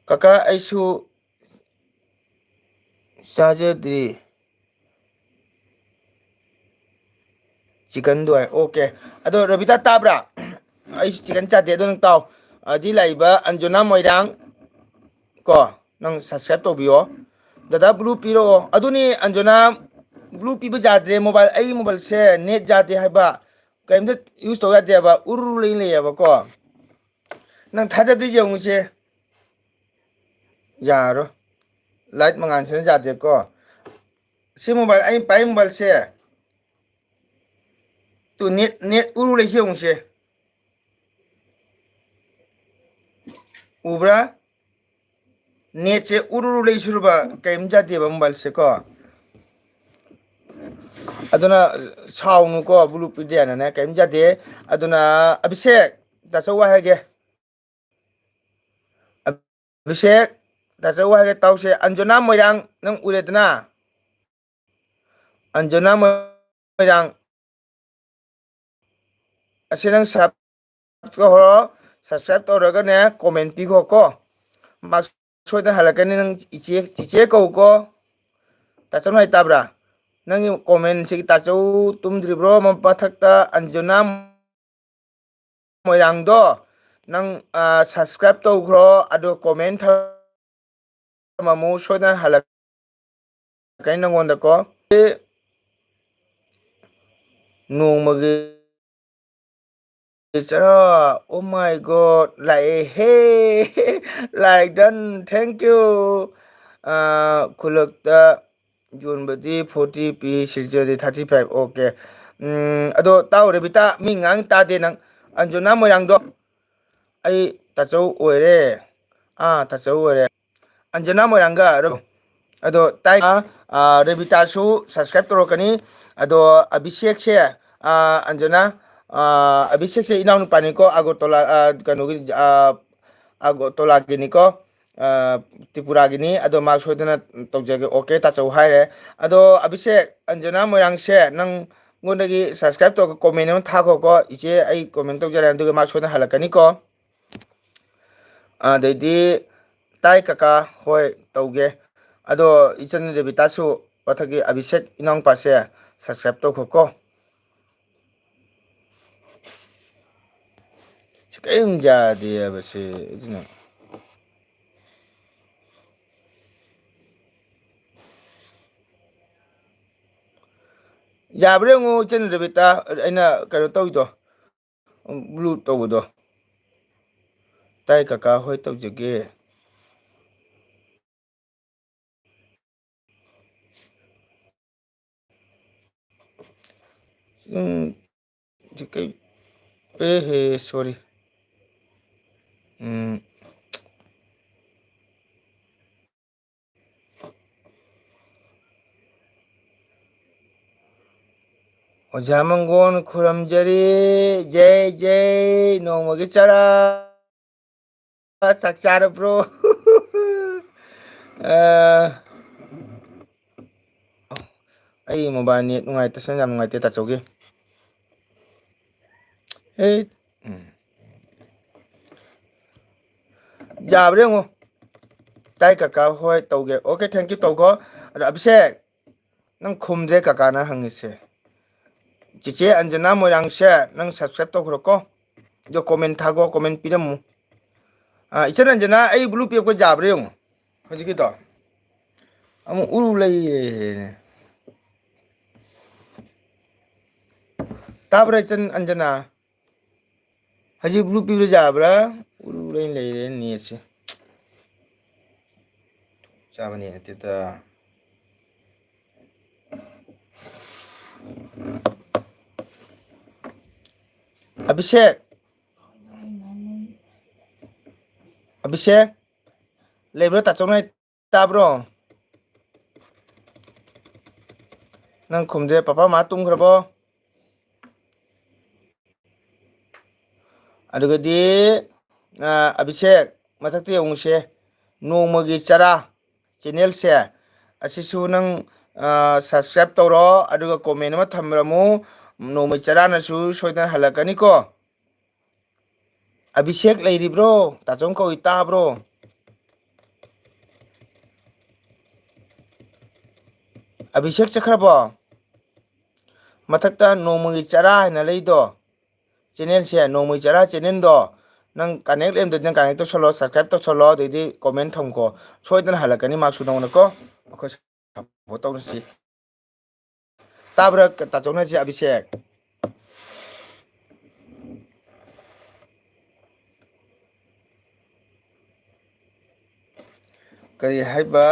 ꯀꯀꯥ, ꯑꯩꯁꯨ ꯆꯥꯖꯗ꯭ꯔꯤ꯫ ꯆꯤꯀꯟꯗꯣ ꯍꯥꯏ꯫ ꯑꯣꯀꯦ꯫ ꯑꯗꯣ ꯔꯕꯤꯇꯥ ꯇꯥꯕ꯭ꯔꯥ? ꯑꯩꯁꯨ ꯆꯤꯀꯟ ꯆꯥꯗꯦ, ꯑꯗꯣ ꯅꯪ ꯇꯥꯎ꯫ ꯑꯗꯨꯗꯤ ꯂꯥꯛꯏꯕ ꯑꯟꯖꯣꯅꯥ ꯃꯣꯏꯔꯥꯡ ꯀꯣ, ꯅꯪ subscribe ꯇꯧꯕꯤꯌꯣ꯫ ꯗꯗꯥ blue ꯄꯤꯔꯛꯑꯣ꯫ ꯑꯗꯨꯅꯤ ꯑꯟꯖꯣꯅꯥ, blue ꯄꯤꯕ ꯌꯥꯗ꯭ꯔꯦ꯫ Mobile, ꯑꯩꯒꯤ mobileꯁꯦ net ꯌꯥꯗꯦ ꯍꯥꯏꯕ, ꯀꯔꯤꯝꯇ use ꯇꯧ ꯌꯥꯗꯦ ꯍꯥꯏꯕ, ꯎꯔꯨ ꯂꯩ ꯂꯩꯌꯦꯕꯀꯣ꯫ ꯅꯪ ꯊꯥꯖꯗꯣꯏꯁꯦ ꯌꯦꯡꯉꯨꯁꯦ꯫ ꯌꯥꯔꯣꯏ꯫ Light ꯃꯉꯥꯜꯁꯤꯅ ꯌꯥꯗꯦꯀꯣ꯫ ꯁꯤ mobile, ꯑꯩꯅ ꯄꯥꯏ mobileꯁꯦ꯫ ꯇꯨ net, net ꯎꯔꯨ ꯂꯩꯁꯤ ꯌꯦꯡꯉꯨꯁꯦ꯫ ꯎꯕ꯭ꯔꯥ? Netꯁꯦ ꯎꯔꯨ ꯂꯩ ꯁꯨꯔꯨꯕ ꯀꯔꯤꯝ ꯌꯥꯗꯦꯕ mobileꯁꯦ ꯀꯣ꯫ ꯑꯗꯨꯅ ꯁꯥꯎꯅꯨꯀꯣ, blue ꯄꯤꯗꯦꯅꯅꯦ, ꯀꯔꯤꯝ ꯌꯥꯗꯦ꯫ ꯑꯗꯨꯅ ꯑꯕꯤꯁꯦꯛ, ꯇꯥꯆꯧ ꯋꯥ ꯍꯥꯏꯒꯦ꯫ ꯑꯕꯤꯁꯦꯛ, ꯇꯥꯆꯧ ꯍꯥꯏꯒꯦ ꯇꯥꯎꯁꯦ꯫ ꯑꯟꯖꯣꯅꯥ ꯃꯣꯏꯔꯥꯡ ꯅꯪ ꯎꯔꯦꯗꯅ? ꯑꯟꯖꯣꯅꯥ ꯃꯣꯏꯔꯥꯡ, ꯑꯁꯤ ꯅꯪ subscribe ꯇꯧꯍꯧꯔꯣ꯫ Subscribe ꯇꯧꯔꯒꯅꯦ, comment ꯄꯤꯈꯣꯀꯣ꯫ ꯃꯥ ꯁꯣꯏꯗꯅ ꯍꯜꯂꯛꯀꯅꯤ꯫ ꯅꯪ ꯏꯆꯦ, ꯆꯤꯆꯦ ꯀꯧꯀꯣ꯫ ꯇꯥꯆꯧ ꯍꯥꯏ ꯇꯥꯕ꯭ꯔꯥ? ꯅꯪꯒꯤ commentꯁꯤꯒꯤ, "ꯇꯥꯆꯧ ꯇꯨꯝꯗ꯭ꯔꯤꯕ꯭ꯔꯣ?" ꯃꯊꯛꯇ ꯑꯟꯖꯣꯅꯥ ꯃꯣꯏꯔꯥꯡꯗꯣ ꯅꯪ, ꯑ, subscribe ꯇꯧꯈ꯭ꯔꯣ, ꯑꯗꯣ comment ꯊꯝꯃꯝꯃꯨ, ꯁꯣꯏꯗꯅ ꯍꯜꯂꯛꯀꯅꯤ ꯅꯪꯉꯣꯟꯗꯀꯣ꯫ ꯅꯣꯡꯃꯒꯤ ꯆꯔꯥ, oh my God, ꯂꯥꯛꯑꯦ ꯍꯦ꯫ Like done, thank you꯫ ꯑ, ꯈꯨꯜꯂꯛꯇ ꯌꯣꯟꯕꯗꯤ forty ꯄꯤ, ꯁꯤꯜꯆꯔꯗꯤ thirty five꯫ ꯑꯣꯀꯦ꯫ ꯎꯝ, ꯑꯗꯣ ꯇꯥꯎ ꯔꯦꯕꯤꯇꯥ, ꯃꯤ ꯉꯥꯡ ꯇꯥꯗꯦ ꯅꯪ꯫ ꯑꯟꯖꯨꯅꯥ ꯃꯣꯏꯔꯥꯡꯗꯣ, ꯑꯩ ꯇꯥꯆꯧ ꯑꯣꯏꯔꯦ꯫ ꯑꯥ, ꯇꯥꯆꯧ ꯑꯣꯏꯔꯦ꯫ ꯑꯟꯖꯅꯥ ꯃꯣꯏꯔꯥꯡꯒ ꯔ-, ꯑꯗꯣ ꯇꯥꯏ, ꯑꯥ, ꯔꯦꯕꯤꯇꯥꯁꯨ subscribe ꯇꯧꯔꯛꯀꯅꯤ꯫ ꯑꯗꯣ ꯑꯕꯤꯁꯦꯛꯁꯦ, ꯑꯥ, ꯑꯟꯖꯅꯥ, ꯑꯥ, ꯑꯕꯤꯁꯦꯛꯁꯦ ꯏꯅꯥꯎꯅꯨꯄꯥꯅꯤꯀꯣ, ꯑꯒꯣꯔꯇꯣꯂꯥ, ꯑꯥ, ꯀꯩꯅꯣꯒꯤ, ꯑꯥ, ꯑꯒꯣꯔꯇꯣꯂꯥꯒꯤꯅꯤꯀꯣ, ꯑꯥ, ꯇ꯭ꯔꯤꯄꯨꯔꯥꯒꯤꯅꯤ꯫ ꯑꯗꯣ ꯃꯥ ꯁꯣꯏꯗꯅ ꯇꯧꯖꯒꯦ꯫ "ꯑꯣꯀꯦ, ꯇꯥꯆꯧ" ꯍꯥꯏꯔꯦ꯫ ꯑꯗꯣ ꯑꯕꯤꯁꯦꯛ, ꯑꯟꯖꯅꯥ ꯃꯣꯏꯔꯥꯡꯁꯦ ꯅꯪꯉꯣꯟꯗꯒꯤ subscribe ꯇꯧꯔꯒ comment ꯑꯃ ꯊꯥꯈꯣꯀꯣ꯫ ꯏꯆꯦ, ꯑꯩ comment ꯇꯧꯖꯔꯦ, ꯑꯗꯨꯒ ꯃꯥ ꯁꯣꯏꯗꯅ ꯍꯜꯂꯛꯀꯅꯤꯀꯣ꯫ ꯑꯗꯩꯗꯤ ꯇꯥꯏ ꯀꯀꯥ, ꯍꯣꯏ ꯇꯧꯒꯦ꯫ ꯑꯗꯣ ꯏꯆꯟ ꯔꯦꯕꯤꯇꯥꯁꯨ, ꯃꯊꯛꯀꯤ ꯑꯕꯤꯁꯦꯛ ꯏꯅꯥꯎꯄꯥꯁꯦ subscribe ꯇꯧꯈꯣꯀꯣ꯫ ꯁꯤ ꯀꯔꯤꯝ ꯌꯥꯗꯦꯕ ꯁꯤ, ꯑꯗꯨꯅ꯫ ꯌꯥꯕ꯭ꯔꯥ ꯌꯦꯡꯉꯨ ꯏꯆꯟ ꯔꯦꯕꯤꯇꯥ, ꯑꯩꯅ ꯀꯩꯅꯣ ꯇꯧꯔꯤꯗꯣ, blue ꯇꯧꯕꯗꯣ꯫ ꯇꯥꯏ ꯀꯀꯥ, ꯍꯣꯏ ꯇꯧꯖꯒꯦ꯫ ꯎꯝ, ꯁꯤ ꯀꯩ, ꯑꯦ ꯍꯦ, sorry꯫ ꯎꯝ꯫ ꯑꯣꯖꯥ ꯃꯪꯒꯣꯟ ꯈꯨꯔꯨꯝꯖꯔꯤ꯫ ꯖꯩ ꯖꯩ꯫ ꯅꯣꯡꯃꯒꯤ ꯆꯔꯥ꯫ ꯆꯥꯛ ꯆꯥꯔꯕ꯭ꯔꯣ? ꯑ, ꯑꯩ mobile net ꯅꯨꯡꯉꯥꯏꯇꯦ, ꯁꯦ ꯌꯥꯝ ꯅꯨꯡꯉꯥꯏꯇꯦ, ꯇꯥꯆꯧꯒꯤ꯫ ꯑꯦ, ꯎꯝ꯫ ꯌꯥꯕ꯭ꯔꯥ ꯌꯦꯡꯉꯣ꯫ ꯇꯥꯏ ꯀꯀꯥ, ꯍꯣꯏ ꯇꯧꯒꯦ꯫ Okay, thank you, ꯇꯧꯈꯣ꯫ ꯑꯗꯣ ꯑꯕꯤꯁꯦꯛ, ꯅꯪ ꯈꯨꯝꯗ꯭ꯔꯦ ꯀꯀꯥꯅ ꯍꯪꯉꯤꯁꯦ꯫ ꯆꯤꯆꯦ ꯑꯟꯖꯅꯥ ꯃꯣꯏꯔꯥꯡꯁꯦ ꯅꯪ subscribe ꯇꯧꯈ꯭ꯔꯣꯀꯣ꯫ ꯑꯗꯣ comment ꯊꯥꯒꯣ, comment ꯄꯤꯔꯝꯃꯨ꯫ ꯑꯥ, ꯏꯆꯟ ꯑꯟꯖꯅꯥ, ꯑꯩ blue ꯄꯤꯔꯛꯄ ꯌꯥꯕ꯭ꯔꯥ ꯌꯦꯡꯉꯣ꯫ ꯍꯧꯖꯤꯛꯀꯤꯗꯣ ꯑꯃꯨꯛ ꯎꯔꯨ ꯂꯩꯔꯦꯅꯦ꯫ ꯇꯥꯕ꯭ꯔꯥ, ꯏꯆꯟ ꯑꯟꯖꯅꯥ? ꯍꯧꯖꯤꯛ blue ꯄꯤꯕ ꯌꯥꯕ꯭ꯔꯥ? ꯎꯔꯨ ꯂꯩ ꯂꯩꯔꯦ netꯁꯦ꯫ ꯆꯥꯕ net ꯅꯠꯇꯦꯗ꯫ ꯑꯕꯤꯁꯦꯛ꯫ ꯑꯕꯤꯁꯦꯛ꯫ ꯂꯩꯕ꯭ꯔꯣ ꯇꯥꯆꯧꯅ? ꯇꯥꯕ꯭ꯔꯣ? ꯅꯪ ꯈꯨꯝꯗ꯭ꯔꯦ꯫ ꯄꯄꯥ ꯃꯥ ꯇꯨꯝꯈ꯭ꯔꯕꯣ? ꯑꯗꯨꯒꯗꯤ ꯑ, ꯑꯕꯤꯁꯦꯛ, ꯃꯊꯛꯇ ꯌꯦꯡꯉꯨꯁꯦ꯫ ꯅꯣꯡꯃꯒꯤ ꯆꯔꯥ ꯆꯦꯅꯦꯜꯁꯦ, ꯑꯁꯤꯁꯨ ꯅꯪ ꯁꯕꯁꯀ꯭ꯔꯥꯏꯞ ꯇꯧꯔꯣ, ꯑꯗꯨꯒ ꯀꯣꯃꯦꯟ ꯑꯃ ꯊꯝꯔꯝꯃꯨ꯫ ꯅꯣꯡꯃꯩ ꯆꯔꯥꯅꯁꯨ ꯁꯣꯏꯗꯅ ꯍꯜꯂꯛꯀꯅꯤꯀꯣ꯫ ꯑꯕꯤꯁꯦꯛ ꯂꯩꯔꯤꯕ꯭ꯔꯣ? ꯇꯥꯆꯧ ꯀꯧꯏ, ꯇꯥꯕ꯭ꯔꯣ? ꯑꯕꯤꯁꯦꯛ ꯆꯠꯈ꯭ꯔꯕꯣ? ꯃꯊꯛꯇ ꯅꯣꯡꯃꯒꯤ ꯆꯔꯥ ꯍꯥꯏꯅ ꯂꯩꯗꯣ, ꯆꯦꯅꯦꯜꯁꯦ, ꯅꯣꯡꯃꯩ ꯆꯔꯥ ꯆꯦꯅꯦꯜꯗꯣ, ꯅꯪ ꯀꯅꯦꯛ ꯂꯩꯔꯝꯗꯗꯤ ꯅꯪ ꯀꯅꯦꯛ ꯇꯧꯁꯜꯂꯣ, ꯁꯕꯁꯀ꯭ꯔꯥꯏꯞ ꯇꯧꯁꯜꯂꯣ, ꯑꯗꯩꯗꯤ ꯀꯣꯃꯦꯟ ꯊꯝꯀꯣ꯫ ꯁꯣꯏꯗꯅ ꯍꯜꯂꯛꯀꯅꯤ ꯃꯥꯁꯨ ꯅꯉꯣꯟꯗꯀꯣ꯫ ꯑꯩꯈꯣꯏ ꯁꯞꯄꯣꯔꯠ ꯇꯧꯅꯁꯤ꯫ ꯇꯥꯕ꯭ꯔꯥ, ꯇꯥꯆꯧꯅꯁꯤ ꯑꯕꯤꯁꯦꯛ? ꯀꯔꯤ ꯍꯥꯏꯕ?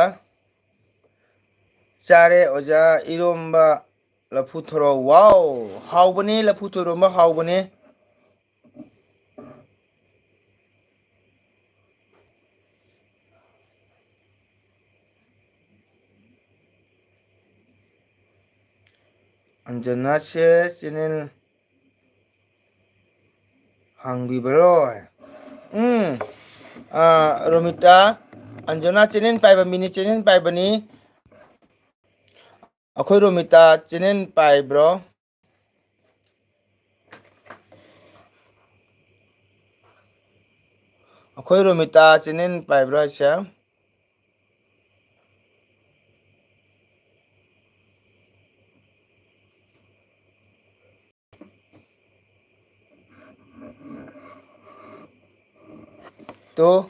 ꯆꯥꯔꯦ ꯑꯣꯖꯥ, ꯏꯔꯣꯝꯕ ꯂꯐꯨ ꯊꯔꯣ꯫ ꯋꯥꯎ! ꯍꯥꯎꯕꯅꯦ, ꯂꯐꯨ ꯊꯔꯣ ꯏꯔꯣꯝꯕ ꯍꯥꯎꯕꯅꯦ꯫ ꯑꯟꯖꯅꯥꯁꯦ ꯆꯦꯅꯦꯜ ꯍꯥꯡꯕꯤꯕꯔꯣ? ꯎꯝ꯫ ꯑꯥ, ꯔꯣꯃꯤꯇꯥ, ꯑꯟꯖꯅꯥ ꯆꯦꯅꯦꯜ ꯄꯥꯏꯕ ꯃꯤꯅꯤ, ꯆꯦꯅꯦꯜ ꯄꯥꯏꯕꯅꯤ꯫ ꯑꯩꯈꯣꯏ ꯔꯣꯃꯤꯇꯥ ꯆꯦꯅꯦꯜ ꯄꯥꯏꯕ꯭ꯔꯣ? ꯑꯩꯈꯣꯏ ꯔꯣꯃꯤꯇꯥ ꯆꯦꯅꯦꯜ ꯄꯥꯏꯕ꯭ꯔꯣ ꯍꯥꯏꯁꯦ? ꯇꯣ,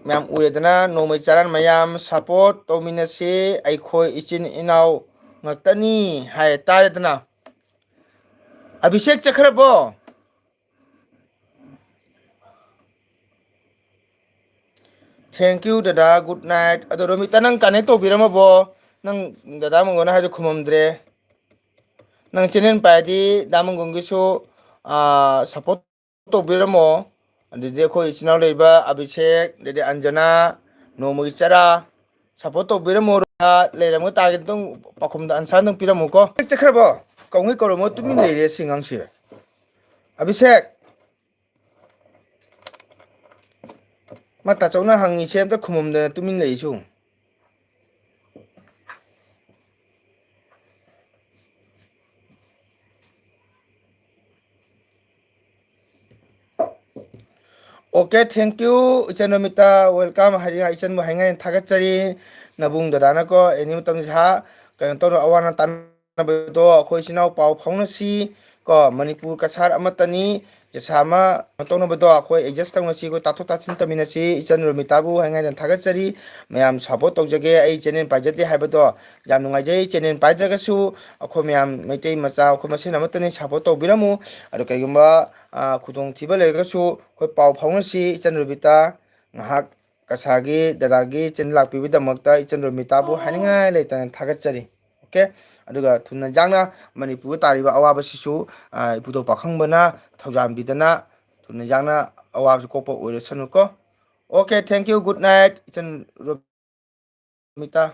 ꯃꯌꯥꯝ ꯎꯔꯦꯗꯅ, ꯅꯣꯡꯃꯩ ꯆꯔꯥꯟ ꯃꯌꯥꯝ ꯁꯞꯄꯣꯔꯠ ꯇꯧꯃꯤꯟꯅꯁꯤ, ꯑꯩꯈꯣꯏ ꯏꯆꯤꯟ ꯏꯅꯥꯎ ꯉꯥꯛꯇꯅꯤ ꯍꯥꯏ ꯇꯥꯔꯦꯗꯅ꯫ ꯑꯕꯤꯁꯦꯛ ꯆꯠꯈ꯭ꯔꯕꯣ? Thank you ꯗꯗꯥ, good night꯫ ꯑꯗꯣ ꯔꯣꯃꯤꯇꯥ, ꯅꯪ ꯀꯅꯦꯛ ꯇꯧꯕꯤꯔꯝꯃꯕꯣ? ꯅꯪ ꯗꯗꯥ ꯃꯪꯒꯣꯟꯅ ꯍꯥꯏꯗꯣ ꯈꯨꯝꯃꯝꯗ꯭ꯔꯦ꯫ ꯅꯪ ꯆꯦꯅꯦꯜ ꯄꯥꯏꯔꯗꯤ ꯗꯥ ꯃꯪꯒꯣꯟꯒꯤꯁꯨ ꯁꯞꯄꯣꯔꯠ ꯇꯧꯕꯤꯔꯝꯃꯣ꯫ ꯑꯗꯨꯗꯤ ꯑꯩꯈꯣꯏ ꯏꯆꯤꯟ ꯏꯅꯥꯎ ꯂꯩꯕ ꯑꯕꯤꯁꯦꯛ, ꯑꯗꯩꯗꯤ ꯑꯟꯖꯅꯥ, ꯅꯣꯡꯃꯒꯤ ꯆꯔꯥ꯫ ꯁꯞꯄꯣꯔꯠ ꯇꯧꯕꯤꯔꯝꯃꯣ꯫ ꯂꯩꯔꯝꯕ ꯇꯥꯔꯒꯗꯤ ꯑꯗꯨꯝ ꯄꯥꯎꯈꯨꯝꯗ ꯑꯟꯁꯔ ꯑꯗꯨꯝ ꯄꯤꯔꯝꯃꯨꯀꯣ꯫ ꯆꯠꯈ꯭ꯔꯕꯣ? ꯀꯧꯉꯩ ꯀꯧꯔꯝꯃꯣ, ꯇꯨꯃꯤꯟ ꯂꯩꯔꯦ ꯁꯤ ꯑꯉꯥꯡꯁꯦ꯫ ꯑꯕꯤꯁꯦꯛ꯫ ꯃꯥ ꯇꯥꯆꯧꯅ ꯍꯪꯉꯤꯁꯦ ꯑꯝꯇ ꯈꯨꯝꯃꯝꯗꯅ ꯇꯨꯃꯤꯟ ꯂꯩꯁꯨ꯫ Okay, thank you, ꯏꯆꯟ ꯔꯣꯃꯤꯇꯥ, welcome꯫ ꯍꯥꯏ-, ꯏꯆꯟꯕꯨ ꯍꯥꯏꯅꯤꯡꯉꯥꯏ ꯊꯥꯒꯠꯆꯔꯤ꯫ ꯅꯕꯨꯡ ꯗꯗꯥꯅꯀꯣ, ꯑꯦꯅꯤ ꯃꯇꯝꯗ ꯁꯥ-, ꯀꯩꯅꯣ ꯇꯧꯔꯣ, ꯑꯋꯥ ꯑꯅꯥ ꯇꯥꯟꯅꯕꯗꯣ ꯑꯩꯈꯣꯏ ꯏꯆꯤꯟ ꯏꯅꯥꯎ ꯄꯥꯎ ꯐꯥꯎꯅꯁꯤ ꯀꯣ꯫ ꯃꯅꯤꯄꯨꯔ ꯀꯁꯥꯔ ꯑꯃꯠꯇꯅꯤ꯫ ꯖꯁꯥ ꯑꯃ ꯀꯩꯅꯣ ꯇꯧꯅꯕꯗꯣ ꯑꯩꯈꯣꯏ adjust ꯇꯧꯅꯁꯤ, ꯑꯩꯈꯣꯏ ꯇꯥꯊꯣꯛ ꯇꯥꯁꯤꯟ ꯇꯧꯃꯤꯟꯅꯁꯤ꯫ ꯏꯆꯟ ꯔꯣꯃꯤꯇꯥꯕꯨ ꯍꯥꯏꯅꯤꯡꯉꯥꯏꯗ ꯊꯥꯒꯠꯆꯔꯤ꯫ ꯃꯌꯥꯝ support ꯇꯧꯖꯒꯦ꯫ ꯑꯩ channel ꯄꯥꯏꯖꯗꯦ ꯍꯥꯏꯕꯗꯣ ꯌꯥꯝ ꯅꯨꯡꯉꯥꯏꯖꯩ꯫ Channel ꯄꯥꯏꯗ꯭ꯔꯒꯁꯨ ꯑꯩꯈꯣꯏ ꯃꯌꯥꯝ ꯃꯩꯇꯩ ꯃꯆꯥ ꯑꯩꯈꯣꯏ ꯃꯁꯦꯟ ꯑꯃꯠꯇꯅꯤ, support ꯇꯧꯕꯤꯔꯝꯃꯨ꯫ ꯑꯗꯣ ꯀꯩꯒꯨꯝꯕ, ꯑ, ꯈꯨꯗꯣꯡꯊꯤꯕ ꯂꯩꯔꯒꯁꯨ ꯑꯩꯈꯣꯏ ꯄꯥꯎ ꯐꯥꯎꯅꯁꯤ꯫ ꯏꯆꯟ ꯔꯣꯕꯤꯇꯥ, ꯉꯥꯏꯍꯥꯛ ꯀꯁꯥꯒꯤ ꯗꯗꯥꯒꯤ ꯆꯤꯟ ꯂꯥꯛꯄꯤꯕꯒꯤꯗꯃꯛꯇ ꯏꯆꯟ ꯔꯣꯃꯤꯇꯥꯕꯨ ꯍꯥꯏꯅꯤꯡꯉꯥꯏ ꯂꯩꯇꯅ ꯊꯥꯒꯠꯆꯔꯤ꯫ Okay? ꯑꯗꯨꯒ ꯊꯨꯅ ꯌꯥꯡꯅ ꯃꯅꯤꯄꯨꯔꯗ ꯇꯥꯔꯤꯕ ꯑꯋꯥꯕꯁꯤꯁꯨ, ꯑ, ꯏꯄꯨꯗꯧ ꯄꯥꯈꯪꯕꯅ ꯊꯧꯖꯥꯟꯕꯤꯗꯅ ꯊꯨꯅ ꯌꯥꯡꯅ ꯑꯋꯥꯕꯁꯨ ꯀꯣꯛꯄ ꯑꯣꯏꯔꯁꯅꯨꯀꯣ꯫ Okay, thank you, good night, ꯏꯆꯟ ꯔꯣꯃꯤꯇꯥ꯫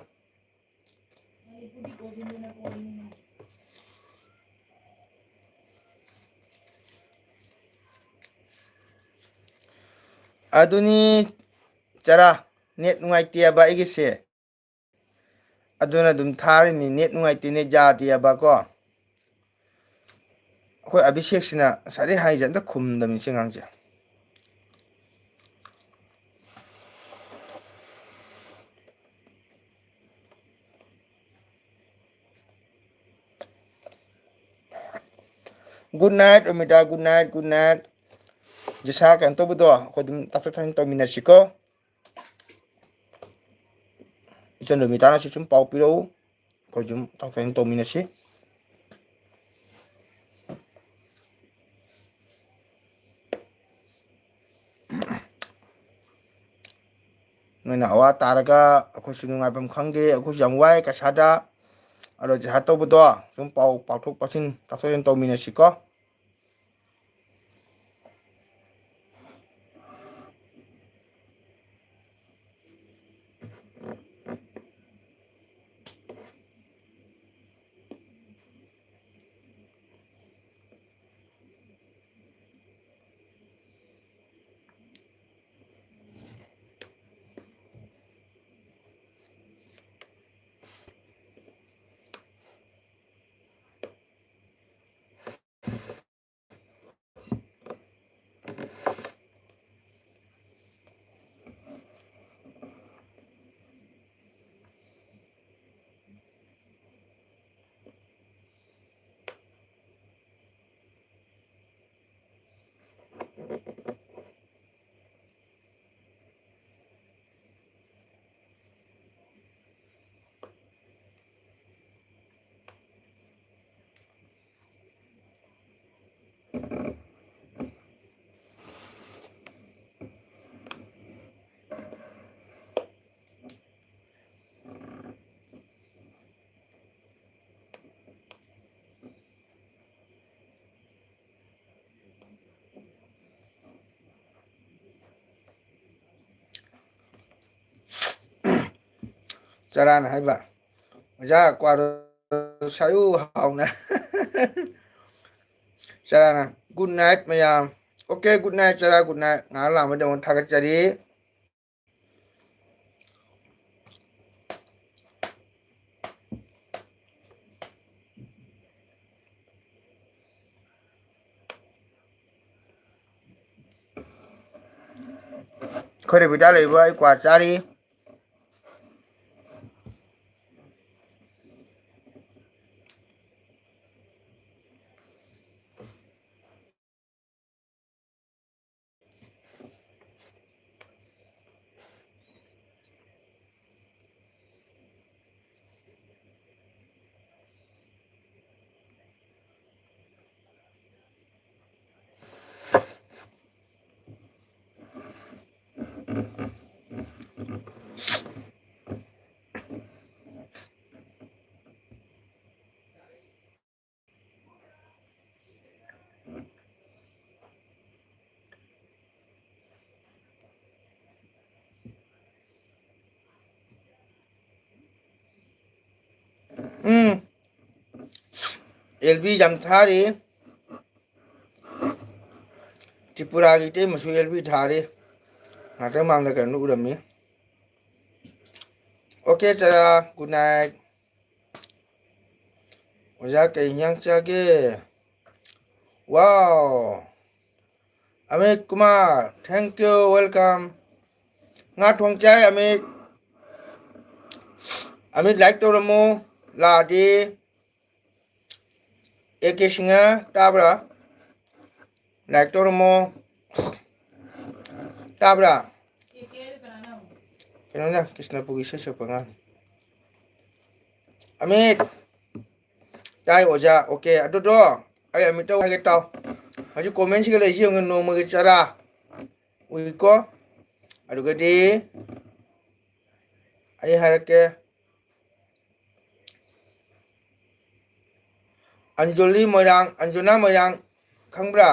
ꯑꯗꯨꯅꯤ ꯆꯔꯥ, net ꯅꯨꯡꯉꯥꯏꯇꯦꯕ ꯑꯩꯒꯤꯁꯦ꯫ ꯑꯗꯨꯅ ꯑꯗꯨꯝ ꯊꯥꯔꯤꯅꯤ, net ꯅꯨꯡꯉꯥꯏꯇꯦ, net ꯌꯥꯗꯦꯕꯀꯣ꯫ ꯑꯩꯈꯣꯏ ꯑꯕꯤꯁꯦꯛꯁꯤꯅ ꯉꯁꯥꯏꯗꯩ ꯍꯥꯏꯁꯦ ꯑꯝꯇ ꯈꯨꯝꯗꯕꯅꯤ ꯁꯤ ꯑꯉꯥꯡꯁꯦ꯫ Good night, Romita, good night, good night꯫ ꯖꯤꯁꯥ ꯀꯩꯅꯣ ꯇꯧꯕꯗꯣ, ꯑꯩꯈꯣꯏ ꯑꯗꯨꯝ ꯇꯥꯊꯣꯛ ꯇꯥꯁꯤꯟ ꯇꯧꯃꯤꯟꯅꯁꯤꯀꯣ꯫ ꯏꯆꯟ ꯔꯣꯃꯤꯇꯥꯅꯁꯨ ꯁꯨꯝ ꯄꯥꯎ ꯄꯤꯔꯛꯎ, ꯑꯩꯈꯣꯏ ꯁꯨꯝ ꯇꯥꯊꯣꯛ ꯇꯥꯁꯤꯟ ꯇꯧꯃꯤꯟꯅꯁꯤ꯫ ꯅꯣꯏꯅ ꯑꯋꯥ ꯇꯥꯔꯒ ꯑꯩꯈꯣꯏꯁꯨ ꯅꯨꯡꯉꯥꯏꯐꯝ ꯈꯪꯗꯦ, ꯑꯩꯈꯣꯏꯁꯨ ꯌꯥꯝ ꯋꯥꯏ ꯀꯁꯥꯗ꯫ ꯑꯗꯣ ꯖꯤꯍꯥꯗ ꯇꯧꯕꯗꯣ ꯁꯨꯝ ꯄꯥꯎ ꯄꯥꯛꯊꯣꯛ ꯄꯥꯁꯤꯟ ꯇꯥꯊꯣꯛ ꯇꯥꯁꯤꯟ ꯇꯧꯃꯤꯟꯅꯁꯤꯀꯣ꯫ ꯆꯔꯥꯅ ꯍꯥꯏꯕ, "ꯑꯣꯖꯥ, ꯀ꯭ꯋꯥꯗꯣ ꯁꯥꯏꯌꯨ ꯍꯥꯎꯅ"꯫ ꯆꯔꯥꯅ, "Good night ꯃꯌꯥꯝ"꯫ Okay, good night ꯆꯔꯥ, good night꯫ ꯉꯥꯏꯍꯥꯛ ꯂꯥꯛꯑꯝꯕꯩꯗꯃꯛ ꯊꯥꯒꯠꯆꯔꯤ꯫ ꯑꯩꯈꯣꯏ ꯔꯦꯕꯤꯗꯥ ꯂꯩꯕ, ꯑꯩ ꯀ꯭ꯋꯥ ꯆꯥꯔꯤ꯫ ꯎꯝ꯫ ꯑꯦꯜ ꯕꯤ ꯌꯥꯝ ꯊꯥꯔꯤ꯫ ꯇ꯭ꯔꯤꯄꯨꯔꯥꯒꯤ ꯏꯇꯩꯃꯁꯨ ꯑꯦꯜ ꯕꯤ ꯊꯥꯔꯤ꯫ ꯉꯥꯛꯇꯪ ꯃꯥꯡꯗ ꯀꯩꯅꯣ ꯎꯔꯝꯃꯤ꯫ Okay ꯆꯔꯥ, good night꯫ ꯑꯣꯖꯥ, ꯀꯩ ꯏꯟꯖꯥꯡ ꯆꯥꯒꯦ? Wow! Amit Kumar, thank you, welcome꯫ ꯉꯥ ꯊꯣꯡ ꯆꯥꯏ ꯑꯃꯤꯠ꯫ ꯑꯃꯤꯠ, like ꯇꯧꯔꯝꯃꯣ꯫ ꯂꯥꯛꯑꯗꯤ ꯑꯦ ꯀꯦ ꯁꯤꯡꯍ, ꯇꯥꯕ꯭ꯔꯥ? Like ꯇꯧꯔꯝꯃꯣ꯫ ꯇꯥꯕ꯭ꯔꯥ? ꯀꯩꯅꯣꯅ, ꯀ꯭ꯔꯤꯁꯅꯄꯨꯔꯒꯤ ꯏꯁꯩ ꯁꯛꯄ ꯑꯉꯥꯡꯅꯤ꯫ ꯑꯃꯤꯠ꯫ ꯇꯥꯏ ꯑꯣꯖꯥ꯫ Okay, ꯑꯗꯨꯗꯣ ꯑꯩ ꯑꯃꯤꯠꯇ ꯍꯥꯏꯒꯦ ꯇꯥꯎ꯫ ꯍꯧꯖꯤꯛ comment ꯁꯤꯒ ꯂꯩꯁꯤ ꯌꯦꯡꯉꯨ, ꯅꯣꯡꯃꯒꯤ ꯆꯔꯥ꯫ ꯎꯏꯀꯣ? ꯑꯗꯨꯒꯗꯤ ꯑꯩ ꯍꯥꯏꯔꯛꯀꯦ꯫ ꯑꯟꯖꯣꯂꯤ ꯃꯣꯏꯔꯥꯡ, ꯑꯟꯖꯣꯅꯥ ꯃꯣꯏꯔꯥꯡ ꯈꯪꯕ꯭ꯔꯥ?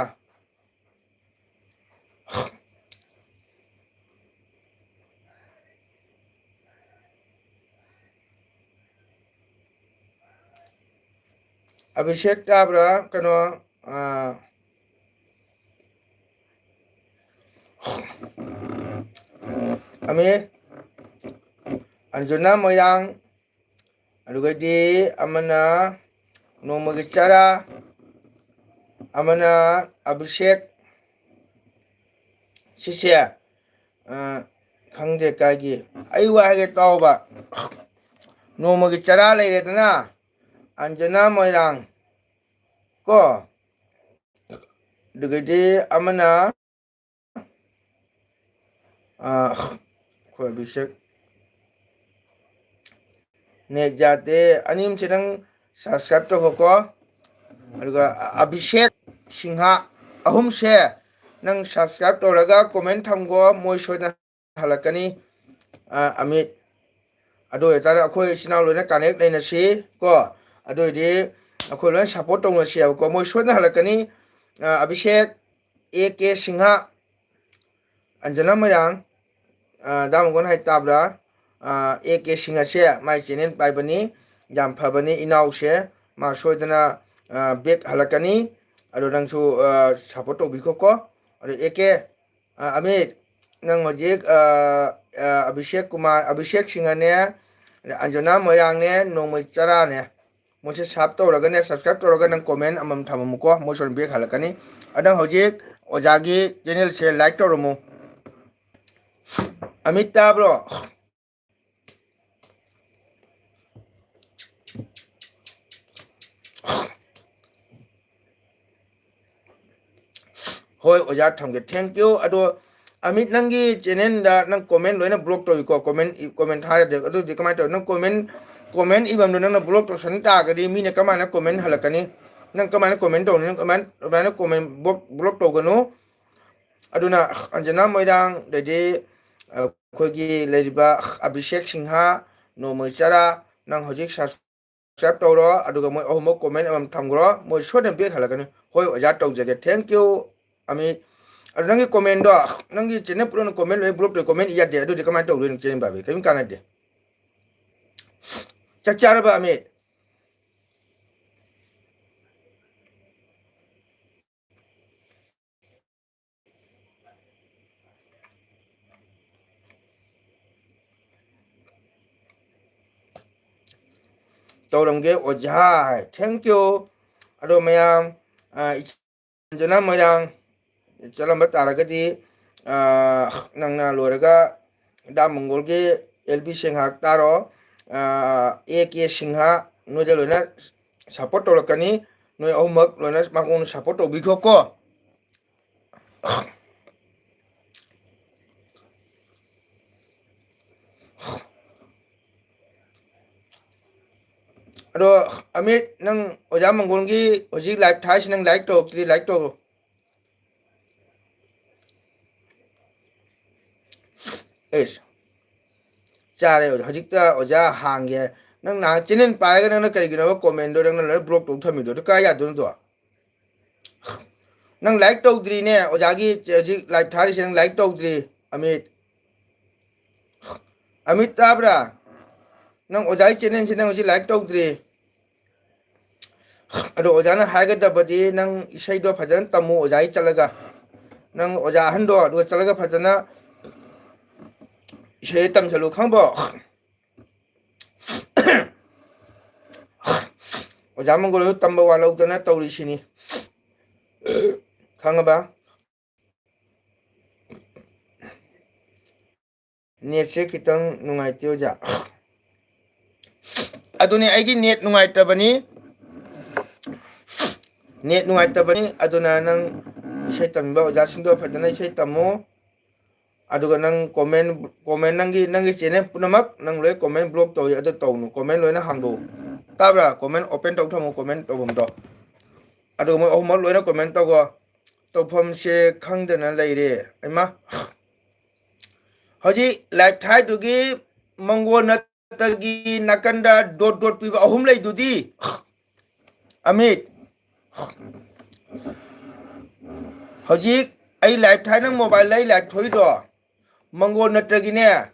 ꯑꯕꯤꯁꯦꯛ ꯇꯥꯕ꯭ꯔꯥ? ꯀꯩꯅꯣ, ꯑ, ꯑꯃꯤꯔ, ꯑꯟꯖꯨꯅꯥ ꯃꯣꯏꯔꯥꯡ, ꯑꯗꯨꯒꯗꯤ ꯑꯃꯅ ꯅꯣꯡꯃꯒꯤ ꯆꯔꯥ, ꯑꯃꯅ ꯑꯕꯤꯁꯦꯛ꯫ ꯁꯤꯁꯦ, ꯑ, ꯈꯪꯗꯦ ꯀꯥꯏꯒꯤ꯫ ꯑꯩ ꯋꯥ ꯍꯥꯏꯒꯦ ꯇꯥꯎꯕ꯫ ꯅꯣꯡꯃꯒꯤ ꯆꯔꯥ ꯂꯩꯔꯦꯗꯅ, ꯑꯟꯖꯅꯥ ꯃꯣꯏꯔꯥꯡ ꯀꯣ, ꯑꯗꯨꯒꯗꯤ ꯑꯃꯅ, ꯑ, ꯑꯩꯈꯣꯏ ꯑꯕꯤꯁꯦꯛ꯫ ꯅꯦꯠ ꯌꯥꯗꯦ꯫ ꯑꯅꯤꯃꯛꯁꯦ ꯅꯪ subscribe ꯇꯧꯈꯣꯀꯣ꯫ ꯑꯗꯨꯒ ꯑꯕꯤꯁꯦꯛ ꯁꯤꯡꯍ ꯑꯍꯨꯝꯁꯦ ꯅꯪ subscribe ꯇꯧꯔꯒ comment ꯊꯝꯈꯣ, ꯃꯣꯏ ꯁꯣꯏꯗꯅ ꯍꯜꯂꯛꯀꯅꯤ꯫ ꯑ, ꯑꯃꯤꯠ, ꯑꯗꯨ ꯑꯣꯏꯇꯥꯔꯗꯤ ꯑꯩꯈꯣꯏ ꯏꯆꯤꯟ ꯏꯅꯥꯎ ꯂꯣꯏꯅ connect ꯂꯩꯅꯁꯤ ꯀꯣ꯫ ꯑꯗꯨ ꯑꯣꯏꯗꯤ ꯑꯩꯈꯣꯏ ꯂꯣꯏꯅ support ꯇꯧꯅꯁꯤ ꯍꯥꯏꯕꯀꯣ꯫ ꯃꯣꯏ ꯁꯣꯏꯗꯅ ꯍꯜꯂꯛꯀꯅꯤ꯫ ꯑ, ꯑꯕꯤꯁꯦꯛ, ꯑꯦ ꯀꯦ ꯁꯤꯡꯍ, ꯑꯟꯖꯅꯥ ꯃꯣꯏꯔꯥꯡ, ꯑ, ꯗꯥ ꯃꯪꯒꯣꯟ ꯍꯥꯏ ꯇꯥꯕ꯭ꯔꯥ? ꯑ, ꯑꯦ ꯀꯦ ꯁꯤꯡꯍꯁꯦ ꯃꯥꯏ channel ꯄꯥꯏꯕꯅꯤ, ꯌꯥꯝ ꯐꯕꯅꯤ ꯏꯅꯥꯎꯁꯦ, ꯃꯥ ꯁꯣꯏꯗꯅ, ꯑ, back ꯍꯜꯂꯛꯀꯅꯤ꯫ ꯑꯗꯣ ꯅꯪꯁꯨ, ꯑ, support ꯇꯧꯕꯤꯈꯣꯀꯣ꯫ ꯑꯗꯣ ꯑꯦ ꯀꯦ, ꯑ, ꯑꯃꯤꯠ, ꯅꯪ ꯍꯧꯖꯤꯛ, ꯑ, ꯑ, ꯑꯕꯤꯁꯦꯛ ꯀꯨꯃꯥꯔ, ꯑꯕꯤꯁꯦꯛ ꯁꯤꯡꯍꯅꯦ, ꯑꯟꯖꯅꯥ ꯃꯣꯏꯔꯥꯡꯅꯦ, ꯅꯣꯡꯃꯩ ꯆꯔꯥꯅꯦ, ꯃꯣꯏꯁꯦ sub ꯇꯧꯔꯒꯅꯦ, subscribe ꯇꯧꯔꯒ ꯅꯪ comment ꯑꯃꯃꯝ ꯊꯝꯃꯝꯃꯨꯀꯣ, ꯃꯣꯏꯁꯨ ꯑꯗꯨꯝ back ꯍꯜꯂꯛꯀꯅꯤ꯫ ꯑꯗꯣ ꯍꯧꯖꯤꯛ ꯑꯣꯖꯥꯒꯤ channelꯁꯦ like ꯇꯧꯔꯝꯃꯨ꯫ ꯑꯃꯤꯠ ꯇꯥꯕ꯭ꯔꯣ? ꯍꯣꯏ ꯑꯣꯖꯥ, ꯊꯝꯒꯦ, thank you꯫ ꯑꯗꯣ ꯑꯃꯤꯠ, ꯅꯪꯒꯤ channelꯗ ꯅꯪ comment ꯂꯣꯏꯅ block ꯇꯧꯏꯀꯣ, comment, comment ꯊꯥꯔꯗꯤ꯫ ꯑꯗꯨꯗꯤ ꯀꯃꯥꯏꯅ ꯇꯧꯋꯤ? ꯅꯪ comment, comment ꯏꯐꯝꯗꯣ ꯅꯪꯅ block ꯇꯧꯁꯟ ꯇꯥꯔꯒꯗꯤ ꯃꯤꯅ ꯀꯃꯥꯏꯅ comment ꯍꯜꯂꯛꯀꯅꯤ? ꯅꯪ ꯀꯃꯥꯏꯅ comment ꯇꯧꯅꯤ? ꯅꯪ ꯀꯃꯥꯏꯅ, ꯑꯗꯨꯃꯥꯏꯅ comment block, block ꯇꯧꯒꯅꯨ꯫ ꯑꯗꯨꯅ ꯑꯟꯖꯅꯥ ꯃꯣꯏꯔꯥꯡ, ꯑꯗꯩꯗꯤ ꯑꯩꯈꯣꯏꯒꯤ ꯂꯩꯔꯤꯕ ꯑꯕꯤꯁꯦꯛ ꯁꯤꯡꯍ, ꯅꯣꯡꯃꯩ ꯆꯔꯥ, ꯅꯪ ꯍꯧꯖꯤꯛ subscribe ꯇꯧꯔꯣ, ꯑꯗꯨꯒ ꯃꯣꯏ ꯑꯍꯨꯝꯃꯛ comment ꯑꯃꯃꯝ ꯊꯝꯈ꯭ꯔꯣ, ꯃꯣꯏ ꯁꯣꯏꯗꯅ back ꯍꯜꯂꯛꯀꯅꯤ꯫ ꯍꯣꯏ ꯑꯣꯖꯥ, ꯇꯧꯖꯒꯦ, thank you ꯑꯃꯤꯠ꯫ ꯑꯗꯨ ꯅꯪꯒꯤ commentꯗꯣ, ꯅꯪꯒꯤ channel ꯄꯨꯝꯅꯃꯛ comment ꯂꯣꯏ block ꯇꯧꯏ, comment ꯏ ꯌꯥꯗꯦ, ꯑꯗꯨꯗꯤ ꯀꯃꯥꯏꯅ ꯇꯧꯗꯣꯏꯅꯣ ꯆꯦꯟꯕ? ꯀꯔꯤꯝ ꯀꯥꯟꯅꯗꯦ꯫ ꯆꯥꯛ ꯆꯥꯔꯕ ꯑꯃꯤꯠ? ꯇꯧꯔꯝꯒꯦ ꯑꯣꯖꯥ ꯍꯥꯏ꯫ Thank you꯫ ꯑꯗꯣ ꯃꯌꯥꯝ, ꯑ, ꯏꯆꯟ ꯁꯟꯖꯅꯥ ꯃꯣꯏꯔꯥꯡ ꯆꯠꯂꯝꯕ ꯇꯥꯔꯒꯗꯤ, ꯑ, ꯅꯪꯅ ꯂꯣꯏꯔꯒ ꯗꯥ ꯃꯪꯒꯣꯜꯒꯤ ꯑꯦꯜ ꯕꯤ ꯁꯤꯡꯍ ꯇꯥꯔꯣ, ꯑ, ꯑꯦ ꯀꯦ ꯁꯤꯡꯍ, ꯅꯣꯏꯗ ꯂꯣꯏꯅ support ꯇꯧꯔꯛꯀꯅꯤ꯫ ꯅꯣꯏ ꯑꯍꯨꯝꯃꯛ ꯂꯣꯏꯅ ꯃꯉꯣꯟꯗ support ꯇꯧꯕꯤꯈꯣꯀꯣ꯫ ꯑꯗꯣ ꯑꯃꯤꯠ, ꯅꯪ ꯑꯣꯖꯥ ꯃꯪꯒꯣꯜꯒꯤ ꯍꯧꯖꯤꯛ live ꯊꯥꯔꯤꯁꯤ ꯅꯪ like ꯇꯧꯔꯛꯇ꯭ꯔꯤ, like ꯇꯧꯔꯣ꯫ ꯑꯦꯁ, ꯆꯥꯔꯦ ꯑꯣꯖꯥ꯫ ꯍꯧꯖꯤꯛꯇ ꯑꯣꯖꯥ ꯍꯥꯡꯒꯦ꯫ ꯅꯪ ꯅꯍꯥꯟ channel ꯄꯥꯏꯔꯒ ꯅꯪꯅ ꯀꯔꯤꯒꯤꯅꯣꯕ comment ꯗꯣ ꯅꯪꯅ ꯂꯣꯏ block ꯇꯧ ꯊꯝꯃꯤꯗꯣ? ꯑꯗꯨ ꯀꯥꯏ ꯌꯥꯗꯣꯏꯅꯣ ꯑꯗꯣ? ꯅꯪ like ꯇꯧꯗ꯭ꯔꯤꯅꯦ꯫ ꯑꯣꯖꯥꯒꯤ ꯍꯧꯖꯤꯛ live ꯊꯥꯔꯤꯁꯦ ꯅꯪ like ꯇꯧꯗ꯭ꯔꯤ, ꯑꯃꯤꯠ꯫ ꯑꯃꯤꯠ, ꯇꯥꯕ꯭ꯔꯥ? ꯅꯪ ꯑꯣꯖꯥꯒꯤ channel ꯁꯦ ꯅꯪ ꯍꯧꯖꯤꯛ like ꯇꯧꯗ꯭ꯔꯤ꯫ ꯑꯗꯣ ꯑꯣꯖꯥꯅ ꯍꯥꯏꯒꯗꯕꯗꯤ ꯅꯪ ꯏꯁꯩꯗꯣ ꯐꯖꯅ ꯇꯝꯃꯨ ꯑꯣꯖꯥꯒꯤ ꯆꯠꯂꯒ꯫ ꯅꯪ ꯑꯣꯖꯥ ꯑꯍꯟꯗꯣ ꯑꯗꯨꯒ ꯆꯠꯂꯒ ꯐꯖꯅ ꯏꯁꯩ ꯇꯝꯁꯜꯂꯨ, ꯈꯪꯕ꯭ꯔꯣ? ꯑꯣꯖꯥ ꯃꯪꯒꯣꯜ ꯍꯣꯏ ꯇꯝꯕ ꯋꯥꯠꯍꯧꯗꯅ ꯇꯧꯔꯤꯁꯤꯅꯤ꯫ ꯈꯪꯉꯕ? Net ꯁꯦ ꯈꯤꯇꯪ ꯅꯨꯡꯉꯥꯏꯇꯦ ꯑꯣꯖꯥ꯫ ꯑꯗꯨꯅꯤ, ꯑꯩꯒꯤ net ꯅꯨꯡꯉꯥꯏꯇꯕꯅꯤ꯫ Net ꯅꯨꯡꯉꯥꯏꯇꯕꯅꯤ꯫ ꯑꯗꯨꯅ ꯅꯪ ꯏꯁꯩ ꯇꯝꯕ ꯑꯣꯖꯥꯁꯤꯡꯗꯣ ꯐꯖꯅ ꯏꯁꯩ ꯇꯝꯃꯨ꯫ ꯑꯗꯨꯒ ꯅꯪ comment, comment, ꯅꯪꯒꯤ, ꯅꯪꯒꯤ channel ꯄꯨꯝꯅꯃꯛ ꯅꯪ ꯂꯣꯏ comment block ꯇꯧꯏ, ꯑꯗꯨ ꯇꯧꯅꯨ꯫ Comment ꯂꯣꯏꯅ ꯍꯥꯡꯗꯣꯛꯎ꯫ ꯇꯥꯕ꯭ꯔꯥ? Comment open ꯇꯧ ꯊꯝꯃꯨ, comment ꯇꯧꯐꯝꯗꯣ꯫ ꯑꯗꯨꯒ ꯃꯣꯏ ꯑꯍꯨꯝꯃꯛ ꯂꯣꯏꯅ comment ꯇꯧꯈꯣ꯫ ꯇꯧꯐꯝꯁꯦ ꯈꯪꯗꯅ ꯂꯩꯔꯦ꯫ ꯏꯃꯥ, ꯍꯧꯖꯤꯛ live ꯊꯥꯏꯗꯨꯒꯤ ꯃꯪꯒꯣꯜ ꯅꯠꯇꯒꯤ ꯅꯥꯀꯟꯗ dot dot ꯄꯤꯕ ꯑꯍꯨꯝ ꯂꯩꯗꯨꯗꯤ꯫ ꯑꯃꯤꯠ, ꯍꯧꯖꯤꯛ ꯑꯩ live ꯊꯥꯏ, ꯅꯪ mobile ꯗ ꯑꯩ live ꯊꯣꯛꯏꯗꯣ, ꯃꯪꯒꯣꯜ ꯅꯠꯇꯒꯤꯅꯦ,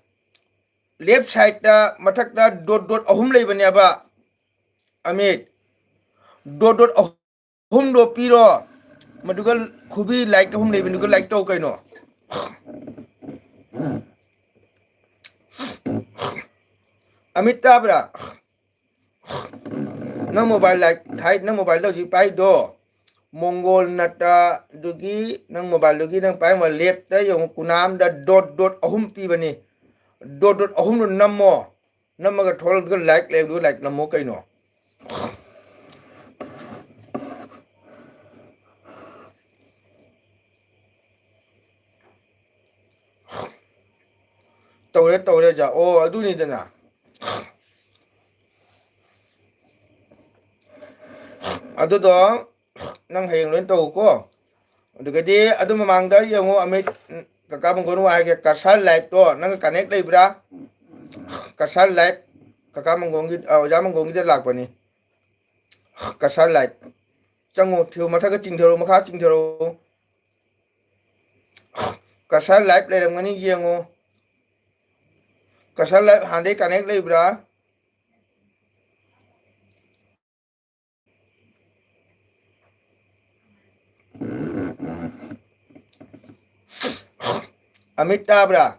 left side ꯇ ꯃꯊꯛꯇ dot dot ꯑꯍꯨꯝ ꯂꯩꯕꯅꯦꯕ꯫ ꯑꯃꯤꯠ, dot dot ꯑꯍꯨꯝꯗꯣ ꯄꯤꯔꯣ, ꯃꯗꯨꯒ ꯈꯨꯕꯤ like ꯑꯍꯨꯝ ꯂꯩꯕꯅꯤꯒ like ꯇꯧ ꯀꯩꯅꯣ꯫ ꯑꯃꯤꯠ, ꯇꯥꯕ꯭ꯔꯥ? ꯅꯪ ꯃꯣꯕꯥꯏꯜ ꯂꯥꯏꯛ ꯍꯥꯏ, ꯅꯪ ꯃꯣꯕꯥꯏꯜꯗ ꯍꯧꯖꯤꯛ ꯄꯥꯏꯗꯣ, ꯃꯣꯡꯒꯣꯜ ꯅꯠꯇ ꯑꯗꯨꯒꯤ ꯅꯪ ꯃꯣꯕꯥꯏꯜꯗꯨꯒꯤ ꯅꯪ ꯄꯥꯏꯔꯝꯕ ꯂꯦꯞꯇ ꯌꯦꯡꯉꯨ, ꯀꯨꯅꯥꯝꯗ ꯗꯣꯠ ꯗꯣꯠ ꯑꯍꯨꯝ ꯄꯤꯕꯅꯤ꯫ ꯗꯣꯠ ꯗꯣꯠ ꯑꯍꯨꯝꯗꯨ ꯅꯝꯃꯣ, ꯅꯝꯃꯒ ꯊꯣꯛꯂꯛꯄꯗ ꯂꯥꯏꯛ ꯂꯩꯕꯗꯨ ꯂꯥꯏꯛ ꯅꯝꯃꯣ ꯀꯩꯅꯣ꯫ ꯇꯧꯔꯦ, ꯇꯧꯔꯦ, ꯑꯣꯖꯥ꯫ ꯑꯣ, ꯑꯗꯨꯅꯤꯗꯅ꯫ ꯑꯗꯨꯗꯣ ꯅꯪ ꯍꯌꯦꯡ ꯂꯣꯏ ꯇꯧꯀꯣ꯫ ꯑꯗꯨꯒꯗꯤ ꯑꯗꯨ ꯃꯃꯥꯡꯗ ꯌꯦꯡꯉꯨ, ꯑꯃꯤꯠ, ꯀꯀꯥ ꯃꯪꯒꯣꯟ ꯋꯥ ꯍꯥꯏꯒꯦ, ꯀꯁꯥ ꯂꯥꯏꯐꯇꯣ ꯅꯪꯒ ꯀꯅꯦꯛ ꯂꯩꯕ꯭ꯔꯥ? ꯀꯁꯥ ꯂꯥꯏꯐ, ꯀꯀꯥ ꯃꯪꯒꯣꯟꯒꯤ, ꯑ, ꯑꯣꯖꯥ ꯃꯪꯒꯣꯟꯒꯤꯗ ꯂꯥꯛꯄꯅꯤ꯫ ꯀꯁꯥ ꯂꯥꯏꯐ꯫ ꯆꯪꯉꯨ, ꯊꯤꯌꯨ, ꯃꯊꯛꯇ ꯆꯤꯡꯊꯔꯨ, ꯃꯈꯥ ꯆꯤꯡꯊꯔꯨ꯫ ꯀꯁꯥ ꯂꯥꯏꯐ ꯂꯩꯔꯝꯒꯅꯤ, ꯌꯦꯡꯉꯨ꯫ ꯀꯁꯥ ꯂꯥꯏꯐ ꯍꯥꯟꯅꯗꯩ ꯀꯅꯦꯛ ꯂꯩꯕ꯭ꯔꯥ? ꯑꯃꯤꯠ ꯇꯥꯕ꯭ꯔꯥ?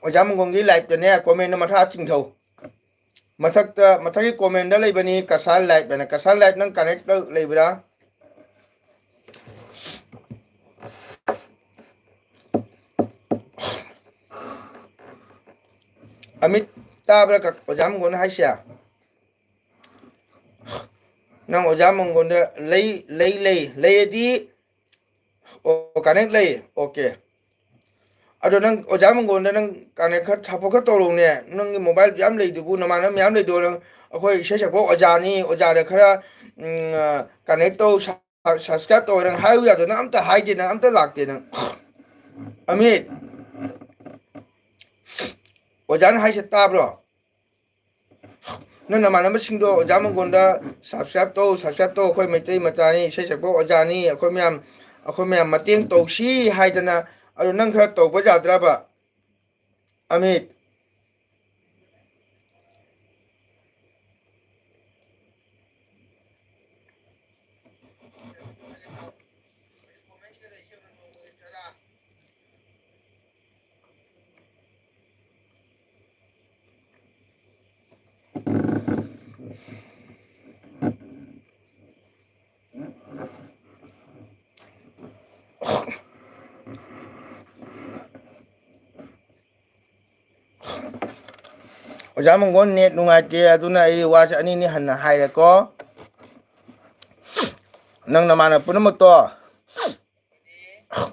ꯑꯣꯖꯥ ꯃꯪꯒꯣꯡꯒꯤ ꯂꯥꯏꯐꯇꯅꯦ, ꯀꯣꯃꯦꯟꯗ ꯃꯊꯥ ꯆꯤꯡꯊꯧ꯫ ꯃꯊꯛꯇ, ꯃꯊꯛꯀꯤ ꯀꯣꯃꯦꯟꯗ ꯂꯩꯕꯅꯤ, ꯀꯁꯥ ꯂꯥꯏꯐ ꯍꯥꯏꯅ꯫ ꯀꯁꯥ ꯂꯥꯏꯐ ꯅꯪ ꯀꯅꯦꯛ ꯂꯩꯕ꯭ꯔꯥ? ꯑꯃꯤꯠ ꯇꯥꯕ꯭ꯔꯥ, ꯀ-, ꯑꯣꯖꯥ ꯃꯪꯒꯣꯟꯅ ꯍꯥꯏꯁꯦ? ꯅꯪ ꯑꯣꯖꯥ ꯃꯪꯒꯣꯟꯗ ꯂꯩ, ꯂꯩ, ꯂꯩ, ꯂꯩꯔꯗꯤ, ꯑꯣ, ꯀꯅꯦꯛ ꯂꯩ, ꯑꯣꯀꯦ꯫ ꯑꯗꯣ ꯅꯪ ꯑꯣꯖꯥ ꯃꯪꯒꯣꯟꯗ ꯅꯪ ꯀꯅꯦꯛ ꯈꯔ ꯁꯞꯄꯣꯔꯠ ꯈꯔ ꯇꯧꯔꯛꯎꯅꯦ꯫ ꯅꯪꯒꯤ ꯃꯣꯕꯥꯏꯜ ꯌꯥꯝ ꯂꯩꯗꯨꯕꯨ, ꯅꯃꯥꯟꯅꯕ ꯃꯌꯥꯝ ꯂꯩꯗꯣ, ꯅꯪ ꯑꯩꯈꯣꯏ ꯏꯁꯩ ꯁꯛꯄ ꯑꯣꯖꯥꯅꯤ, ꯑꯣꯖꯥꯗ ꯈꯔ, ꯎꯝ, ꯀꯅꯦꯛ ꯇꯧ, ꯁ-, ꯁꯕꯁꯀ꯭ꯔꯥꯏꯕ ꯇꯧ, ꯅꯪ ꯍꯥꯏꯌꯨ ꯌꯥꯗ꯭ꯔꯣ? ꯅꯪ ꯑꯝꯇ ꯍꯥꯏꯗꯦ, ꯅꯪ ꯑꯝꯇ ꯂꯥꯛꯇꯦ ꯅꯪ꯫ ꯑꯃꯤꯠ, ꯑꯣꯖꯥꯅ ꯍꯥꯏꯁꯦ ꯇꯥꯕ꯭ꯔꯣ? ꯅꯪ ꯅꯃꯥꯟꯅꯕꯁꯤꯡꯗꯣ ꯑꯣꯖꯥ ꯃꯪꯒꯣꯟꯗ ꯁꯕꯁꯀ꯭ꯔꯥꯏꯕ ꯇꯧ, ꯁꯕꯁꯀ꯭ꯔꯥꯏꯕ ꯇꯧ, ꯑꯩꯈꯣꯏ ꯃꯩꯇꯩ ꯃꯆꯥꯅꯤ, ꯏꯁꯩ ꯁꯛꯄ ꯑꯣꯖꯥꯅꯤ, ꯑꯩꯈꯣꯏ ꯃꯌꯥꯝ, ꯑꯩꯈꯣꯏ ꯃꯌꯥꯝ ꯃꯇꯦꯡ ꯇꯧꯁꯤ ꯍꯥꯏꯗꯅ, ꯑꯗꯨ ꯅꯪ ꯈꯔ ꯇꯧꯕ ꯌꯥꯗ꯭ꯔꯕ? ꯑꯃꯤꯠ꯫ ꯑꯣꯖꯥ ꯃꯪꯒꯣꯟ, ꯅꯦꯠ ꯅꯨꯡꯉꯥꯏꯇꯦ, ꯑꯗꯨꯅ ꯑꯩ ꯋꯥꯁꯦ ꯑꯅꯤ ꯑꯅꯤ ꯍꯟꯅ ꯍꯥꯏꯔꯦꯀꯣ꯫ ꯅꯪ ꯅꯃꯥꯟꯅꯕ ꯄꯨꯝꯅꯃꯛꯇꯣ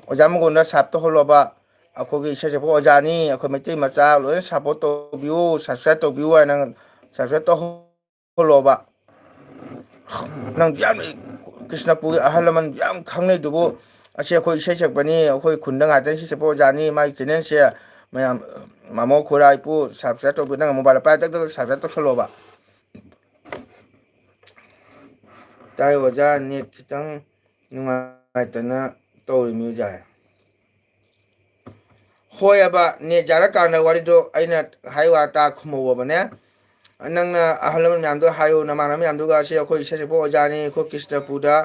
ꯑꯣꯖꯥ ꯃꯪꯒꯣꯟꯗ ꯁꯞ ꯇꯧꯍꯜꯂꯣꯕ꯫ ꯑꯩꯈꯣꯏꯒꯤ ꯏꯁꯩ ꯁꯛꯄ ꯑꯣꯖꯥꯅꯤ, ꯑꯩꯈꯣꯏ ꯃꯩꯇꯩ ꯃꯆꯥ ꯂꯣꯏꯅ ꯁꯞꯄꯣꯔꯠ ꯇꯧꯕꯤꯌꯨ, ꯁꯞꯁꯀ꯭ꯔꯥꯏꯞ ꯇꯧꯕꯤꯌꯨ ꯍꯥꯏꯅ ꯁꯞꯁꯀ꯭ꯔꯥꯏꯞ ꯇꯧꯍꯜꯂꯣꯕ꯫ ꯅꯪ ꯌꯥꯝ, ꯀ꯭ꯔꯤꯁꯅꯄꯨꯔꯒꯤ ꯑꯍꯜ ꯂꯃꯟ ꯌꯥꯝ ꯈꯪꯅꯩꯗꯨꯕꯨ꯫ ꯑꯁꯤ ꯑꯩꯈꯣꯏ ꯏꯁꯩ ꯁꯛꯄꯅꯤ, ꯑꯩꯈꯣꯏ ꯈꯨꯟꯗ ꯉꯥꯛꯇ ꯏꯁꯩ ꯁꯛꯄ ꯑꯣꯖꯥꯅꯤ, ꯃꯥꯒꯤ ꯆꯦꯅꯦꯜꯁꯦ ꯃꯌꯥꯝ, ꯃꯃꯣ ꯈꯨꯔꯥ ꯏꯄꯨ ꯁꯞꯁꯀ꯭ꯔꯥꯏꯞ ꯇꯧꯕꯤꯌꯨ, ꯅꯪ ꯃꯣꯕꯥꯏꯜ ꯄꯥꯏꯔ ꯇꯛ ꯇꯛ ꯁꯞꯁꯀ꯭ꯔꯥꯏꯞ ꯇꯧꯁꯜꯂꯣꯕ꯫ ꯇꯥꯏ ꯑꯣꯖꯥ, ꯅꯦꯠ ꯈꯤꯇꯪ ꯅꯨꯡꯉꯥꯏꯇꯅ ꯇꯧꯔꯤꯃꯤ ꯑꯣꯖꯥ꯫ ꯍꯣꯏꯑꯕ, ꯅꯦꯠ ꯌꯥꯔꯀꯥꯟꯗ ꯋꯥꯔꯤꯗꯣ ꯑꯩꯅ ꯍꯥꯏ ꯋꯥ ꯇꯥ ꯈꯨꯝꯍꯧꯑꯕꯅꯦ꯫ ꯅꯪꯅ ꯑꯍꯜ ꯂꯃꯟ ꯃꯌꯥꯝꯗꯣ ꯍꯥꯏꯌꯨ, ꯅꯃꯥꯟꯅꯕ ꯃꯌꯥꯝꯗꯨꯒ, "ꯑꯁꯤ ꯑꯩꯈꯣꯏ ꯏꯁꯩ ꯁꯛꯄ ꯑꯣꯖꯥꯅꯤ, ꯑꯩꯈꯣꯏ ꯀ꯭ꯔꯤꯁꯅꯄꯨꯔꯗ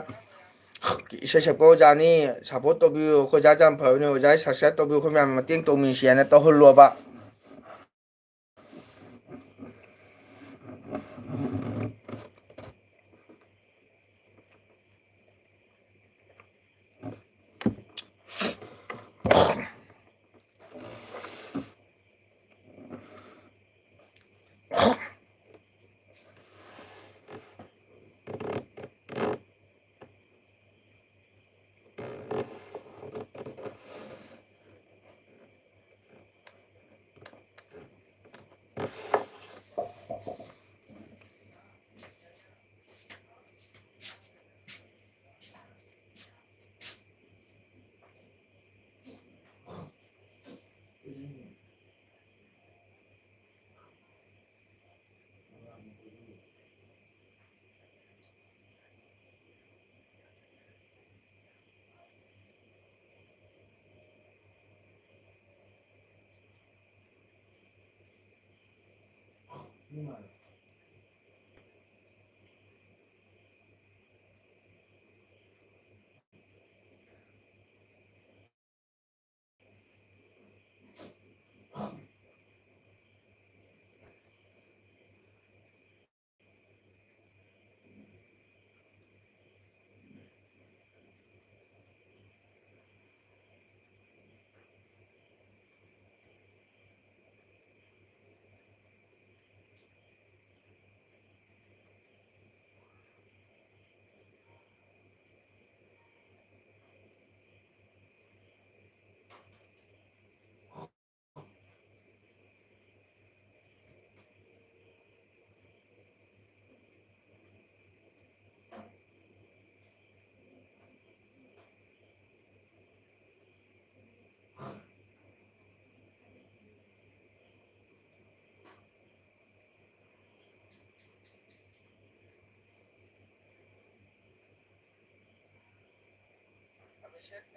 ꯏꯁꯩ ꯁꯛꯄ ꯑꯣꯖꯥꯅꯤ, ꯁꯞꯄꯣꯔꯠ ꯇꯧꯕꯤꯌꯨ, ꯑꯩꯈꯣꯏ ꯑꯣꯖꯥ ꯌꯥꯝ ꯐꯕꯅꯤ, ꯑꯣꯖꯥ ꯁꯞꯁꯀ꯭ꯔꯥꯏꯞ ꯇꯧꯕꯤꯌꯨ, ꯑꯩꯈꯣꯏ ꯃꯌꯥꯝ ꯃꯇꯦꯡ ꯇꯧꯃꯤꯟꯅꯁꯤ" ꯍꯥꯏꯅ ꯇꯧꯍꯜꯂꯣꯕ꯫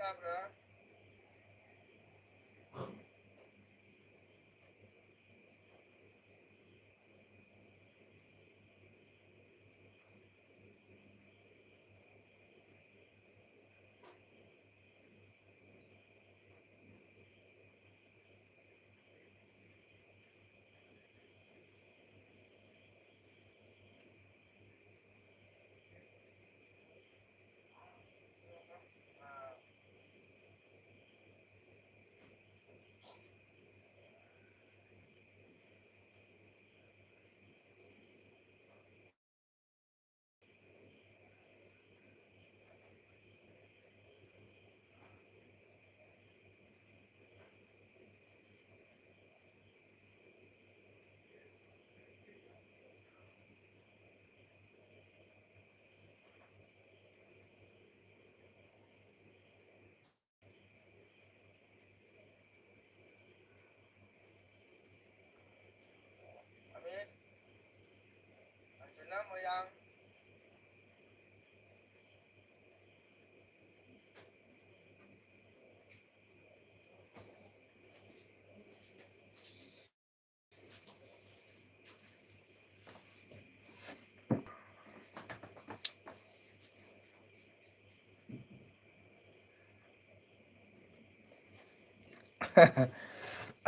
ꯇꯥꯕ꯭ꯔꯥ? ꯑꯃꯤꯠ, ꯑꯟꯖꯅꯥ ꯃꯣꯏꯔꯥꯡ,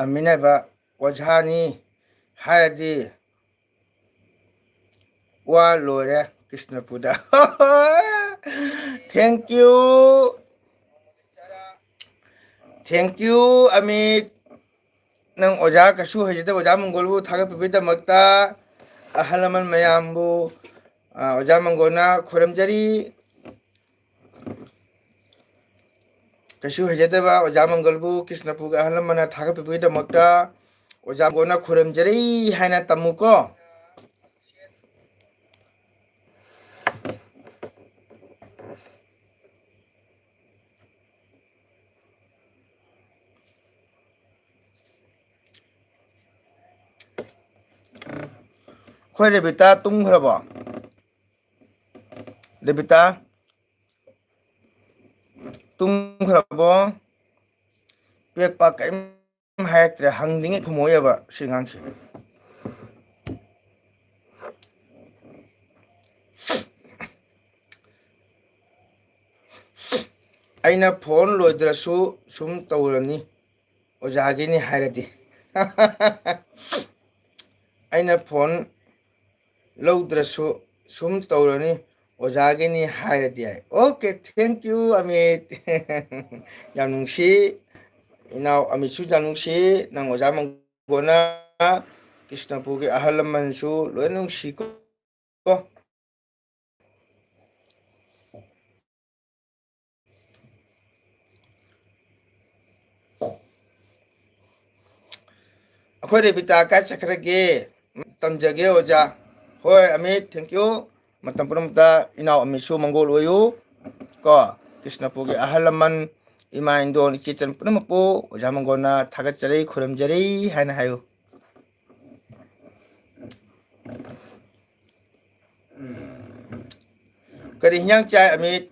ꯑꯃꯤꯟ ꯍꯥꯏꯕ ꯑꯣꯖꯥꯅꯤ ꯍꯥꯏꯔꯗꯤ ꯋꯥ ꯂꯣꯏꯔꯦ ꯀ꯭ꯔꯤꯁꯅꯄꯨꯔꯗ꯫ Thank you, thank you, Amit. ꯅꯪ ꯑꯣꯖꯥ ꯀꯩꯁꯨ ꯍꯩꯖꯗꯕ ꯑꯣꯖꯥ ꯃꯪꯒꯣꯜꯕꯨ ꯊꯥꯒꯠꯄꯤꯕꯒꯤꯗꯃꯛꯇ ꯑꯍꯜ ꯂꯃꯟ ꯃꯌꯥꯝꯕꯨ, ꯑ, ꯑꯣꯖꯥ ꯃꯪꯒꯣꯜꯅ ꯈꯨꯔꯨꯝꯖꯔꯤ꯫ ꯀꯩꯁꯨ ꯍꯩꯖꯗꯕ ꯑꯣꯖꯥ ꯃꯪꯒꯣꯜꯕꯨ ꯀ꯭ꯔꯤꯁꯅꯄꯨꯔꯒꯤ ꯑꯍꯜ ꯂꯃꯟꯅ ꯊꯥꯒꯠꯄꯤꯕꯒꯤꯗꯃꯛꯇ ꯑꯣꯖꯥ ꯃꯪꯒꯣꯜꯅ ꯈꯨꯔꯨꯝꯖꯔꯤ ꯍꯥꯏꯅ ꯇꯝꯃꯨꯀꯣ꯫ ꯑꯩꯈꯣꯏ ꯔꯦꯕꯤꯇꯥ ꯇꯨꯝꯈ꯭ꯔꯕꯣ? ꯔꯦꯕꯤꯇꯥ? ꯇꯨꯝꯈ꯭ꯔꯕꯣ? ꯄꯦꯛꯄ ꯀꯔꯤꯝ ꯍꯥꯏꯔꯛꯇ꯭ꯔꯦ, ꯍꯪꯗꯤꯉꯩ ꯈꯨꯝꯃꯣꯏꯑꯕ ꯁꯤ ꯑꯉꯥꯡꯁꯦ꯫ ꯑꯩꯅ ꯐꯣꯟ ꯂꯣꯏꯗ꯭ꯔꯁꯨ ꯁꯨꯝ ꯇꯧꯔꯅꯤ, ꯑꯣꯖꯥꯒꯤꯅꯤ ꯍꯥꯏꯔꯗꯤ꯫ ꯑꯩꯅ ꯐꯣꯟ ꯂꯧꯗ꯭ꯔꯁꯨ ꯁꯨꯝ ꯇꯧꯔꯅꯤ, ꯑꯣꯖꯥꯒꯤꯅꯤ ꯍꯥꯏꯔꯗꯤ ꯌꯥꯏ꯫ Okay, thank you, Amit. ꯌꯥꯝ ꯅꯨꯡꯁꯤ꯫ ꯏꯅꯥꯎ ꯑꯃꯤꯠꯁꯨ ꯌꯥꯝ ꯅꯨꯡꯁꯤ꯫ ꯅꯪ ꯑꯣꯖꯥ ꯃꯪꯒꯣꯟꯅ, ꯀ꯭ꯔꯤꯁꯅꯄꯨꯔꯒꯤ ꯑꯍꯜ ꯂꯃꯟꯁꯨ ꯂꯣꯏ ꯅꯨꯡꯁꯤꯀꯣ꯫ ꯑꯩꯈꯣꯏ ꯔꯦꯕꯤꯇꯥ ꯀꯥꯏ ꯆꯠꯈ꯭ꯔꯒꯦ? ꯇꯝꯖꯒꯦ ꯑꯣꯖꯥ꯫ ꯍꯣꯏ ꯑꯃꯤꯠ, thank you꯫ ꯃꯇꯝ ꯄꯨꯝꯅꯃꯛꯇ ꯏꯅꯥꯎ ꯑꯃꯤꯠꯁꯨ ꯃꯪꯒꯣꯜ ꯑꯣꯏꯌꯨ ꯀꯣ꯫ ꯀ꯭ꯔꯤꯁꯅꯄꯨꯔꯒꯤ ꯑꯍꯜ ꯂꯃꯟ, ꯏꯃꯥ ꯏꯟꯗꯣꯟ, ꯏꯆꯦ ꯏꯆꯟ ꯄꯨꯝꯅꯃꯛꯄꯨ ꯑꯣꯖꯥ ꯃꯪꯒꯣꯜꯅ ꯊꯥꯒꯠꯆꯔꯤ, ꯈꯨꯔꯨꯝꯖꯔꯤ ꯍꯥꯏꯅ ꯍꯥꯏꯌꯨ꯫ ꯀꯔꯤ ꯍꯤꯟꯖꯥꯡ ꯆꯥꯏ ꯑꯃꯤꯠ?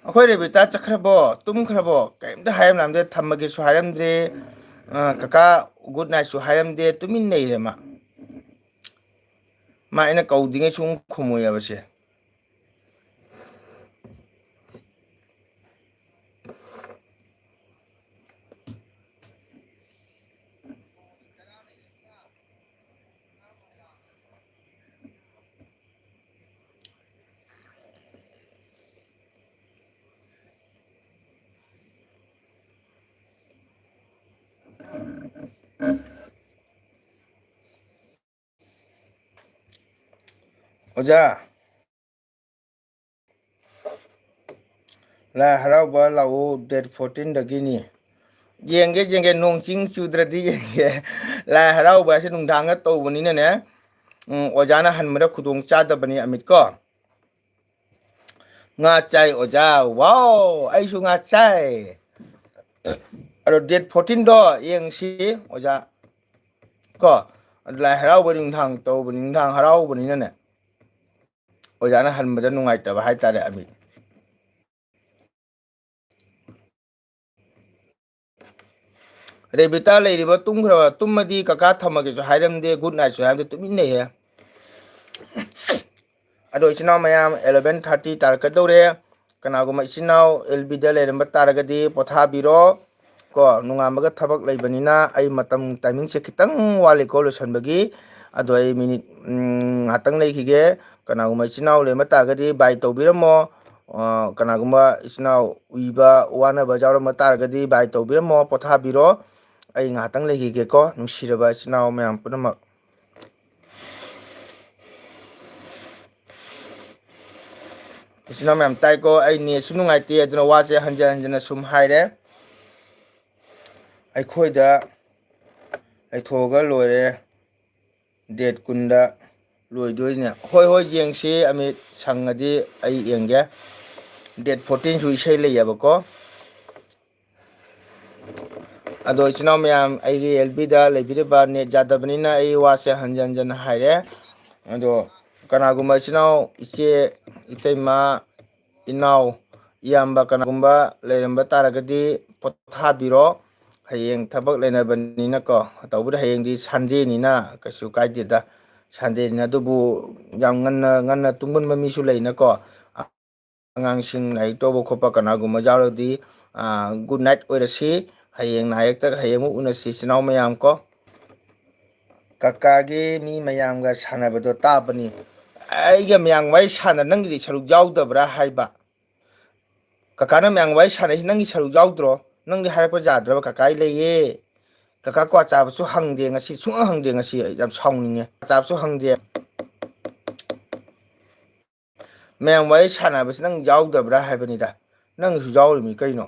ꯑꯩꯈꯣꯏ ꯔꯦꯕꯤꯇꯥ ꯆꯠꯈ꯭ꯔꯕꯣ? ꯇꯨꯝꯈ꯭ꯔꯕꯣ? ꯀꯔꯤꯝꯇ ꯍꯥꯏꯔꯝꯗꯦ, ꯊꯝꯃꯒꯦꯁꯨ ꯍꯥꯏꯔꯝꯗ꯭ꯔꯦ꯫ ꯑ, ꯀꯀꯥ good nightꯁꯨ ꯍꯥꯏꯔꯝꯗꯦ, ꯇꯨꯃꯤꯟ ꯂꯩꯔꯦ ꯃꯥ꯫ ꯃꯥ ꯑꯩꯅ ꯀꯧꯗ꯭ꯔꯤꯉꯩ ꯁꯨꯝ ꯈꯨꯝꯃꯣꯏꯑꯕꯁꯦ꯫ ꯑꯣꯖꯥ, ꯂꯥꯏ ꯍꯔꯥꯎꯕ ꯂꯥꯛꯑꯣ, date fourteenꯗꯒꯤꯅꯤ꯫ ꯌꯦꯡꯒꯦ, ꯌꯦꯡꯒꯦ, ꯅꯣꯡ ꯆꯤꯡ ꯆꯨꯗ꯭ꯔꯗꯤ ꯌꯦꯡꯒꯦ꯫ ꯂꯥꯏ ꯍꯔꯥꯎꯕ ꯍꯥꯏꯁꯦ ꯅꯨꯡꯗꯥꯡꯗ ꯇꯧꯕꯅꯤꯅꯅꯦ, ꯎꯝ, ꯑꯣꯖꯥꯅ ꯍꯟꯕꯗ ꯈꯨꯗꯣꯡ ꯆꯥꯗꯕꯅꯤ ꯑꯃꯤꯠ ꯀꯣ꯫ ꯉꯥ ꯆꯥꯏ ꯑꯣꯖꯥ, wow, ꯑꯩꯁꯨ ꯉꯥ ꯆꯥꯏ꯫ ꯑꯗꯣ date fourteenꯗꯣ ꯌꯦꯡꯁꯤ ꯑꯣꯖꯥ ꯀꯣ꯫ ꯑꯗꯨ ꯂꯥꯏ ꯍꯔꯥꯎꯕ ꯅꯨꯡꯗꯥꯡ ꯇꯧꯕꯅꯤ, ꯅꯨꯡꯗꯥꯡ ꯍꯔꯥꯎꯕꯅꯤꯅꯅꯦ, ꯑꯣꯖꯥꯅ ꯍꯟꯕꯗ ꯅꯨꯡꯉꯥꯏꯇꯕ ꯍꯥꯏꯇꯥꯔꯦ ꯑꯃꯤꯠ꯫ ꯔꯦꯕꯤꯇꯥ ꯂꯩꯔꯤꯕ ꯇꯨꯝꯈ꯭ꯔꯕ? ꯇꯨꯝꯃꯗꯤ ꯀꯀꯥ ꯊꯝꯃꯒꯦꯁꯨ ꯍꯥꯏꯔꯝꯗꯦ, ꯒꯨꯗ ꯅꯥꯏꯠꯁꯨ ꯍꯥꯏꯔꯝꯗꯦ, ꯇꯨꯃꯤꯟ ꯂꯩꯍꯦ꯫ ꯑꯗꯣ ꯏꯆꯤꯟ ꯏꯅꯥꯎ ꯃꯌꯥꯝ, ꯑꯦꯂꯚꯦꯟ ꯊꯥꯔꯇꯤ ꯇꯥꯔꯛꯀꯗꯧꯔꯦ꯫ ꯀꯅꯥꯒꯨꯝꯕ ꯏꯆꯤꯟ ꯏꯅꯥꯎ ꯑꯦꯜ ꯕꯤꯗ ꯂꯩꯔꯝꯕ ꯇꯥꯔꯒꯗꯤ ꯄꯣꯊꯥꯕꯤꯔꯣ꯫ ꯀꯣ, ꯅꯣꯡꯉꯥꯟꯕꯒ ꯊꯕꯛ ꯂꯩꯕꯅꯤꯅ ꯑꯩ ꯃꯇꯝ, ꯇꯥꯏꯃꯤꯡꯁꯦ ꯈꯤꯇꯪ ꯋꯥꯠꯂꯤꯀꯣ ꯂꯣꯏꯁꯤꯟꯕꯒꯤ꯫ ꯑꯗꯣ ꯑꯩ ꯃꯤꯅꯤꯠ, ꯎꯝ, ꯉꯥꯛꯇꯪ ꯂꯩꯈꯤꯒꯦ꯫ ꯀꯅꯥꯒꯨꯝꯕ ꯏꯆꯤꯟ ꯏꯅꯥꯎ ꯂꯩꯔꯝꯕ ꯇꯥꯔꯒꯗꯤ ꯕꯥꯏ ꯇꯧꯕꯤꯔꯝꯃꯣ꯫ ꯑ, ꯀꯅꯥꯒꯨꯝꯕ ꯏꯆꯤꯟ ꯏꯅꯥꯎ ꯎꯏꯕ ꯋꯥꯅꯕ ꯌꯥꯎꯔꯝꯕ ꯇꯥꯔꯒꯗꯤ ꯕꯥꯏ ꯇꯧꯕꯤꯔꯝꯃꯣ, ꯄꯣꯊꯥꯕꯤꯔꯣ꯫ ꯑꯩ ꯉꯥꯏꯍꯥꯛꯇꯪ ꯂꯩꯈꯤꯒꯦꯀꯣ, ꯅꯨꯡꯁꯤꯔꯕ ꯏꯆꯤꯟ ꯏꯅꯥꯎ ꯃꯌꯥꯝ ꯄꯨꯝꯅꯃꯛ꯫ ꯏꯆꯤꯟ ꯏꯅꯥꯎ ꯃꯌꯥꯝ ꯇꯥꯏꯀꯣ? ꯑꯩ ꯅꯦꯠꯁꯨ ꯅꯨꯡꯉꯥꯏꯇꯦ, ꯑꯗꯨꯅ ꯋꯥꯁꯦ ꯍꯟꯖꯟ ꯍꯟꯖꯟꯅ ꯁꯨꯝ ꯍꯥꯏꯔꯦ꯫ ꯑꯩꯈꯣꯏꯗ ꯂꯩꯊꯣꯛꯑꯒ ꯂꯣꯏꯔꯦ꯫ ꯗꯦꯠ ꯀꯨꯟꯗ ꯂꯣꯏꯗꯣꯏꯅꯦ꯫ ꯍꯣꯏ, ꯍꯣꯏ, ꯌꯦꯡꯁꯤ ꯑꯃꯤꯠ, ꯁꯪꯉꯗꯤ ꯑꯩ ꯌꯦꯡꯒꯦ꯫ ꯗꯦꯠ ꯐꯣꯔꯇꯤꯟꯁꯨ ꯏꯁꯩ ꯂꯩꯌꯦꯕꯀꯣ꯫ ꯑꯗꯣ ꯏꯆꯤꯟ ꯏꯅꯥꯎ ꯃꯌꯥꯝ, ꯑꯩꯒꯤ ꯑꯦꯜ ꯕꯤꯗ ꯂꯩꯕꯤꯔꯤꯕ ꯅꯦꯠ ꯌꯥꯗꯕꯅꯤꯅ ꯑꯩ ꯋꯥꯁꯦ ꯍꯟꯖꯟ ꯍꯟꯖꯟꯅ ꯍꯥꯏꯔꯦ꯫ ꯑꯗꯣ ꯀꯅꯥꯒꯨꯝꯕ ꯏꯆꯤꯟ ꯏꯅꯥꯎ, ꯏꯆꯦ, ꯏꯇꯩꯃ, ꯏꯅꯥꯎ, ꯏꯌꯥꯝꯕ ꯀꯅꯥꯒꯨꯝꯕ ꯂꯩꯔꯝꯕ ꯇꯥꯔꯒꯗꯤ ꯄꯣꯊꯥꯕꯤꯔꯣ꯫ ꯍꯌꯦꯡ ꯊꯕꯛ ꯂꯩꯅꯕꯅꯤꯅꯀꯣ꯫ ꯇꯧꯕꯗꯤ ꯍꯌꯦꯡꯗꯤ ꯁꯟꯗꯦꯅꯤꯅ ꯀꯩꯁꯨ ꯀꯥꯏꯗꯦꯗ꯫ ꯁꯟꯗꯦꯅꯤꯅ, ꯑꯗꯨꯕꯨ ꯌꯥꯝ ꯉꯟꯅ, ꯉꯟꯅ ꯇꯨꯝꯒꯟꯕ ꯃꯤꯁꯨ ꯂꯩꯅꯀꯣ꯫ ꯑꯉꯥꯡꯁꯤꯡ ꯂꯥꯏꯔꯤꯛ ꯇꯧꯕ ꯈꯣꯠꯄ ꯀꯅꯥꯒꯨꯝꯕ ꯌꯥꯎꯔꯗꯤ, ꯑꯥ, ꯒꯨꯗ ꯅꯥꯏꯠ ꯑꯣꯏꯔꯁꯤ꯫ ꯍꯌꯦꯡ ꯅꯥꯌꯦꯛꯇ ꯍꯌꯦꯡ ꯑꯃꯨꯛ ꯎꯅꯁꯤ, ꯏꯆꯤꯟ ꯏꯅꯥꯎ ꯃꯌꯥꯝ ꯀꯣ꯫ ꯀꯀꯥꯒꯤ ꯃꯤ ꯃꯌꯥꯝꯒ ꯁꯥꯟꯅꯕꯗꯣ ꯇꯥꯕꯅꯤ꯫ ꯑꯩꯒ ꯃꯌꯥꯝ ꯋꯥꯔꯤ ꯁꯥꯟꯅ ꯅꯪꯒꯤꯗꯤ ꯁꯔꯨꯛ ꯌꯥꯎꯗꯕ꯭ꯔꯥ ꯍꯥꯏꯕ? ꯀꯀꯥꯅ ꯃꯌꯥꯝ ꯋꯥꯔꯤ ꯁꯥꯟꯅꯩꯁꯤ ꯅꯪꯒꯤ ꯁꯔꯨꯛ ꯌꯥꯎꯗ꯭ꯔꯣ? ꯅꯪꯗꯤ ꯍꯥꯏꯔꯛꯄ ꯌꯥꯗ꯭ꯔꯕ? ꯀꯀꯥ ꯑꯩ ꯂꯩꯌꯦ꯫ ꯀꯀꯥ ꯀ꯭ꯋꯥ ꯆꯥꯕꯁꯨ ꯍꯪꯗꯦ ꯉꯁꯤ, ꯁꯨꯡꯍꯪ ꯍꯪꯗꯦ ꯉꯁꯤ꯫ ꯑꯩ ꯌꯥꯝ ꯁꯥꯎꯅꯤꯡꯉꯦ꯫ ꯀ꯭ꯋꯥ ꯆꯥꯕꯁꯨ ꯍꯪꯗꯦ꯫ ꯃꯌꯥꯝ ꯋꯥꯔꯤ ꯁꯥꯟꯅꯕꯁꯤ ꯅꯪ ꯌꯥꯎꯗꯕ꯭ꯔꯥ ꯍꯥꯏꯕꯅꯤꯗ꯫ ꯅꯪꯁꯨ ꯌꯥꯎꯔꯤꯃꯤ ꯀꯩꯅꯣ?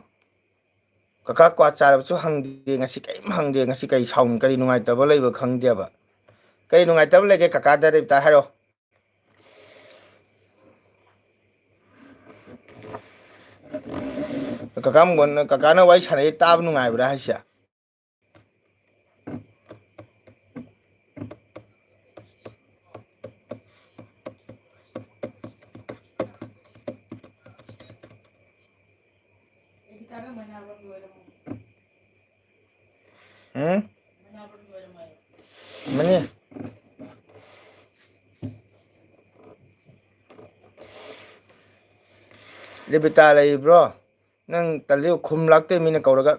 ꯀꯀꯥ ꯀ꯭ꯋꯥ ꯆꯥꯔꯕꯁꯨ ꯍꯪꯗꯦ ꯉꯁꯤ, ꯀꯔꯤꯝ ꯍꯪꯗꯦ ꯉꯁꯤ꯫ ꯀꯔꯤ ꯁꯥꯎꯅꯤꯡ-, ꯀꯔꯤ ꯅꯨꯡꯉꯥꯏꯇꯕ ꯂꯩꯕ ꯈꯪꯗꯦꯕ꯫ ꯀꯔꯤ ꯅꯨꯡꯉꯥꯏꯇꯕ ꯂꯩꯒꯦ ꯀꯀꯥꯗ, ꯔꯦꯕꯤꯇꯥ ꯍꯥꯏꯔꯣ꯫ ꯀꯀꯥ ꯃꯣꯍꯟ-, ꯀꯀꯥꯅ ꯋꯥꯔꯤ ꯁꯥꯟꯅꯩ ꯇꯥꯕ ꯅꯨꯡꯉꯥꯏꯕ꯭ꯔꯥ ꯍꯥꯏꯁꯦ? ꯎꯝ? ꯃꯅꯤ꯫ ꯔꯦꯕꯤꯇꯥ ꯂꯩꯕ꯭ꯔꯣ? ꯅꯪ ꯇꯜꯂꯤ, ꯈꯨꯝꯂꯛꯇꯦ ꯃꯤꯅ ꯀꯧꯔꯒ꯫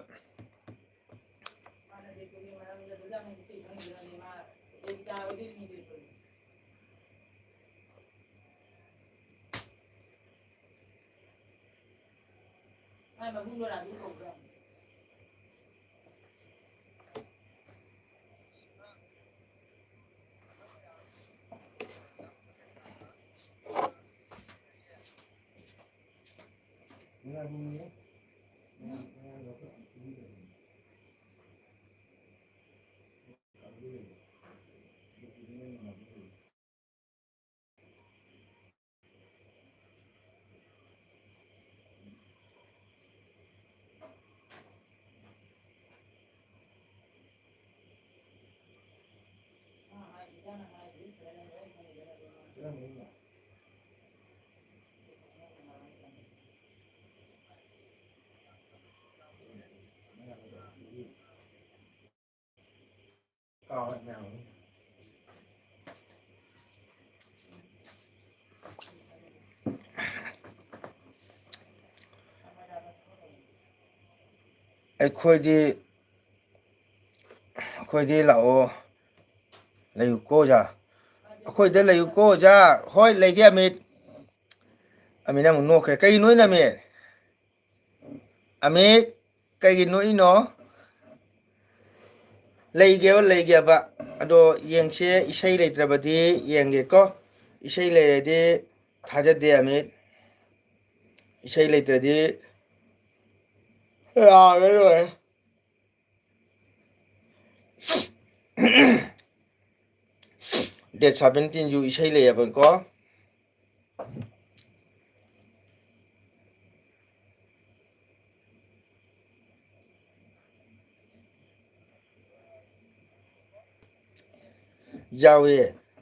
ꯑꯩꯈꯣꯏꯗꯤ, ꯑꯩꯈꯣꯏꯗꯤ ꯂꯥꯛꯑꯣ, ꯂꯩꯌꯨꯀꯣ ꯑꯣꯖꯥ, ꯑꯩꯈꯣꯏꯗ ꯂꯩꯌꯨꯀꯣ ꯑꯣꯖꯥ꯫ ꯍꯣꯏ, ꯂꯩꯒꯦ ꯑꯃꯤꯠ꯫ ꯑꯃꯤꯠ ꯑꯃꯨꯛ ꯅꯣꯛꯈ꯭ꯔꯦ꯫ ꯀꯩꯒꯤꯅꯣ ꯑꯩꯅ ꯑꯃꯤꯠ? ꯑꯃꯤꯠ, ꯀꯩꯒꯤ ꯅꯣꯛꯏꯅꯣ? ꯂꯩꯒꯦꯕ, ꯂꯩꯒꯦꯕ꯫ ꯑꯗꯣ ꯌꯦꯡꯁꯦ, ꯏꯁꯩ ꯂꯩꯇ꯭ꯔꯕꯗꯤ ꯌꯦꯡꯒꯦꯀꯣ꯫ ꯏꯁꯩ ꯂꯩꯔꯗꯤ ꯊꯥꯖꯗꯦ ꯑꯃꯤꯠ꯫ ꯏꯁꯩ ꯂꯩꯇ꯭ꯔꯗꯤ ꯌꯥꯔꯦ, ꯂꯣꯏꯔꯦ꯫ Date seventeenꯁꯨ ꯏꯁꯩ ꯂꯩꯌꯦꯕꯀꯣ꯫ ꯌꯥꯎꯋꯦ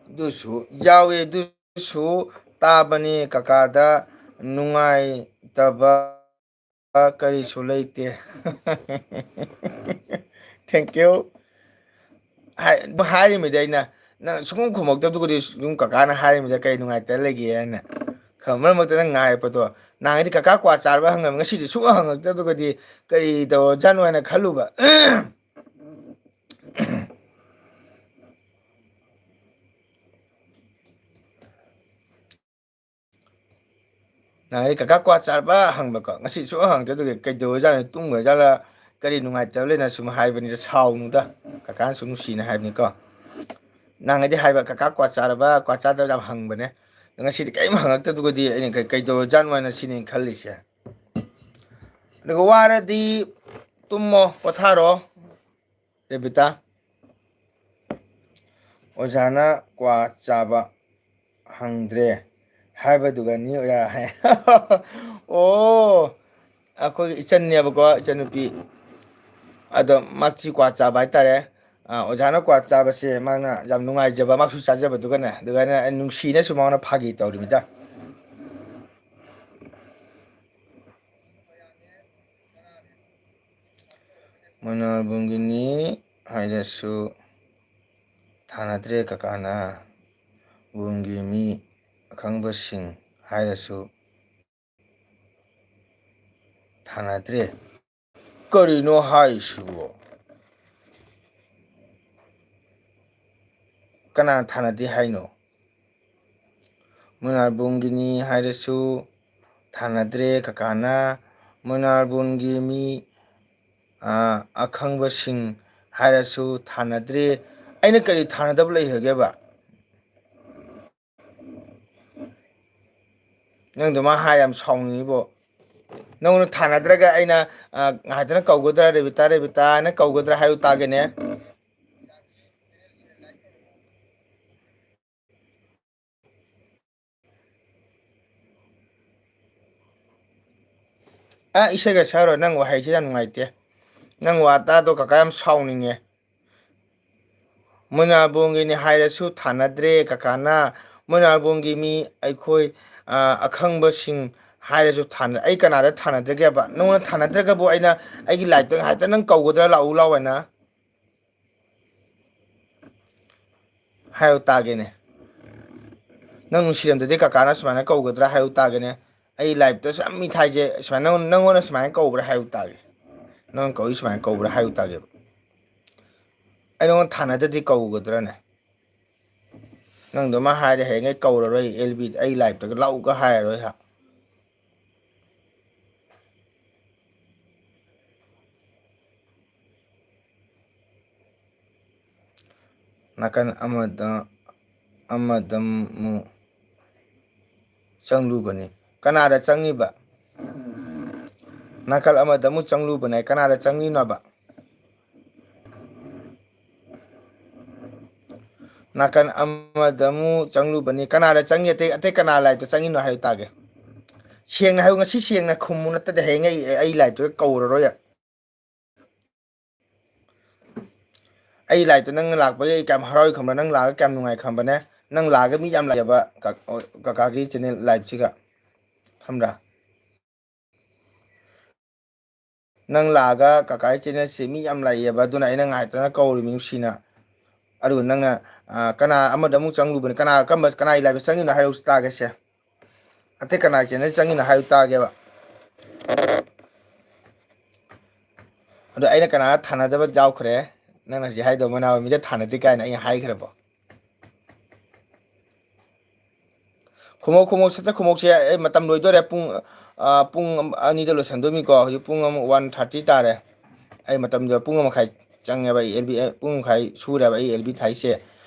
ꯑꯗꯨꯁꯨ, ꯌꯥꯎꯋꯦ ꯑꯗꯨꯁꯨ ꯇꯥꯕꯅꯤ ꯀꯀꯥꯗ ꯅꯨꯡꯉꯥꯏꯇꯕ ꯀꯔꯤꯁꯨ ꯂꯩꯇꯦ꯫ Thank you. ꯍꯥꯏ-, ꯍꯥꯏꯔꯤꯃꯤꯗꯤ ꯑꯩꯅ, ꯅꯪ ꯁꯨꯡꯈꯨꯝ ꯈꯨꯝꯃꯛꯇꯕꯗꯨꯒꯗꯤ ꯑꯗꯨꯝ ꯀꯀꯥꯅ ꯍꯥꯏꯔꯤꯃꯤꯗ ꯀꯩ ꯅꯨꯡꯉꯥꯏꯇ ꯂꯩꯒꯦ ꯍꯥꯏꯅ꯫ ꯈꯔ ꯃꯔꯛ ꯃꯔꯛꯇ ꯅꯪ ꯉꯥꯏꯔꯛꯄꯗꯣ, ꯅꯍꯥꯟꯒꯩꯗꯤ ꯀꯀꯥ ꯀ꯭ꯋꯥ ꯆꯥꯔꯕ ꯍꯪꯉꯝꯃꯤ, ꯉꯁꯤꯗꯤ ꯁꯨꯡꯍꯪ ꯍꯪꯉꯛꯇꯕꯗꯨꯒꯗꯤ ꯀꯔꯤ ꯇꯧꯔꯖꯥꯠꯅꯣ ꯍꯥꯏꯅ ꯈꯜꯂꯨꯕ꯫ ꯅꯍꯥꯟꯒꯩ ꯀꯀꯥ ꯀ꯭ꯋꯥ ꯆꯥꯔꯕ ꯍꯪꯕꯀꯣ, ꯉꯁꯤ ꯁꯨꯡꯍꯪ ꯍꯪꯉꯛꯇꯦ꯫ ꯑꯗꯨꯒꯤ ꯀꯩꯗꯧꯔꯖꯥꯠꯅꯣ, ꯇꯨꯝꯈ꯭ꯔꯖꯥꯠꯂ, ꯀꯔꯤ ꯅꯨꯡꯉꯥꯏꯇꯕ ꯂꯩꯅ ꯁꯨꯝ ꯍꯥꯏꯕꯅꯤꯗ, ꯁꯥꯎꯅꯨꯗ, ꯀꯀꯥꯅ ꯁꯨꯝ ꯅꯨꯡꯁꯤꯅ ꯍꯥꯏꯕꯅꯤꯀꯣ꯫ ꯅꯍꯥꯟꯒꯩꯗꯤ ꯍꯥꯏꯕ, "ꯀꯀꯥ ꯀ꯭ꯋꯥ ꯆꯥꯔꯕ, ꯀ꯭ꯋꯥ ꯆꯥꯗꯕ?" ꯌꯥꯝ ꯍꯪꯕꯅꯦ꯫ ꯉꯁꯤꯗꯤ ꯀꯔꯤꯝ ꯍꯪꯉꯛꯇꯕꯗꯨꯒꯗꯤ ꯑꯩꯅ ꯀꯩ-, ꯀꯩꯗꯧꯔꯖꯥꯠꯅꯣ ꯍꯥꯏꯅ ꯁꯤꯅꯤ ꯑꯩꯅ ꯈꯜꯂꯤꯁꯦ꯫ ꯑꯗꯨꯒ ꯋꯥꯔꯗꯤ ꯇꯨꯝꯃꯣ, ꯄꯣꯊꯥꯔꯣ꯫ ꯔꯦꯕꯤꯇꯥ, ꯑꯣꯖꯥꯅ ꯀ꯭ꯋꯥ ꯆꯥꯕ ꯍꯪꯗ꯭ꯔꯦ ꯍꯥꯏꯕꯗꯨꯒ ꯅ꯭ꯌꯨ ꯏꯌꯥꯔ ꯍꯥꯏ꯫ ꯑꯣ, ꯑꯩꯈꯣꯏꯒꯤ ꯏꯆꯟꯅꯦꯕꯀꯣ, ꯏꯆꯟꯅꯨꯄꯤ꯫ ꯑꯗꯣ ꯃꯥꯁꯤ ꯀ꯭ꯋꯥ ꯆꯥꯕ ꯍꯥꯏꯇꯥꯔꯦ꯫ ꯑ, ꯑꯣꯖꯥꯅ ꯀ꯭ꯋꯥ ꯆꯥꯕꯁꯦ ꯃꯥꯅ ꯌꯥꯝ ꯅꯨꯡꯉꯥꯏꯖꯕ, ꯃꯥꯁꯨ ꯆꯥꯖꯕꯗꯨꯒꯅꯦ, ꯑꯗꯨꯒ ꯑꯩꯅ ꯅꯨꯡꯁꯤꯅꯁꯨ ꯃꯉꯣꯟꯗ ꯐꯥꯒꯤ ꯇꯧꯔꯤꯃꯤꯗ꯫ ꯃꯣꯏꯅꯥꯜꯕꯨꯡꯒꯤꯅꯤ ꯍꯥꯏꯔꯁꯨ ꯊꯥꯅꯗ꯭ꯔꯦ ꯀꯀꯥꯅ꯫ ꯕꯨꯡꯒꯤ ꯃꯤ ꯑꯈꯪꯕꯁꯤꯡ ꯍꯥꯏꯔꯁꯨ ꯊꯥꯅꯗ꯭ꯔꯦ꯫ ꯀꯔꯤꯅꯣ ꯍꯥꯏꯁꯤꯕꯣ? ꯀꯅꯥ ꯊꯥꯅꯗꯦ ꯍꯥꯏꯅꯣ? ꯃꯣꯏꯅꯥꯜꯕꯨꯡꯒꯤꯅꯤ ꯍꯥꯏꯔꯁꯨ ꯊꯥꯅꯗ꯭ꯔꯦ ꯀꯀꯥꯅ꯫ ꯃꯣꯏꯅꯥꯜꯕꯨꯡꯒꯤ ꯃꯤ, ꯑ, ꯑꯈꯪꯕꯁꯤꯡ ꯍꯥꯏꯔꯁꯨ ꯊꯥꯅꯗ꯭ꯔꯦ꯫ ꯑꯩꯅ ꯀꯔꯤ ꯊꯥꯅꯗꯕ ꯂꯩꯈ꯭ꯔꯒꯦꯕ? ꯅꯪ ꯑꯗꯨꯃꯥꯏꯅ ꯍꯥꯏ ꯌꯥꯝ ꯁꯥꯎꯅꯤꯡꯉꯤꯕꯣ꯫ ꯅꯪꯉꯣꯟꯗ ꯊꯥꯅꯗ꯭ꯔꯒ ꯑꯩꯅ, ꯑ, ꯉꯥꯏꯍꯥꯛꯇꯅ ꯀꯧꯒꯗ꯭ꯔꯥ, "ꯔꯦꯕꯤꯇꯥ, ꯔꯦꯕꯤꯇꯥ" ꯍꯥꯏꯅ ꯀꯧꯒꯗ꯭ꯔꯥ ꯍꯥꯏꯌꯨ ꯇꯥꯒꯦꯅꯦ꯫ ꯑ, ꯏꯁꯩꯒ ꯁꯛꯑꯔꯣꯏ, ꯅꯪ ꯋꯥꯍꯩꯁꯦ ꯌꯥꯝ ꯅꯨꯡꯉꯥꯏꯇꯦ꯫ ꯅꯪ ꯋꯥꯇꯥꯗꯣ ꯀꯀꯥ ꯌꯥꯝ ꯁꯥꯎꯅꯤꯡꯉꯦ꯫ ꯃꯣꯏꯅꯥꯕꯣꯡꯒꯤꯅꯤ ꯍꯥꯏꯔꯁꯨ ꯊꯥꯅꯗ꯭ꯔꯦ ꯀꯀꯥꯅ꯫ ꯃꯣꯏꯅꯥꯕꯣꯡꯒꯤ ꯃꯤ ꯑꯩꯈꯣꯏ, ꯑ, ꯑꯈꯪꯕꯁꯤꯡ ꯍꯥꯏꯔꯁꯨ ꯊꯥꯅ-, ꯑꯩ ꯀꯅꯥꯗ ꯊꯥꯅꯗ꯭ꯔꯒꯦꯕ? ꯅꯉꯣꯟꯗ ꯊꯥꯅꯗ꯭ꯔꯒꯕꯨ ꯑꯩꯅ ꯑꯩꯒꯤ ꯂꯥꯏꯠꯇ ꯉꯥꯏꯍꯥꯛꯇ ꯅꯪ ꯀꯧꯒꯗ꯭ꯔꯥ, "ꯂꯥꯛꯎ, ꯂꯥꯎ" ꯍꯥꯏꯅ? ꯍꯥꯏꯌꯨ ꯇꯥꯒꯦꯅꯦ꯫ ꯅꯪ ꯅꯨꯡꯁꯤꯔꯝꯗꯗꯤ ꯀꯀꯥꯅ ꯁꯨꯃꯥꯏꯅ ꯀꯧꯒꯗ꯭ꯔꯥ ꯍꯥꯏꯌꯨ ꯇꯥꯒꯦꯅꯦ꯫ ꯑꯩ ꯂꯥꯏꯞꯇ ꯁꯨꯝ ꯃꯤ ꯊꯥꯏꯁꯦ ꯁꯨꯃꯥꯏꯅ, ꯅꯪꯉꯣꯟ-, ꯅꯪꯉꯣꯟꯗ ꯁꯨꯃꯥꯏꯅ ꯀꯧꯕ꯭ꯔꯥ ꯍꯥꯏꯌꯨ ꯇꯥꯒꯦ꯫ ꯅꯪ ꯀꯧꯏ ꯁꯨꯃꯥꯏꯅ ꯀꯧꯕ꯭ꯔꯥ ꯍꯥꯏꯌꯨ ꯇꯥꯒꯦꯕ꯫ ꯑꯩ ꯅꯉꯣꯟꯗ ꯊꯥꯅꯗꯗꯤ ꯀꯧꯒꯗ꯭ꯔꯥꯅꯦ? ꯅꯪꯗꯣ ꯑꯃ ꯍꯥꯏꯔꯦ, ꯍꯌꯦꯡ ꯑꯩ ꯀꯧꯔꯔꯣꯏ, ꯑꯦꯜ ꯕꯤ, ꯑꯩ ꯂꯥꯏꯞꯇꯒ ꯂꯥꯛꯎꯒ ꯍꯥꯏꯔꯔꯣꯏ ꯍꯥ꯫ ꯅꯥꯀꯟ ꯑꯃꯗ, ꯑꯃꯗ ꯑꯃꯨꯛ ꯆꯪꯂꯨꯕꯅꯤ꯫ ꯀꯅꯥꯗ ꯆꯪꯉꯤꯕ? ꯅꯥꯀꯜ ꯑꯃꯗ ꯑꯃꯨꯛ ꯆꯪꯂꯨꯕꯅꯦ꯫ ꯀꯅꯥꯗ ꯆꯪꯂꯤꯅꯣꯕ? ꯅꯥꯀꯟ ꯑꯃꯗ ꯑꯃꯨꯛ ꯆꯪꯂꯨꯕꯅꯤ꯫ ꯀꯅꯥꯗ ꯆꯪꯉꯤ? ꯑꯇꯩ, ꯑꯇꯩ ꯀꯅꯥ ꯂꯥꯏꯞꯇ ꯆꯪꯉꯤꯅꯣ ꯍꯥꯏꯌꯨ ꯇꯥꯒꯦ꯫ ꯁꯦꯡꯅ ꯍꯥꯏꯌꯨ, ꯉꯁꯤ ꯁꯦꯡꯅ ꯈꯨꯝꯃꯨ, ꯅꯠꯇꯗꯤ ꯍꯌꯦꯡ ꯑꯩ, ꯑꯩ ꯂꯥꯏꯞꯇꯨꯗ ꯀꯧꯔꯔꯣꯏ꯫ ꯑꯩ ꯂꯥꯏꯞꯇ ꯅꯪꯅ ꯂꯥꯛꯄꯒꯤ ꯑꯩ ꯀꯌꯥꯝ ꯍꯔꯥꯎꯏ ꯈꯪꯕ꯭ꯔꯥ? ꯅꯪ ꯂꯥꯛꯑꯒ ꯀꯌꯥꯝ ꯅꯨꯡꯉꯥꯏ ꯈꯪꯕꯅꯦ? ꯅꯪ ꯂꯥꯛꯑꯒ ꯃꯤ ꯌꯥꯝ ꯂꯥꯛꯑꯦꯕ ꯀ-, ꯀꯀꯥꯒꯤ ꯆꯦꯅꯦꯜ ꯂꯥꯏꯞꯁꯤꯒ, ꯈꯪꯕ꯭ꯔꯥ? ꯅꯪ ꯂꯥꯛꯑꯒ ꯀꯀꯥꯒꯤ ꯆꯦꯅꯦꯜꯁꯤ ꯃꯤ ꯌꯥꯝ ꯂꯥꯛꯑꯦꯕ, ꯑꯗꯨꯅ ꯑꯩꯅ ꯉꯥꯏꯇꯅ ꯀꯧꯔꯤꯃꯤ ꯅꯨꯡꯁꯤꯅ꯫ ꯑꯗꯨꯒ ꯅꯪꯅ, ꯑ, ꯀꯅꯥ ꯑꯃꯗ ꯑꯃꯨꯛ ꯆꯪꯂꯨꯕꯅꯤ, ꯀꯅꯥ, ꯀꯔꯝꯕ, ꯀꯅꯥꯒꯤ ꯂꯥꯏꯞꯇ ꯆꯪꯉꯤꯅꯣ ꯍꯥꯏꯔꯛꯎ ꯇꯥꯒꯦꯁꯦ꯫ ꯑꯇꯩ ꯀꯅꯥ ꯆꯦꯅꯦꯜ ꯆꯪꯉꯤꯅꯣ ꯍꯥꯏꯌꯨ ꯇꯥꯒꯦꯕ꯫ ꯑꯗꯣ ꯑꯩꯅ ꯀꯅꯥ ꯊꯥꯅꯗꯕ ꯌꯥꯎꯈ꯭ꯔꯦ? ꯅꯪꯅ ꯍꯧꯖꯤꯛ ꯍꯥꯏꯗꯧ ꯃꯅꯥꯕ ꯃꯤꯗ ꯊꯥꯅꯗꯦ ꯀꯥꯏꯅ ꯑꯩꯅ ꯍꯥꯏꯈ꯭ꯔꯕꯣ? ꯈꯨꯃꯣꯛ, ꯈꯨꯃꯣꯛ, ꯁꯠ ꯁꯠ ꯈꯨꯃꯣꯛꯁꯦ꯫ ꯑꯩ ꯃꯇꯝ ꯂꯣꯏꯗꯣꯔꯦ꯫ ꯄꯨꯡ, ꯑ, ꯄꯨꯡ ꯑꯃ, ꯑꯅꯤꯗ ꯂꯣꯏꯁꯟꯗꯣꯏꯅꯤꯀꯣ꯫ ꯍꯧꯖꯤꯛ ꯄꯨꯡ ꯑꯃ, ꯋꯥꯟ ꯊꯥꯔꯇꯤ ꯇꯥꯔꯦ꯫ ꯑꯩ ꯃꯇꯝꯗꯣ ꯄꯨꯡ ꯑꯃ ꯃꯈꯥꯏ ꯆꯪꯉꯦꯕ꯫ ꯑꯩ ꯑꯦꯜ ꯕꯤ, ꯑ, ꯄꯨꯡ ꯃꯈꯥꯏ ꯁꯨꯔꯦꯕ ꯑꯩ ꯑꯦꯜ ꯕꯤ ꯊꯥꯏꯁꯦ꯫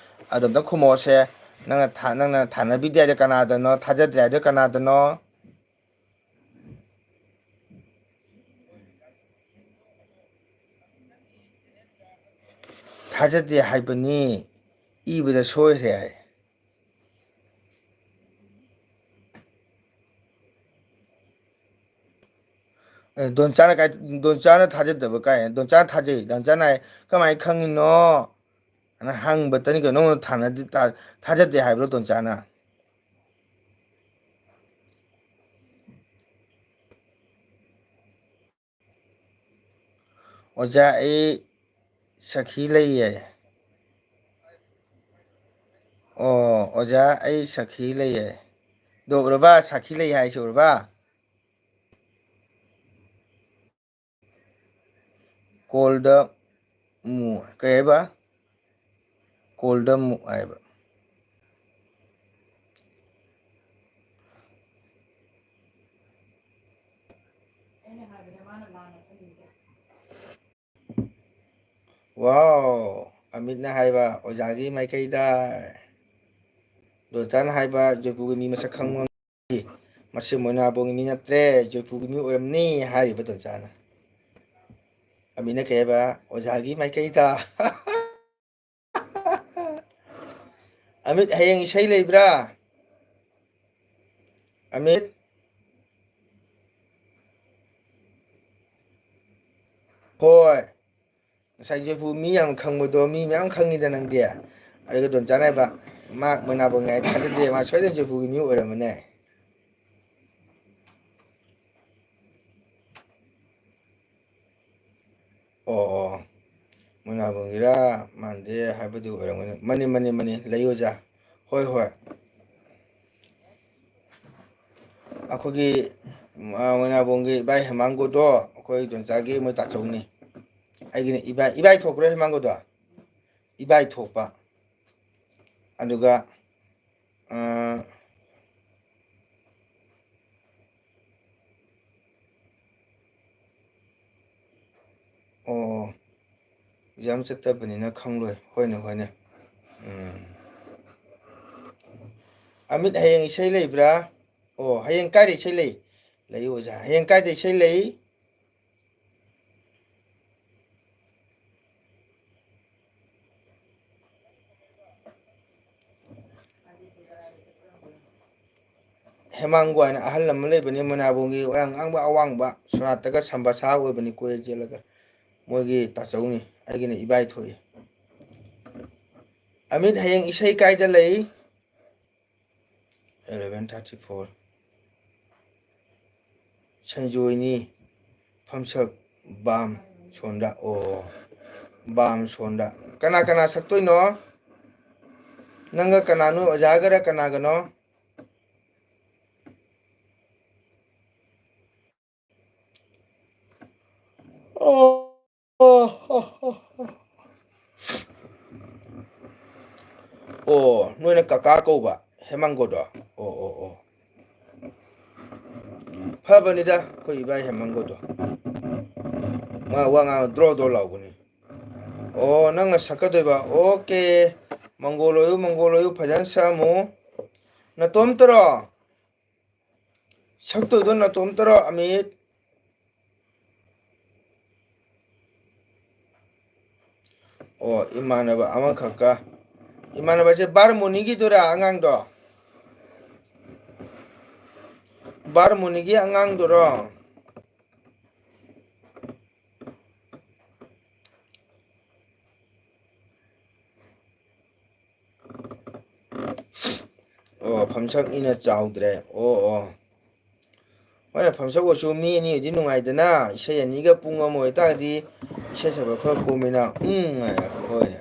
ꯑꯗꯣ ꯑꯝꯇ ꯈꯨꯃꯣꯛꯁꯦ꯫ ꯅꯪꯅ ꯊꯥ-, ꯅꯪꯅ ꯊꯥꯅꯕꯤꯗꯦ ꯍꯥꯏꯗꯣ ꯀꯅꯥꯗꯅꯣ? ꯊꯥꯖꯗ꯭ꯔꯦ ꯍꯥꯏꯗꯣ ꯀꯅꯥꯗꯅꯣ? ꯊꯥꯖꯗꯦ ꯍꯥꯏꯕꯅꯤ꯫ ꯏꯕꯗ ꯁꯣꯏꯈ꯭ꯔꯦ ꯍꯥꯏ꯫ ꯑꯦ, ꯗꯣꯟꯆꯥꯅ ꯀꯥꯏ-, ꯗꯣꯟꯆꯥꯅ ꯊꯥꯖꯗꯕ ꯀꯥꯏ? ꯗꯣꯟꯆꯥꯅ ꯊꯥꯖꯩ꯫ ꯗꯣꯟꯆꯥꯅ ꯍꯥꯏ, "ꯀꯃꯥꯏꯅ ꯈꯪꯉꯤꯅꯣ?" ꯑꯅ ꯍꯪꯕꯇꯅꯤ ꯀꯩꯅꯣ꯫ ꯅꯉꯣꯟꯗ ꯊꯥꯅꯗꯤ-, ꯊꯥ-, ꯊꯥꯖꯗꯦ ꯍꯥꯏꯕ꯭ꯔꯣ ꯗꯣꯟꯆꯥꯅ? ꯑꯣꯖꯥ, ꯑꯩ ꯁꯈꯤ ꯂꯩꯌꯦ꯫ ꯑꯣ, ꯑꯣꯖꯥ, ꯑꯩ ꯁꯈꯤ ꯂꯩꯌꯦ꯫ ꯑꯗꯣ ꯎꯔꯕ? ꯁꯈꯤ ꯂꯩ ꯍꯥꯏꯁꯦ ꯎꯔꯕ? ꯀꯣꯜꯗ ꯃꯨ-, ꯀꯩ ꯍꯥꯏꯕ? ꯀꯣꯜꯗ ꯃꯨ ꯍꯥꯏꯕ꯫ ꯋꯥꯎ! ꯑꯃꯤꯠꯅ ꯍꯥꯏꯕ ꯑꯣꯖꯥꯒꯤ ꯃꯥꯏꯀꯩꯗ꯫ ꯗꯣꯟꯆꯥꯅ ꯍꯥꯏꯕ ꯖꯣꯏꯄꯨꯒꯤ ꯃꯤ ꯃꯁꯛ ꯈꯪꯕ ꯉꯝꯗꯦ꯫ ꯃꯁꯤ ꯃꯣꯏꯅꯥꯕꯣꯡꯒꯤ ꯃꯤ ꯅꯠꯇ꯭ꯔꯦ, ꯖꯣꯏꯄꯨꯒꯤ ꯃꯤ ꯑꯣꯏꯔꯝꯅꯤ ꯍꯥꯏꯔꯤꯕ ꯗꯣꯟꯆꯥꯅ꯫ ꯑꯃꯤꯠꯅ ꯀꯩ ꯍꯥꯏꯕ? ꯑꯣꯖꯥꯒꯤ ꯃꯥꯏꯀꯩꯗ꯫ ꯑꯃꯤꯠ, ꯍꯌꯦꯡ ꯏꯁꯩ ꯂꯩꯕ꯭ꯔꯥ? ꯑꯃꯤꯠ? ꯍꯣꯏ꯫ ꯉꯁꯥꯏ ꯖꯣꯏꯄꯨ ꯃꯤ ꯌꯥꯝ ꯈꯪꯕꯗꯣ, ꯃꯤ ꯃꯌꯥꯝ ꯈꯪꯉꯤꯗ ꯅꯪꯗꯤ꯫ ꯑꯗꯨꯒ ꯗꯣꯟꯆꯥꯅ ꯍꯥꯏꯕ, "ꯃꯥ ꯃꯣꯏꯅꯥꯕꯣꯡꯅꯤ ꯍꯥꯏ ꯊꯥꯖꯗꯦ, ꯃꯥ ꯁꯣꯏꯗꯅ ꯖꯣꯏꯄꯨꯒꯤ ꯃꯤ ꯑꯣꯏꯔꯝꯃꯅꯦ"꯫ ꯑꯣ, ꯑꯣ, ꯑꯣ꯫ ꯃꯣꯏꯅꯥꯕꯣꯡꯒꯤꯔꯥ ꯃꯥꯟꯗꯦ ꯍꯥꯏꯕꯗꯨ ꯑꯣꯏꯔꯝꯒꯅꯤ꯫ ꯃꯅꯤ, ꯃꯅꯤ, ꯃꯅꯤ꯫ ꯂꯩꯌꯨ ꯑꯣꯖꯥ꯫ ꯍꯣꯏ, ꯍꯣꯏ꯫ ꯑꯩꯈꯣꯏꯒꯤ, ꯑ, ꯃꯣꯏꯅꯥꯕꯣꯡꯒꯤ ꯏꯕꯥꯏ ꯍꯦꯃꯥꯡꯒꯣꯗꯣ ꯑꯩꯈꯣꯏ ꯗꯣꯟꯆꯥꯒꯤ ꯃꯣꯏ ꯇꯥꯆꯧꯅꯤ꯫ ꯑꯩꯒꯤꯅ ꯏꯕꯥꯏ, ꯏꯕꯥꯏ ꯊꯣꯛꯄ꯭ꯔꯥ ꯍꯦꯃꯥꯡꯒꯣꯗꯣ? ꯏꯕꯥꯏ ꯊꯣꯛꯄ꯫ ꯑꯗꯨꯒ, ꯑ, ꯑꯣ, ꯑꯦꯛꯖꯥꯝ ꯆꯠꯇꯕꯅꯤꯅ ꯈꯪꯂꯣꯏ꯫ ꯍꯣꯏꯅꯦ, ꯍꯣꯏꯅꯦ꯫ ꯎꯝ꯫ ꯑꯃꯤꯠ, ꯍꯌꯦꯡ ꯏꯁꯩ ꯂꯩꯕ꯭ꯔꯥ? ꯑꯣ, ꯍꯌꯦꯡ ꯀꯥꯏꯗ ꯏꯁꯩ ꯂꯩ? ꯂꯩꯌꯨ ꯑꯣꯖꯥ꯫ ꯍꯌꯦꯡ ꯀꯥꯏꯗ ꯏꯁꯩ ꯂꯩ? ꯍꯦꯃꯥꯡꯒꯣ ꯍꯥꯏꯅ ꯑꯍꯜ ꯑꯃ ꯂꯩꯕꯅꯤ, ꯃꯣꯏꯅꯥꯕꯣꯡꯒꯤ ꯋꯥ ꯌꯥꯝ ꯉꯥꯡꯕ, ꯑꯋꯥꯡꯕ, ꯁꯣꯔꯥꯠꯇꯒ ꯁꯝꯕ ꯁꯥ ꯑꯣꯏꯕꯅꯤ, ꯀꯣꯏ ꯆꯦꯜꯂꯒ꯫ ꯃꯣꯏꯒꯤ ꯇꯥꯆꯧꯅꯤ, ꯑꯩꯒꯤꯅ ꯏꯕꯥꯏ ꯊꯣꯛꯏ꯫ ꯑꯃꯤꯠ, ꯍꯌꯦꯡ ꯏꯁꯩ ꯀꯥꯏꯗ ꯂꯩ? Eleven thirty four꯫ ꯁꯟꯖꯣꯏꯅꯤ꯫ ꯐꯝꯁꯛ ꯕꯥꯝ ꯁꯣꯟꯗ꯫ ꯑꯣ, ꯕꯥꯝ ꯁꯣꯟꯗ꯫ ꯀꯅꯥ ꯀꯅꯥ ꯁꯛꯇꯣꯏꯅꯣ? ꯅꯪꯒ ꯀꯅꯥꯅꯣ? ꯑꯣꯖꯥꯒꯔ ꯀꯅꯥꯒꯅꯣ? ꯑꯣ, ꯑꯣ, ꯑꯣ, ꯑꯣ, ꯑꯣ꯫ ꯑꯣ, ꯅꯣꯏꯅ ꯀꯀꯥ ꯀꯧꯕ ꯍꯦꯃꯥꯡꯒꯣꯗꯣ? ꯑꯣ, ꯑꯣ, ꯑꯣ꯫ ꯐꯕꯅꯤꯗ ꯑꯩꯈꯣꯏ ꯏꯕꯥꯏ ꯍꯦꯃꯥꯡꯒꯣꯗꯣ꯫ ꯃꯥ ꯋꯥ ꯉꯥꯡ ꯗ꯭ꯔꯣ ꯗ꯭ꯔꯣ ꯂꯥꯎꯕꯅꯤ꯫ ꯑꯣ, ꯅꯪꯅ ꯁꯛꯀꯗꯣꯏꯕ꯫ ꯑꯣꯀꯦ꯫ ꯃꯪꯒꯣꯜ ꯑꯣꯏꯌꯨ, ꯃꯪꯒꯣꯜ ꯑꯣꯏꯌꯨ, ꯐꯖꯅ ꯁꯛꯑꯝꯃꯨ꯫ ꯅꯇꯣꯝꯇꯔꯣ? ꯁꯛꯇꯣꯏꯗꯣ ꯅꯇꯣꯝꯇꯔꯣ, ꯑꯃꯤꯠ? ꯑꯣ, ꯏꯃꯥꯟꯅꯕ ꯑꯃꯈꯛꯀ꯫ ꯏꯃꯥꯟꯅꯕꯁꯦ ꯕꯥꯔꯃꯣꯅꯤꯒꯤꯗꯨꯔꯥ ꯑꯉꯥꯡꯗꯣ? ꯕꯥꯔꯃꯣꯅꯤꯒꯤ ꯑꯉꯥꯡꯗꯨꯔꯣ? ꯑꯣ, ꯐꯝꯁꯛꯅꯤꯅ ꯆꯥꯎꯗ꯭ꯔꯦ꯫ ꯑꯣ, ꯑꯣ꯫ ꯍꯣꯏꯅꯦ, ꯐꯝꯁꯛ ꯑꯣꯏꯁꯨ ꯃꯤ ꯑꯅꯤ ꯑꯣꯏꯗꯤ ꯅꯨꯡꯉꯥꯏꯗꯅ, ꯏꯁꯩ ꯑꯅꯤꯒ ꯄꯨꯡ ꯑꯃ ꯑꯣꯏꯇꯥꯔꯗꯤ ꯏꯁꯩ ꯁꯛꯄ ꯈꯔ ꯀꯣꯝꯃꯤꯅ꯫ ꯎꯝ, ꯍꯣꯏꯅꯦ꯫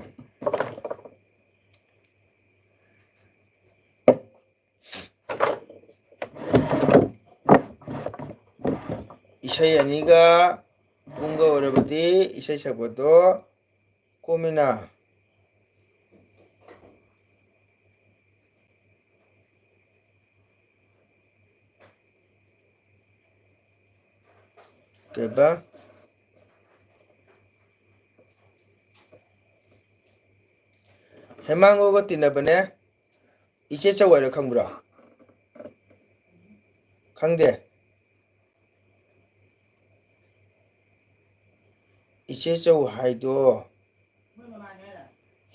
ꯏꯁꯩ ꯑꯅꯤꯒ ꯄꯨꯡꯒ ꯑꯣꯏꯔꯕꯗꯤ ꯏꯁꯩ ꯁꯛꯄꯗꯣ ꯀꯣꯝꯃꯤꯅ꯫ ꯀꯩꯕ? ꯍꯦꯃꯥꯡꯒꯣꯒ ꯇꯤꯟꯅꯕꯅꯦ꯫ ꯏꯆꯦ ꯆꯧ ꯍꯥꯏꯔꯣ, ꯈꯪꯕ꯭ꯔꯣ? ꯈꯪꯗꯦ꯫ ꯏꯆꯦ ꯆꯧ ꯍꯥꯏꯗꯣ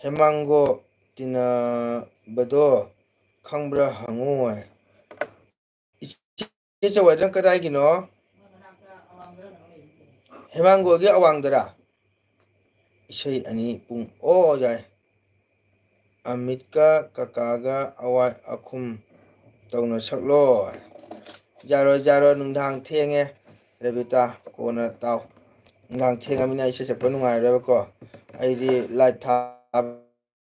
ꯍꯦꯃꯥꯡꯒꯣ ꯇꯤꯟꯅꯕꯗꯣ ꯈꯪꯕ꯭ꯔꯥ ꯍꯪꯉꯨ ꯍꯥꯏ꯫ ꯏꯆꯦ ꯆꯧ ꯍꯥꯏꯗꯨꯅ ꯀꯗꯥꯏꯒꯤꯅꯣ? ꯍꯦꯃꯥꯡꯒꯣꯒꯤ ꯑꯋꯥꯡꯗꯔꯥ? ꯏꯁꯩ ꯑꯅꯤ ꯄꯨꯡ ꯑꯣ ꯌꯥꯏ꯫ ꯑꯃꯤꯠꯀ ꯀꯀꯥꯒ ꯑꯋꯥꯏ ꯑꯈꯨꯝ ꯇꯧꯅ ꯁꯛꯂꯣ꯫ ꯌꯥꯔꯣꯏ, ꯌꯥꯔꯣꯏ, ꯅꯨꯡꯗꯥꯡ ꯊꯦꯡꯉꯦ ꯔꯕꯤꯇꯥ, ꯀꯣꯟꯅ ꯇꯥꯎ꯫ ꯅꯨꯡꯗꯥꯡ ꯊꯦꯡꯉꯃꯤꯅ ꯏꯁꯩ ꯁꯛꯄ ꯅꯨꯡꯉꯥꯏꯔꯣꯏꯕꯀꯣ꯫ ꯑꯩꯗꯤ ꯂꯥꯏꯚ ꯊꯥꯕ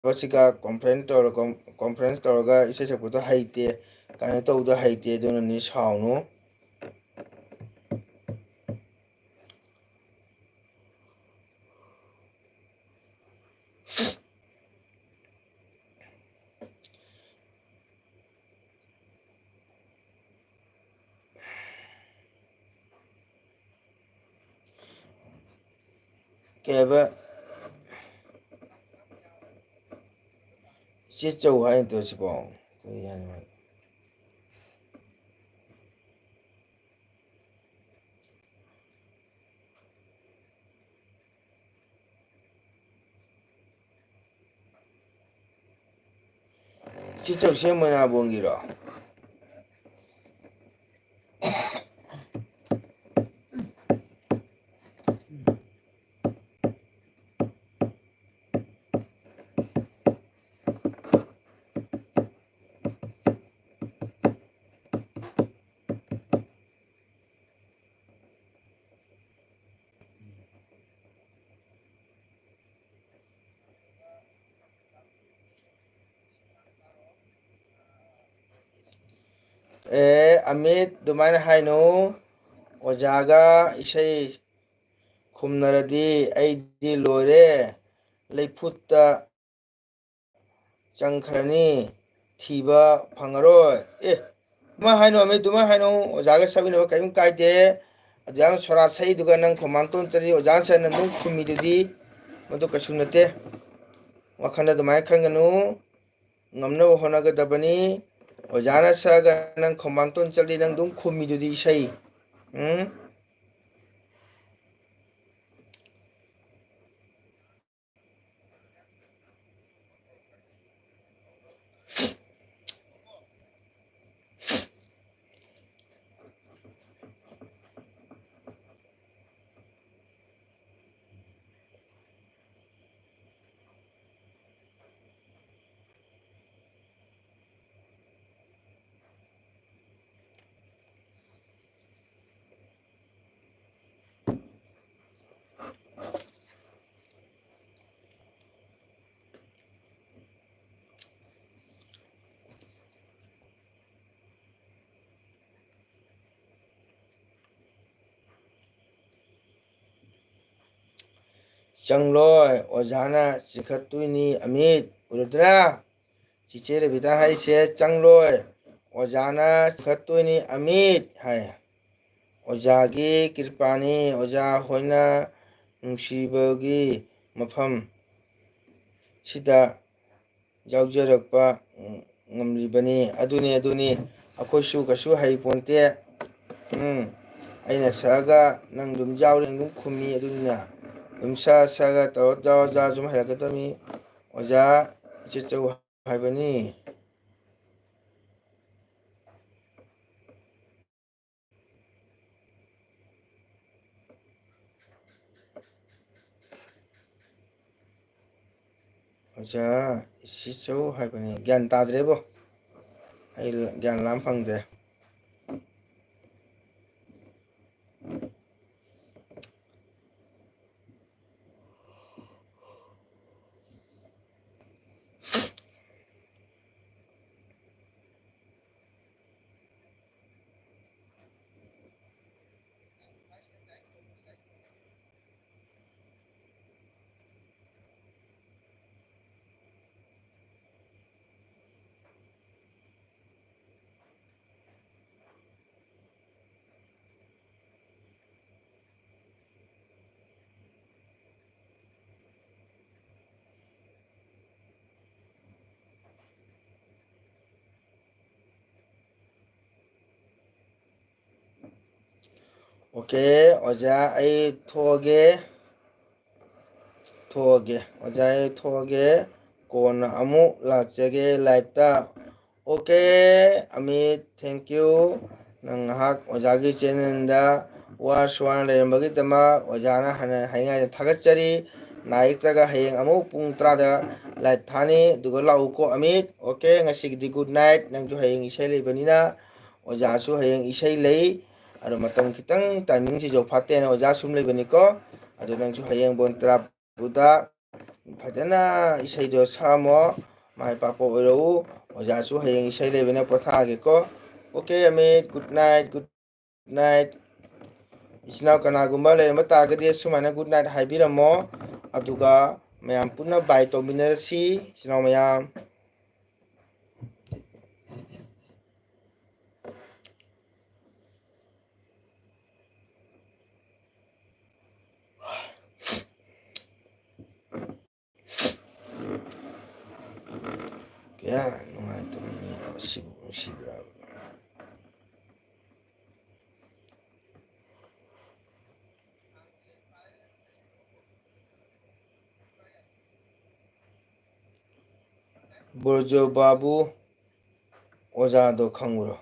ꯏꯃꯥꯟꯅꯕꯁꯤꯒ ꯀꯣꯟꯐ꯭ꯔꯦꯟꯁ ꯇꯧꯔ-, ꯀꯣꯟ-, ꯀꯣꯟꯐ꯭ꯔꯦꯟꯁ ꯇꯧꯔꯒ ꯏꯁꯩ ꯁꯛꯄꯗꯣ ꯍꯩꯇꯦ, ꯀꯩꯅꯣ ꯇꯧꯕꯗꯣ ꯍꯩꯇꯦ, ꯑꯗꯨꯅꯅꯤ, ꯁꯥꯎꯅꯨ꯫ ꯀꯩ ꯍꯥꯏꯕ? ꯆꯦ ꯆꯧ ꯍꯥꯏ ꯅꯠꯇ꯭ꯔꯣ ꯁꯤꯕꯣ? ꯀꯩ ꯍꯥꯏꯅꯣ? ꯁꯤ ꯆꯧꯁꯦ ꯃꯣꯏꯅꯥꯕꯣꯡꯒꯤꯔꯣ? ꯑꯦ, ꯑꯃꯤꯠ, ꯑꯗꯨꯃꯥꯏꯅ ꯍꯥꯏꯅꯨ꯫ ꯑꯣꯖꯥꯒ ꯏꯁꯩ ꯈꯨꯝꯅꯔꯗꯤ ꯑꯩꯗꯤ ꯂꯣꯏꯔꯦ꯫ ꯂꯩꯐꯨꯠꯇ ꯆꯪꯈ꯭ꯔꯅꯤ, ꯊꯤꯕ ꯐꯪꯉꯔꯣꯏ꯫ ꯑꯦ, ꯑꯗꯨꯃꯥꯏꯅ ꯍꯥꯏꯅꯣ, ꯑꯃꯤꯠ, ꯑꯗꯨꯃꯥꯏꯅ ꯍꯥꯏꯅꯣ꯫ ꯑꯣꯖꯥꯒ ꯁꯛꯃꯤꯟꯅꯕ ꯀꯔꯤꯝ ꯀꯥꯏꯗꯦ꯫ ꯑꯗꯨ ꯌꯥꯝ ꯁꯣꯔꯥ ꯁꯛꯏꯗꯨꯒ ꯅꯪ ꯈꯣꯡꯃꯥꯡ ꯇꯣꯟ ꯆꯠꯂꯤ, ꯑꯣꯖꯥꯅ ꯁꯛꯑ ꯅꯪ ꯑꯗꯨꯝ ꯈꯨꯝꯃꯤꯗꯨꯗꯤ꯫ ꯃꯗꯨ ꯀꯩꯁꯨ ꯅꯠꯇꯦ꯫ ꯋꯥꯈꯜꯗ ꯑꯗꯨꯃꯥꯏꯅ ꯈꯟꯒꯅꯨ꯫ ꯉꯝꯅꯕ ꯍꯣꯠꯅꯒꯗꯕꯅꯤ꯫ ꯑꯣꯖꯥꯅ ꯁꯛꯑꯒ ꯅꯪ ꯈꯣꯡꯃꯥꯡ ꯇꯣꯟ ꯆꯠꯂꯤ, ꯅꯪ ꯑꯗꯨꯝ ꯈꯨꯝꯃꯤꯗꯨꯗꯤ ꯏꯁꯩ꯫ ꯎꯝ? "ꯆꯪꯂꯣꯏ, ꯑꯣꯖꯥꯅ ꯆꯤꯡꯈꯠꯇꯣꯏꯅꯤ ꯑꯃꯤꯠ꯫ ꯎꯔꯗ꯭ꯔꯥ? ꯆꯤꯆꯦ ꯔꯦꯕꯤꯇꯥ ꯍꯥꯏꯁꯦ, 'ꯆꯪꯂꯣꯏ, ꯑꯣꯖꯥꯅ ꯆꯤꯡꯈꯠꯇꯣꯏꯅꯤ ꯑꯃꯤꯠ' ꯍꯥꯏ꯫ ꯑꯣꯖꯥꯒꯤ ꯀ꯭ꯔꯤꯄꯥꯅꯤ, ꯑꯣꯖꯥ ꯍꯣꯏꯅ ꯅꯨꯡꯁꯤꯕꯒꯤ ꯃꯐꯝ ꯁꯤꯗ ꯌꯥꯎꯖꯔꯛꯄ ꯉꯝꯂꯤꯕꯅꯤ꯫ ꯑꯗꯨꯅꯤ, ꯑꯗꯨꯅꯤ, ꯑꯩꯈꯣꯏꯁꯨ ꯀꯩꯁꯨ ꯍꯩꯄꯣꯟꯇꯦ꯫ ꯎꯝ, ꯑꯩꯅ ꯁꯛꯑꯒ ꯅꯪ ꯑꯗꯨꯝ ꯌꯥꯎꯔꯦ, ꯑꯗꯨꯝ ꯈꯨꯝꯃꯤ꯫ ꯑꯗꯨꯅꯤꯅ ꯑꯗꯨꯝ ꯁꯛꯑ ꯁꯛꯑꯒ ꯇꯧꯔ ꯇꯧꯔ ꯑꯣꯖꯥ ꯁꯨꯝ ꯍꯩꯔꯛꯀꯗꯕꯅꯤ꯫ ꯑꯣꯖꯥ ꯏꯆꯦ ꯆꯧ ꯍꯥꯏꯕꯅꯤ꯫ ꯑꯣꯖꯥ ꯏꯆꯦ ꯆꯧ ꯍꯥꯏꯕꯅꯤ꯫ ꯒ꯭ꯌꯥꯟ ꯇꯥꯗ꯭ꯔꯦꯕꯣ, ꯑꯩ ꯒ꯭ꯌꯥꯟ ꯂꯥꯝ ꯐꯪꯗ꯭ꯔꯦ꯫ ꯑꯣꯀꯦ, ꯑꯣꯖꯥ, ꯑꯩ ꯊꯣꯛꯑꯒꯦ꯫ ꯊꯣꯛꯑꯒꯦ꯫ ꯑꯣꯖꯥ, ꯑꯩ ꯊꯣꯛꯑꯒꯦ꯫ ꯀꯣꯟꯅ ꯑꯃꯨꯛ ꯂꯥꯛꯆꯒꯦ ꯂꯥꯏꯞꯇ꯫ Okay, Amit, thank you꯫ ꯅꯪ ꯉꯥꯏꯍꯥꯛ ꯑꯣꯖꯥꯒꯤ ꯆꯦꯅꯦꯜꯗ ꯋꯥꯁꯨ ꯋꯥꯅ ꯂꯩꯔꯝꯕꯒꯤꯗꯃꯛ ꯑꯣꯖꯥꯅ ꯍꯥꯟꯅ ꯍꯥꯏꯅꯤꯡꯉꯥꯏꯗ ꯊꯥꯒꯠꯆꯔꯤ꯫ ꯅꯥꯏꯛꯇꯒ ꯍꯌꯦꯡ ꯑꯃꯨꯛ ꯄꯨꯡ ꯇꯔꯥꯗ ꯂꯥꯏꯞ ꯊꯥꯅꯤ꯫ ꯑꯗꯨꯒ ꯂꯥꯛꯎꯀꯣ ꯑꯃꯤꯠ꯫ ꯑꯣꯀꯦ, ꯉꯁꯤꯒꯤꯗꯤ ꯒꯨꯗ ꯅꯥꯏꯠ꯫ ꯅꯪꯁꯨ ꯍꯌꯦꯡ ꯏꯁꯩ ꯂꯩꯕꯅꯤꯅ ꯑꯣꯖꯥꯁꯨ ꯍꯌꯦꯡ ꯏꯁꯩ ꯂꯩ꯫ ꯑꯗꯣ ꯃꯇꯝ ꯈꯤꯇꯪ ꯇꯥꯏꯃꯤꯡꯁꯤ ꯌꯧꯐꯥꯠꯇꯦꯅ ꯑꯣꯖꯥ ꯁꯨꯝ ꯂꯩꯕꯅꯤꯀꯣ꯫ ꯑꯗꯣ ꯅꯪꯁꯨ ꯍꯌꯦꯡ ꯄꯨꯡ ꯇꯔꯥ ꯗ ꯐꯖꯅ ꯏꯁꯩꯗꯣ ꯁꯛꯑꯝꯃꯣ꯫ ꯃꯥꯏ ꯄꯥꯛꯄ ꯑꯣꯏꯔꯛꯎ꯫ ꯑꯣꯖꯥꯁꯨ ꯍꯌꯦꯡ ꯏꯁꯩ ꯂꯩꯕꯅ ꯄꯣꯊꯥꯒꯦꯀꯣ꯫ Okay Amit, good night, good night. ꯏꯆꯤꯟ ꯏꯅꯥꯎ ꯀꯅꯥꯒꯨꯝꯕ ꯂꯩꯔꯝꯕ ꯇꯥꯔꯒꯗꯤ ꯑꯁꯨꯃꯥꯏꯅ ꯒꯨꯗ ꯅꯥꯏꯠ ꯍꯥꯏꯕꯤꯔꯝꯃꯣ꯫ ꯑꯗꯨꯒ ꯃꯌꯥꯝ ꯄꯨꯟꯅ buy ꯇꯧꯃꯤꯟꯅꯔꯁꯤ, ꯏꯆꯤꯟ ꯏꯅꯥꯎ ꯃꯌꯥꯝ꯫ ꯀꯌꯥ ꯅꯨꯡꯉꯥꯏꯇꯕ ꯃꯤꯅꯣ ꯑꯁꯤꯕꯨ ꯅꯨꯡꯁꯤꯕ꯭ꯔꯥ? ꯕ꯭ꯔꯣꯖꯣ ꯕꯥꯕꯨ ꯑꯣꯖꯥꯗꯣ ꯈꯪꯕ꯭ꯔꯣ?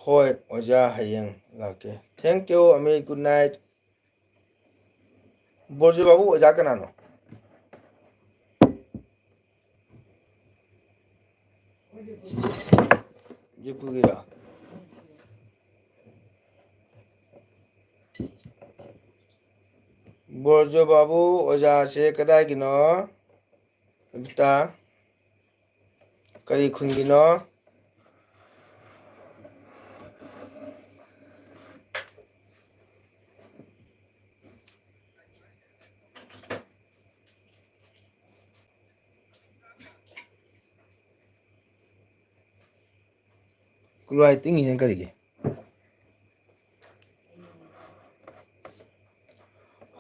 ꯍꯣꯏ ꯑꯣꯖꯥ, ꯍꯌꯦꯡ ꯂꯥꯛꯀꯦ꯫ Thank you Amit, good night꯫ ꯕ꯭ꯔꯣꯖꯣ ꯕꯥꯕꯨ ꯑꯣꯖꯥ ꯀꯅꯥꯅꯣ? ꯖꯤꯄꯨꯒꯤꯔꯣ? ꯕ꯭ꯔꯣꯖꯣ ꯕꯥꯕꯨ ꯑꯣꯖꯥꯁꯦ ꯀꯗꯥꯏꯒꯤꯅꯣ? ꯑꯝꯇ ꯀꯔꯤ ꯈꯨꯟꯒꯤꯅꯣ? ꯀꯨꯂꯥꯏ ꯇꯤꯡꯉꯤꯁꯤꯅ ꯀꯔꯤꯒꯤ?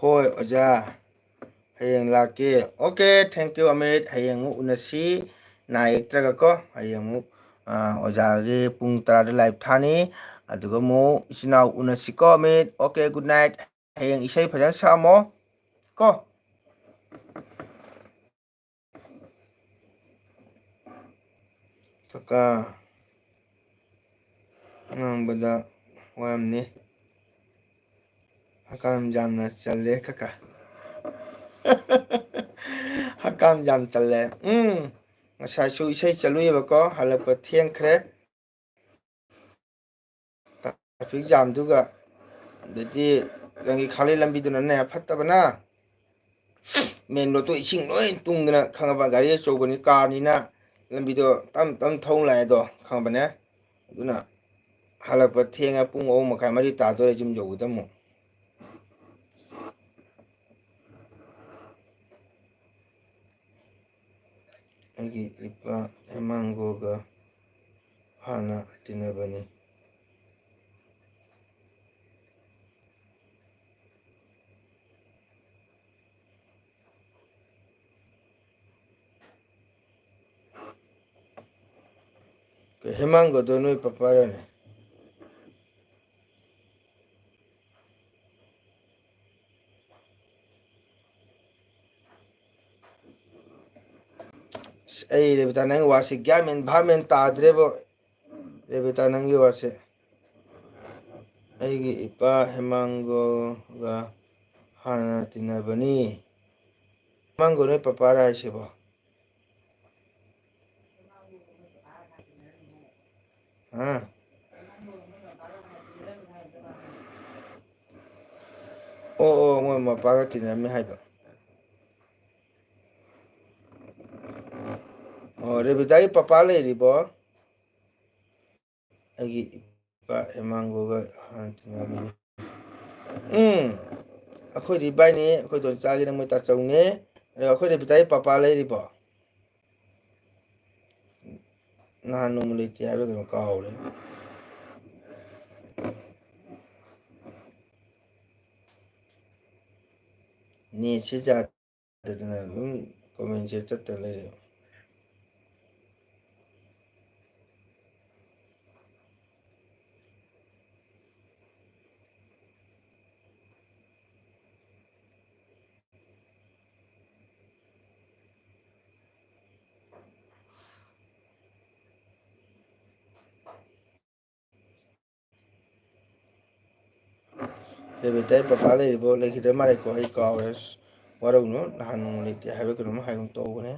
ꯍꯣꯏ ꯑꯣꯖꯥ, ꯍꯌꯦꯡ ꯂꯥꯛꯀꯦ꯫ Okay, thank you ꯑꯃꯤꯠ, ꯍꯌꯦꯡ ꯑꯃꯨꯛ ꯎꯅꯁꯤ꯫ ꯅꯥ ꯌꯦꯛꯇ꯭ꯔꯒꯀꯣ, ꯍꯌꯦꯡ ꯑꯃꯨꯛ, ꯑꯥ, ꯑꯣꯖꯥꯒꯤ ꯄꯨꯡ ꯇꯔꯥꯗ live ꯊꯥꯅꯤ꯫ ꯑꯗꯨꯒ ꯑꯃꯨꯛ ꯏꯆꯤꯟ ꯏꯅꯥꯎ ꯎꯅꯁꯤꯀꯣ ꯑꯃꯤꯠ꯫ Okay, good night꯫ ꯍꯌꯦꯡ ꯏꯁꯩ ꯐꯖꯅ ꯁꯛꯑꯝꯃꯣ ꯀꯣ꯫ ꯀꯀꯥ, ꯉꯥꯡꯕꯗ ꯋꯥꯔꯝꯅꯤ꯫ ꯍꯀꯥꯝ ꯌꯥꯝꯅ ꯆꯜꯂꯦ ꯀꯀꯥ꯫ ꯍꯀꯥꯝ ꯌꯥꯝ ꯆꯜꯂꯦ꯫ ꯎꯝ, ꯉꯁꯥꯏꯁꯨ ꯏꯁꯩ ꯆꯠꯂꯨꯏꯕꯀꯣ, ꯍꯜꯂꯛꯄ ꯊꯦꯡꯈ꯭ꯔꯦ꯫ Traffic jamꯗꯨꯒ, ꯑꯗꯩꯗꯤ ꯔꯪꯒꯤ ꯈꯥꯂꯩ ꯂꯝꯕꯤꯗꯨꯅꯅꯦ ꯐꯠꯇꯕꯅ꯫ Main roadꯇꯣ ꯏꯁꯤꯡ ꯂꯣꯏ ꯇꯨꯡꯗꯅ, ꯈꯪꯉꯕ? ꯒꯥꯔꯤ ꯑꯆꯧꯕꯅꯤ, carꯅꯤꯅ ꯂꯝꯕꯤꯗꯣ ꯇꯞ ꯇꯞ ꯊꯧ ꯂꯥꯛꯑꯦꯗꯣ, ꯈꯪꯉꯕꯅꯦ? ꯑꯗꯨꯅ ꯍꯜꯂꯛꯄ ꯊꯦꯡꯉꯦ, ꯄꯨꯡ ꯑꯍꯨꯝ ꯃꯈꯥꯏ, ꯃꯔꯤ ꯇꯥꯗꯣꯔꯦ ꯌꯨꯝ ꯌꯧꯕꯗ ꯑꯃꯨꯛ꯫ ꯑꯩꯒꯤ ꯏꯄꯥ ꯍꯦꯃꯥꯡꯒꯣꯒ ꯍꯥꯟꯅ ꯇꯤꯟꯅꯕꯅꯤ꯫ ꯀꯩ ꯍꯦꯃꯥꯡꯒꯗꯣ ꯅꯣꯏ ꯄꯄꯥꯔꯅꯦ? ꯑꯁ, ꯑꯩ ꯔꯦꯕꯤꯇꯥ, ꯅꯪ ꯋꯥꯁꯦ ꯒ꯭ꯌꯥꯟ ꯃꯦꯟ ꯚꯥꯞ ꯃꯦꯟ ꯇꯥꯗ꯭ꯔꯦꯕꯣ꯫ ꯔꯦꯕꯤꯇꯥ, ꯅꯪꯒꯤ ꯋꯥꯁꯦ꯫ ꯑꯩꯒꯤ ꯏꯄꯥ ꯍꯦꯃꯥꯡꯒꯣꯒ ꯍꯥꯟꯅ ꯇꯤꯟꯅꯕꯅꯤ꯫ ꯍꯦꯃꯥꯡꯒꯣ ꯅꯣꯏ ꯄꯄꯥꯔ ꯍꯥꯏꯁꯤꯕꯣ? ꯍꯥ? ꯑꯣ, ꯑꯣ, ꯃꯣꯏ ꯃꯄꯥꯒ ꯇꯤꯟꯅꯔꯝꯃꯦ ꯍꯥꯏꯗꯣ꯫ ꯑꯣ, ꯔꯦꯕꯤꯇꯥꯒꯤ ꯄꯄꯥ ꯂꯩꯔꯤꯕꯣ? ꯑꯩꯒꯤ ꯏꯄꯥ ꯍꯦꯃꯥꯡꯒꯣꯒ ꯍꯥꯟꯅ ꯇꯤꯟꯅꯔꯝꯃꯤ꯫ ꯎꯝ, ꯑꯩꯈꯣꯏꯗꯤ ꯏꯕꯥꯏꯅꯦ, ꯑꯩꯈꯣꯏ ꯗꯣꯟꯆꯥꯒꯤꯅ ꯃꯣꯏ ꯇꯥꯆꯧꯅꯦ꯫ ꯑꯗꯣ ꯑꯩꯈꯣꯏ ꯔꯦꯕꯤꯇꯥꯒꯤ ꯄꯄꯥ ꯂꯩꯔꯤꯕꯣ? ꯅꯍꯥꯟ ꯅꯣꯡꯃ ꯂꯩꯇꯦ ꯍꯥꯏꯕ꯭ꯔꯥ ꯀꯩꯅꯣ ꯀꯥꯎꯔꯦ꯫ ꯅꯦꯠꯁꯦ ꯌꯥꯗꯗꯅ ꯑꯗꯨꯝ ꯀꯣꯃꯦꯟꯁꯦ ꯆꯠꯇ ꯂꯩꯔꯦ꯫ ꯔꯦꯕꯤꯇꯥꯒꯤ ꯄꯄꯥ ꯂꯩꯔꯤꯕꯣ? ꯂꯩꯈꯤꯗ꯭ꯔ ꯃꯥꯜꯂꯦꯀꯣ, ꯑꯩ ꯀꯥꯎꯔꯦ꯫ ꯑꯁ, ꯋꯥꯔꯧꯅꯨ, ꯅꯍꯥꯟ ꯅꯣꯡꯃ ꯂꯩꯇꯦ ꯍꯥꯏꯕ ꯀꯩꯅꯣꯝ ꯍꯥꯏꯒꯨꯝ ꯇꯧꯕꯅꯦ꯫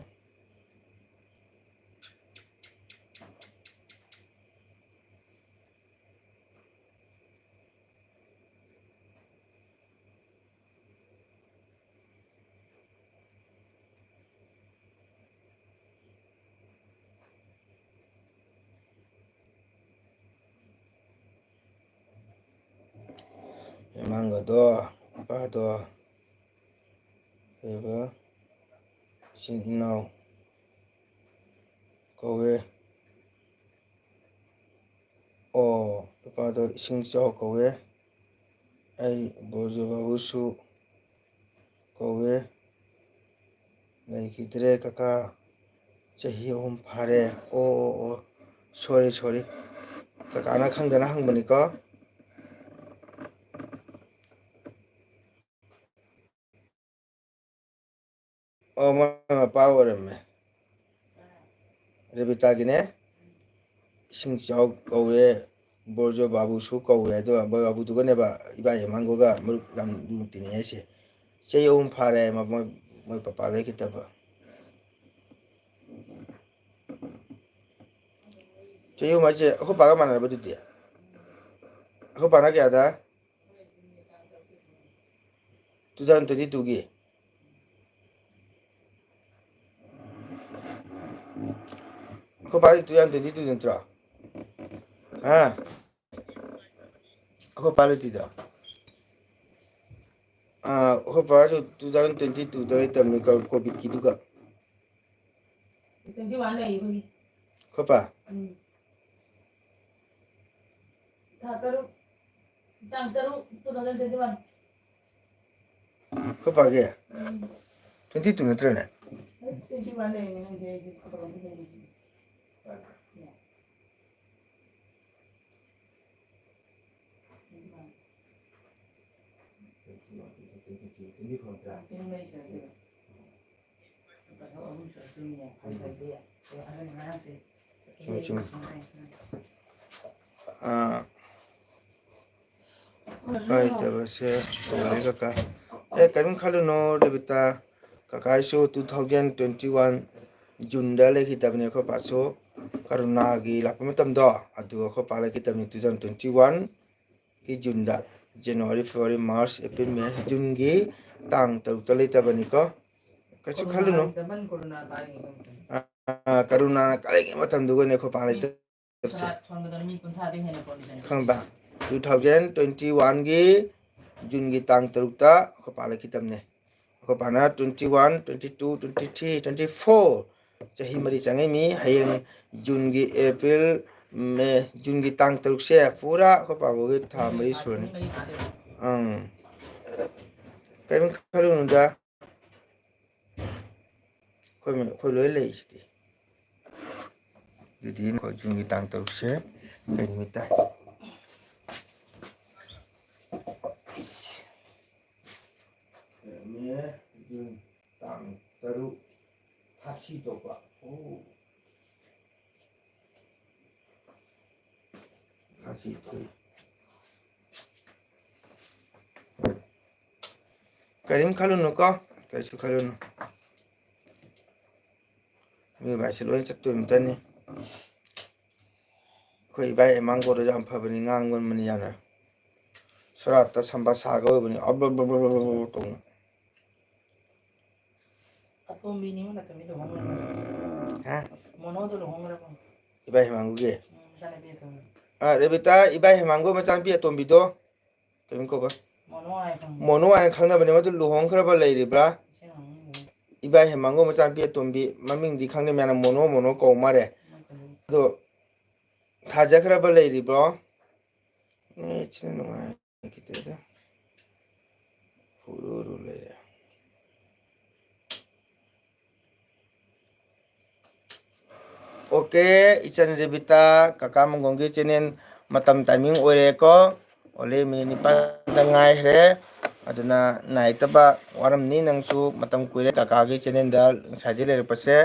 ꯏꯃꯥꯡꯒꯗꯣ, ꯏꯄꯥꯗꯣ, ꯀꯩꯕ, ꯏꯆꯤꯟ ꯏꯅꯥꯎ, ꯀꯧꯋꯦ꯫ ꯑꯣ, ꯏꯄꯥꯗꯣ ꯏꯁꯤꯡ ꯏꯆꯥꯎ ꯀꯧꯋꯦ꯫ ꯑꯩ ꯕꯣꯔꯖꯨ ꯕꯥꯕꯨꯁꯨ ꯀꯧꯋꯦ꯫ ꯂꯩꯈꯤꯗ꯭ꯔꯦ ꯀꯀꯥ꯫ ꯆꯍꯤ ꯑꯍꯨꯝ ꯐꯥꯔꯦ꯫ ꯑꯣ, ꯑꯣ, ꯑꯣ꯫ Sorry, sorry꯫ ꯀꯀꯥꯅ ꯈꯪꯗꯅ ꯍꯪꯕꯅꯤꯀꯣ꯫ ꯑꯣ, ꯃꯥꯏ ꯃꯄꯥ ꯑꯣꯏꯔꯝꯃꯦ꯫ ꯔꯦꯕꯤꯇꯥꯒꯤꯅꯦ꯫ ꯏꯁꯤꯡ ꯏꯆꯥꯎ ꯀꯧꯔꯦ, ꯕꯣꯔꯖꯣ ꯕꯥꯕꯨꯁꯨ ꯀꯧꯔꯦ꯫ ꯑꯗꯣ ꯕꯣꯔꯖꯣ ꯕꯥꯕꯨꯗꯨꯒꯅꯦꯕ ꯏꯕꯥꯏ ꯍꯦꯃꯥꯡꯒꯣꯒ ꯃꯔꯨꯞ ꯌꯥꯝ ꯂꯨꯅ ꯇꯤꯟꯅꯩ ꯍꯥꯏꯁꯦ꯫ ꯆꯍꯤ ꯑꯍꯨꯝ ꯐꯥꯔꯦ ꯃ-, ꯃꯣꯏ, ꯃꯣꯏ ꯄꯄꯥ ꯂꯩꯈꯤꯗꯕ꯫ ꯆꯍꯤ ꯑꯍꯨꯝ ꯍꯥꯏꯁꯦ ꯑꯩꯈꯣꯏ ꯄꯥꯒ ꯃꯥꯟꯅꯔꯕ ꯑꯗꯨꯗꯤ? ꯑꯩꯈꯣꯏ ꯄꯥꯅ ꯀꯌꯥꯗ? Two thousand twenty twoꯒꯤ꯫ ꯑꯩꯈꯣꯏ ꯄꯥꯗꯤ two thousand twenty two ꯅꯠꯇ꯭ꯔꯣ? ꯍꯥ? ꯑꯩꯈꯣꯏ ꯄꯥ ꯂꯩꯇꯦꯗ꯫ ꯑꯥ, ꯑꯩꯈꯣꯏ ꯄꯥꯁꯨ two thousand twenty twoꯗ ꯂꯩꯇꯕꯅꯤ, ꯀ-, COVIDꯀꯤꯗꯨꯒ꯫ Twenty one ꯂꯩ ꯑꯩꯈꯣꯏꯒꯤ꯫ ꯑꯩꯈꯣꯏ ꯄꯥ? ꯎꯝ꯫ ꯊꯥ ꯇꯔꯨꯛ, ꯇꯥꯡ ꯇꯔꯨꯛ, two thousand twenty one꯫ ꯑꯩꯈꯣꯏ ꯄꯥꯒꯤ? ꯎꯝ꯫ Twenty two ꯅꯠꯇ꯭ꯔꯅꯦ? Twenty one ꯂꯩꯔꯦ ꯅꯪꯁꯦ, ꯑꯩꯁꯦ ꯐꯣꯇꯣ ꯑꯝꯇ ꯌꯦꯡꯒꯦ꯫ ꯆꯨꯝꯃꯦ, ꯆꯨꯝꯃꯦ꯫ ꯑꯥ, ꯄꯥꯏꯗꯕꯁꯦ ꯇꯧꯔꯦ ꯀꯀꯥ꯫ ꯑꯦ, ꯀꯔꯤꯝ ꯈꯜꯂꯨꯅꯣ ꯔꯦꯕꯤꯇꯥ꯫ ꯀꯀꯥꯁꯨ two thousand twenty one Juneꯗ ꯂꯩꯈꯤꯗꯕꯅꯦ ꯑꯩꯈꯣꯏ ꯄꯥꯁꯨ꯫ ꯀꯔꯣꯅꯥꯒꯤ ꯂꯥꯛꯄ ꯃꯇꯝꯗꯣ, ꯑꯗꯨ ꯑꯩꯈꯣꯏ ꯄꯥ ꯂꯩꯈꯤꯗꯕꯅꯤ two thousand twenty one ꯒꯤ Juneꯗ꯫ January, February, March, April, May, Juneꯒꯤ ꯇꯥꯡ ꯇꯔꯨꯛꯇ ꯂꯩꯇꯕꯅꯤꯀꯣ꯫ ꯀꯩꯁꯨ ꯈꯜꯂꯨꯅꯨ꯫ ꯑꯥ, ꯀꯔꯣꯅꯥꯅ ꯀꯜꯂꯤꯉꯩ ꯃꯇꯝꯗꯨꯒꯅꯦ ꯑꯩꯈꯣꯏ ꯄꯥ ꯂꯩꯇꯕꯁꯦ꯫ ꯈꯪꯕ? Two thousand twenty oneꯒꯤ Juneꯒꯤ ꯇꯥꯡ ꯇꯔꯨꯛꯇ ꯑꯩꯈꯣꯏ ꯄꯥ ꯂꯩꯈꯤꯗꯕꯅꯦ꯫ ꯑꯩꯈꯣꯏ ꯄꯥꯅ twenty one, twenty two, twenty three, twenty four, ꯆꯍꯤ ꯃꯔꯤ ꯆꯪꯉꯛꯏ꯫ ꯃꯤ ꯍꯌꯦꯡ ꯖꯨꯟꯒꯤ, ꯑꯦꯄ꯭ꯔꯤꯜ, ꯃꯦ, ꯖꯨꯟꯒꯤ ꯇꯥꯡ ꯇꯔꯨꯛꯁꯦ ꯄꯨꯔꯥ ꯑꯩꯈꯣꯏ ꯄꯥꯕꯨꯡꯒꯤ ꯊꯥ ꯃꯔꯤ ꯁꯨꯔꯅꯤ꯫ ꯑꯪ꯫ ꯀꯔꯤꯝ ꯈꯜꯂꯨꯅꯨꯗ꯫ ꯑꯩꯈꯣꯏ ꯃ-, ꯑꯩꯈꯣꯏ ꯂꯣꯏ ꯂꯩꯁꯤꯗꯤ꯫ ꯑꯗꯨꯗꯤ ꯑꯩꯈꯣꯏ ꯖꯨꯟꯒꯤ ꯇꯥꯡ ꯇꯔꯨꯛꯁꯦ ꯀꯩ ꯅꯨꯃꯤꯠ ꯇꯥꯏ? ꯃꯦ, ꯖꯨꯟ ꯇꯥꯡ ꯇꯔꯨꯛ, ꯊꯥꯁꯤ ꯊꯣꯛꯄ꯫ ꯑꯣ꯫ ꯊꯥꯁꯤ ꯊꯣꯛꯏ꯫ ꯀꯔꯤꯝ ꯈꯜꯂꯨꯅꯨꯀꯣ, ꯀꯩꯁꯨ ꯈꯜꯂꯨꯅꯨ꯫ ꯃꯤ ꯚꯥꯏꯁꯦ ꯂꯣꯏ ꯆꯠꯇꯣꯏ ꯑꯝꯇꯅꯤ꯫ ꯑꯩꯈꯣꯏ ꯏꯕꯥꯏ ꯍꯦꯃꯥꯡꯒꯣꯗꯣ ꯌꯥꯝ ꯐꯕꯅꯤ, ꯉꯥꯡꯕ ꯃꯅꯤ ꯌꯥꯝꯅ꯫ ꯁꯣꯔꯥꯠꯇ ꯁꯝꯕꯥ ꯁꯥꯒ ꯑꯣꯏꯕꯅꯤ꯫ ꯑꯕ-, ꯕ-, ꯕ-, ꯕ-, ꯕ-, ꯕ-, ꯇꯧꯅ꯫ ꯑꯇꯣꯝꯕꯤꯅꯤ ꯅꯠꯇꯕꯤ ꯂꯨꯍꯣꯡꯈ꯭ꯔꯕ? ꯍꯥ? ꯃꯣꯅꯣꯗꯣ ꯂꯨꯍꯣꯡꯈ꯭ꯔꯕ? ꯏꯕꯥꯏ ꯍꯦꯃꯥꯡꯒꯣꯒꯤ? ꯎꯝ, ꯃꯆꯥꯅꯨꯄꯤ ꯑꯇꯣꯝꯕꯤ꯫ ꯑꯥ, ꯔꯦꯕꯤꯇꯥ, ꯏꯕꯥꯏ ꯍꯦꯃꯥꯡꯒꯣ ꯃꯆꯥꯅꯨꯄꯤ ꯑꯇꯣꯝꯕꯤꯗꯣ꯫ ꯀꯩꯅꯣ ꯀꯧꯕ? ꯃꯣꯅꯣ ꯍꯥꯏꯅ ꯈꯪꯕ꯫ ꯃꯣꯅꯣ ꯍꯥꯏꯅ ꯈꯪꯅꯕꯅꯦ, ꯃꯗꯨ ꯂꯨꯍꯣꯡꯈ꯭ꯔꯕ ꯂꯩꯔꯤꯕ꯭ꯔꯥ? ꯏꯆꯦ ꯃꯃꯤꯡꯗꯣ꯫ ꯏꯕꯥꯏ ꯍꯦꯃꯥꯡꯒꯣ ꯃꯆꯥꯅꯨꯄꯤ ꯑꯇꯣꯝꯕꯤ, ꯃꯃꯤꯡꯗꯤ ꯈꯪꯗꯦ, ꯃꯌꯥꯝꯅ ꯃꯣꯅꯣ ꯃꯣꯅꯣ ꯀꯧ ꯃꯥꯜꯂꯦ꯫ ꯃꯥ ꯀꯩꯅꯣ꯫ ꯑꯗꯣ ꯊꯥꯖꯈ꯭ꯔꯕ ꯂꯩꯔꯤꯕ꯭ꯔꯣ? ꯅꯦꯠꯁꯤꯅ ꯅꯨꯡꯉꯥꯏꯈꯤꯗꯦꯗ꯫ ꯍꯨꯔꯨ ꯍꯨꯔꯨ ꯂꯩꯔꯦ꯫ ꯑꯣꯀꯦ, ꯏꯆꯟ ꯔꯦꯕꯤꯇꯥ, ꯀꯀꯥ ꯃꯪꯒꯣꯝꯒꯤ ꯆꯦꯅꯦꯜ ꯃꯇꯝ ꯇꯥꯏꯃꯤꯡ ꯑꯣꯏꯔꯦꯀꯣ꯫ ꯑꯣꯟꯂꯤ ꯃꯤꯅꯤꯠ ꯅꯤꯄꯥꯟꯗ ꯉꯥꯏꯈ꯭ꯔꯦ꯫ ꯑꯗꯨꯅ ꯅꯥꯏꯇꯕ ꯋꯥꯔꯝꯅꯤ ꯅꯪꯁꯨ, ꯃꯇꯝ ꯀꯨꯏꯔꯦ ꯀꯀꯥꯒꯤ ꯆꯦꯅꯦꯜꯗ ꯉꯁꯥꯏꯗꯤ ꯂꯩꯔꯛꯄꯁꯦ꯫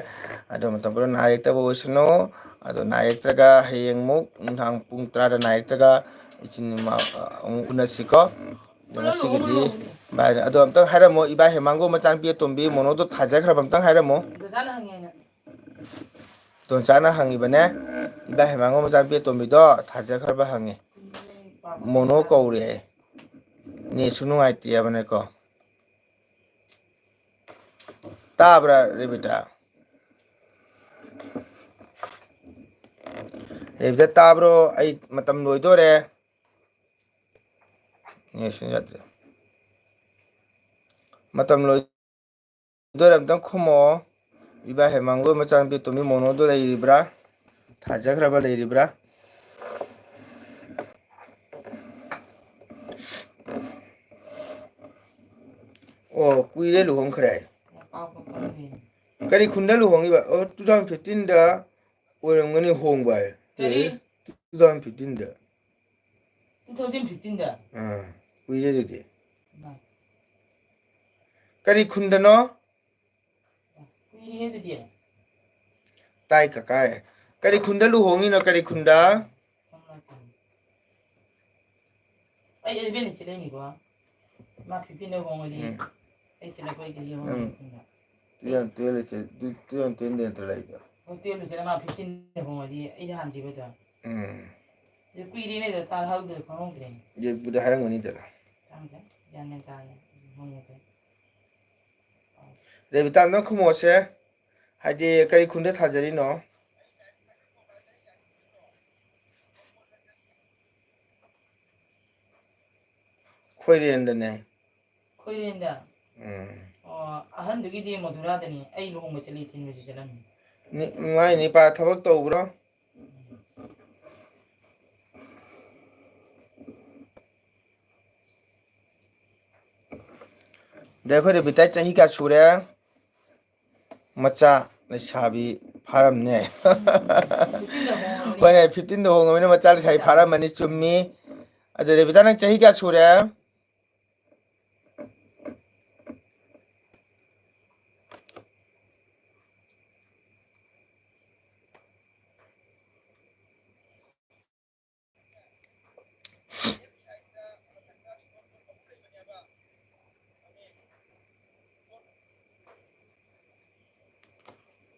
ꯑꯗꯣ ꯃꯇꯝ ꯄꯨꯔꯥ ꯅꯥꯏꯇꯕ ꯑꯣꯏꯁꯅꯨ꯫ ꯑꯗꯣ ꯅꯥꯏꯔꯛꯇ꯭ꯔꯒ ꯍꯌꯦꯡꯃꯨꯛ ꯅꯨꯡꯗꯥꯡ ꯄꯨꯡ ꯇꯔꯥꯗ ꯅꯥꯏꯔꯛꯇ꯭ꯔꯒ ꯏꯆꯤꯟ ꯏꯅꯥꯎ ꯑꯃꯨꯛ ꯎꯅꯁꯤꯀꯣ꯫ ꯑꯗꯣ ꯉꯁꯤꯒꯤꯗꯤ ꯚꯥꯏ, ꯑꯗꯣ ꯑꯝꯇꯪ ꯍꯥꯏꯔꯝꯃꯣ, ꯏꯕꯥꯏ ꯍꯦꯃꯥꯡꯒꯣ ꯃꯆꯥꯅꯨꯄꯤ ꯑꯇꯣꯝꯕꯤ ꯃꯣꯅꯣꯗꯣ ꯊꯥꯖꯈ꯭ꯔꯕ ꯑꯝꯇꯪ ꯍꯥꯏꯔꯝꯃꯣ꯫ ꯗꯣꯟꯆꯥꯅ ꯍꯪꯉꯦ ꯑꯩꯅ꯫ ꯗꯣꯟꯆꯥꯅ ꯍꯪꯉꯤꯕꯅꯦ, ꯏꯕꯥꯏ ꯍꯦꯃꯥꯡꯒꯣ ꯃꯆꯥꯅꯨꯄꯤ ꯑꯇꯣꯝꯕꯤꯗꯣ ꯊꯥꯖꯈ꯭ꯔꯕ ꯍꯪꯉꯤ꯫ ꯃꯣꯅꯣ ꯀꯧꯔꯦ꯫ ꯅꯦꯠꯁꯨ ꯅꯨꯡꯉꯥꯏꯇꯦ ꯍꯥꯏꯕꯅꯦꯀꯣ꯫ ꯇꯥꯕ꯭ꯔꯥ ꯔꯦꯕꯤꯇꯥ? ꯔꯦꯕꯤꯇꯥ ꯇꯥꯕ꯭ꯔꯣ? ꯑꯩ ꯃꯇꯝ ꯂꯣꯏꯗꯣꯔꯦ꯫ ꯅꯦꯠꯁꯤꯅ ꯌꯥꯗ꯭ꯔꯦ꯫ ꯃꯇꯝ ꯂꯣꯏꯗꯣꯔꯦ, ꯑꯝꯇꯪ ꯈꯨꯝꯃꯛꯑꯣ꯫ ꯏꯕꯥ ꯍꯦꯃꯥꯡꯒꯣꯏ ꯃꯆꯥꯅꯨꯄꯤ ꯇꯣꯝꯕꯤ ꯃꯣꯅꯣꯗꯣ ꯂꯩꯔꯤꯕ꯭ꯔꯥ? ꯊꯥꯖꯈ꯭ꯔꯕ ꯂꯩꯔꯤꯕ꯭ꯔꯥ? ꯑꯣ, ꯀꯨꯏꯔꯦ ꯂꯨꯍꯣꯡꯈ꯭ꯔꯦ꯫ ꯀꯔꯤ ꯈꯨꯟꯗ ꯂꯨꯍꯣꯡꯉꯤꯕ? ꯑꯣ, two thousand fifteen ꯗ ꯑꯣꯏꯔꯝꯒꯅꯤ ꯍꯣꯡꯕ ꯍꯥꯏ꯫ ꯀꯔꯤ? Two thousand fifteen ꯗ꯫ Two thousand fifteen ꯗ? ꯑꯥ, ꯀꯨꯏꯔꯦ ꯑꯗꯨꯗꯤ꯫ ꯏꯃꯥ꯫ ꯀꯔꯤ ꯈꯨꯟꯗꯅꯣ? ꯀꯨꯏꯔꯦꯍꯦ ꯑꯗꯨꯗꯤ꯫ ꯇꯥꯏ ꯀꯀꯥ꯫ ꯀꯔꯤ ꯈꯨꯟꯗ ꯂꯨꯍꯣꯡꯉꯤꯅꯣ, ꯀꯔꯤ ꯈꯨꯟꯗ? ꯈꯪꯉꯛꯇꯦ꯫ ꯑꯩ eleven ꯗ ꯆꯦꯜꯂꯛꯏꯅꯤꯀꯣ꯫ ꯃꯥ fifteen ꯗ ꯍꯣꯡꯉꯗꯤ ꯎꯝ꯫ ꯑꯩ ꯆꯦꯜꯂꯛꯄ ꯑꯩ ꯆꯍꯤ ꯑꯍꯨꯝ ꯅꯪ ꯃꯇꯨꯡꯗ꯫ Two thousand twelve ꯗ ꯆꯦꯜ-, two thousand ten ꯗ ꯅꯠꯇ꯭ꯔꯣ ꯂꯩꯗꯣ? ꯍꯣꯏ, twelve ꯗ ꯆꯦꯜꯂ ꯃꯥ fifteen ꯗ ꯍꯣꯡꯉꯗꯤ ꯑꯩꯗꯤ ꯍꯥꯟꯅ ꯆꯦꯜꯂꯣꯏꯗ꯭ꯔꯣ? ꯎꯝ꯫ ꯑꯗꯨ ꯀꯨꯏꯔꯦꯅꯦ ꯑꯗꯣ ꯇꯥꯍꯧꯗ꯭ꯔꯦ, ꯈꯪꯍꯧꯗ꯭ꯔꯦ꯫ ꯌꯦꯛꯄꯗ ꯍꯥꯏꯔꯝꯒꯅꯤꯗꯅ꯫ ꯈꯪꯗꯦ, ꯒ꯭ꯌꯥꯟ ꯃꯦꯟ ꯇꯥꯗꯦ꯫ ꯍꯣꯡꯉꯦ꯫ ꯔꯦꯕꯤꯇꯥ, ꯑꯝꯇꯪ ꯈꯨꯝꯃꯣꯁꯦ꯫ ꯍꯥꯏꯗꯤ ꯀꯔꯤ ꯈꯨꯟꯗ ꯊꯥꯖꯔꯤꯅꯣ? ꯈꯣꯏꯔꯦꯟꯗꯅꯦ꯫ ꯈꯣꯏꯔꯦꯟꯗ? ꯎꯝ꯫ ꯑꯣ, ꯑꯍꯟꯗꯨꯒꯤꯗꯤ ꯃꯊꯨꯔꯥꯗꯅꯤ꯫ ꯑꯩ ꯂꯨꯍꯣꯡꯕ ꯆꯠꯂꯤ, ꯊꯤꯟꯕꯁꯨ ꯆꯠꯂꯝꯃꯤ꯫ ꯅꯤ-, ꯃꯥꯏ ꯅꯤꯄꯥ ꯊꯕꯛ ꯇꯧꯕ꯭ꯔꯣ? ꯑꯗꯩ ꯑꯩꯈꯣꯏ ꯔꯦꯕꯤꯇꯥ ꯆꯍꯤ ꯀꯌꯥ ꯁꯨꯔꯦ? ꯃꯆꯥ ꯂꯩꯁꯥꯕꯤ ꯐꯥꯔꯝꯅꯦ꯫ ꯐꯤꯐꯇꯤꯟꯗ ꯍꯣꯡꯉꯕꯅꯤ꯫ ꯍꯣꯏꯅꯦ, fifteen ꯗ ꯍꯣꯡꯉꯕꯅꯤꯅ ꯃꯆꯥ ꯂꯩꯁꯥꯕꯤ ꯐꯥꯔꯝꯃꯅꯤ, ꯆꯨꯝꯃꯤ꯫ ꯑꯗꯨ ꯔꯦꯕꯤꯇꯥ, ꯅꯪ ꯆꯍꯤ ꯀꯌꯥ ꯁꯨꯔꯦ?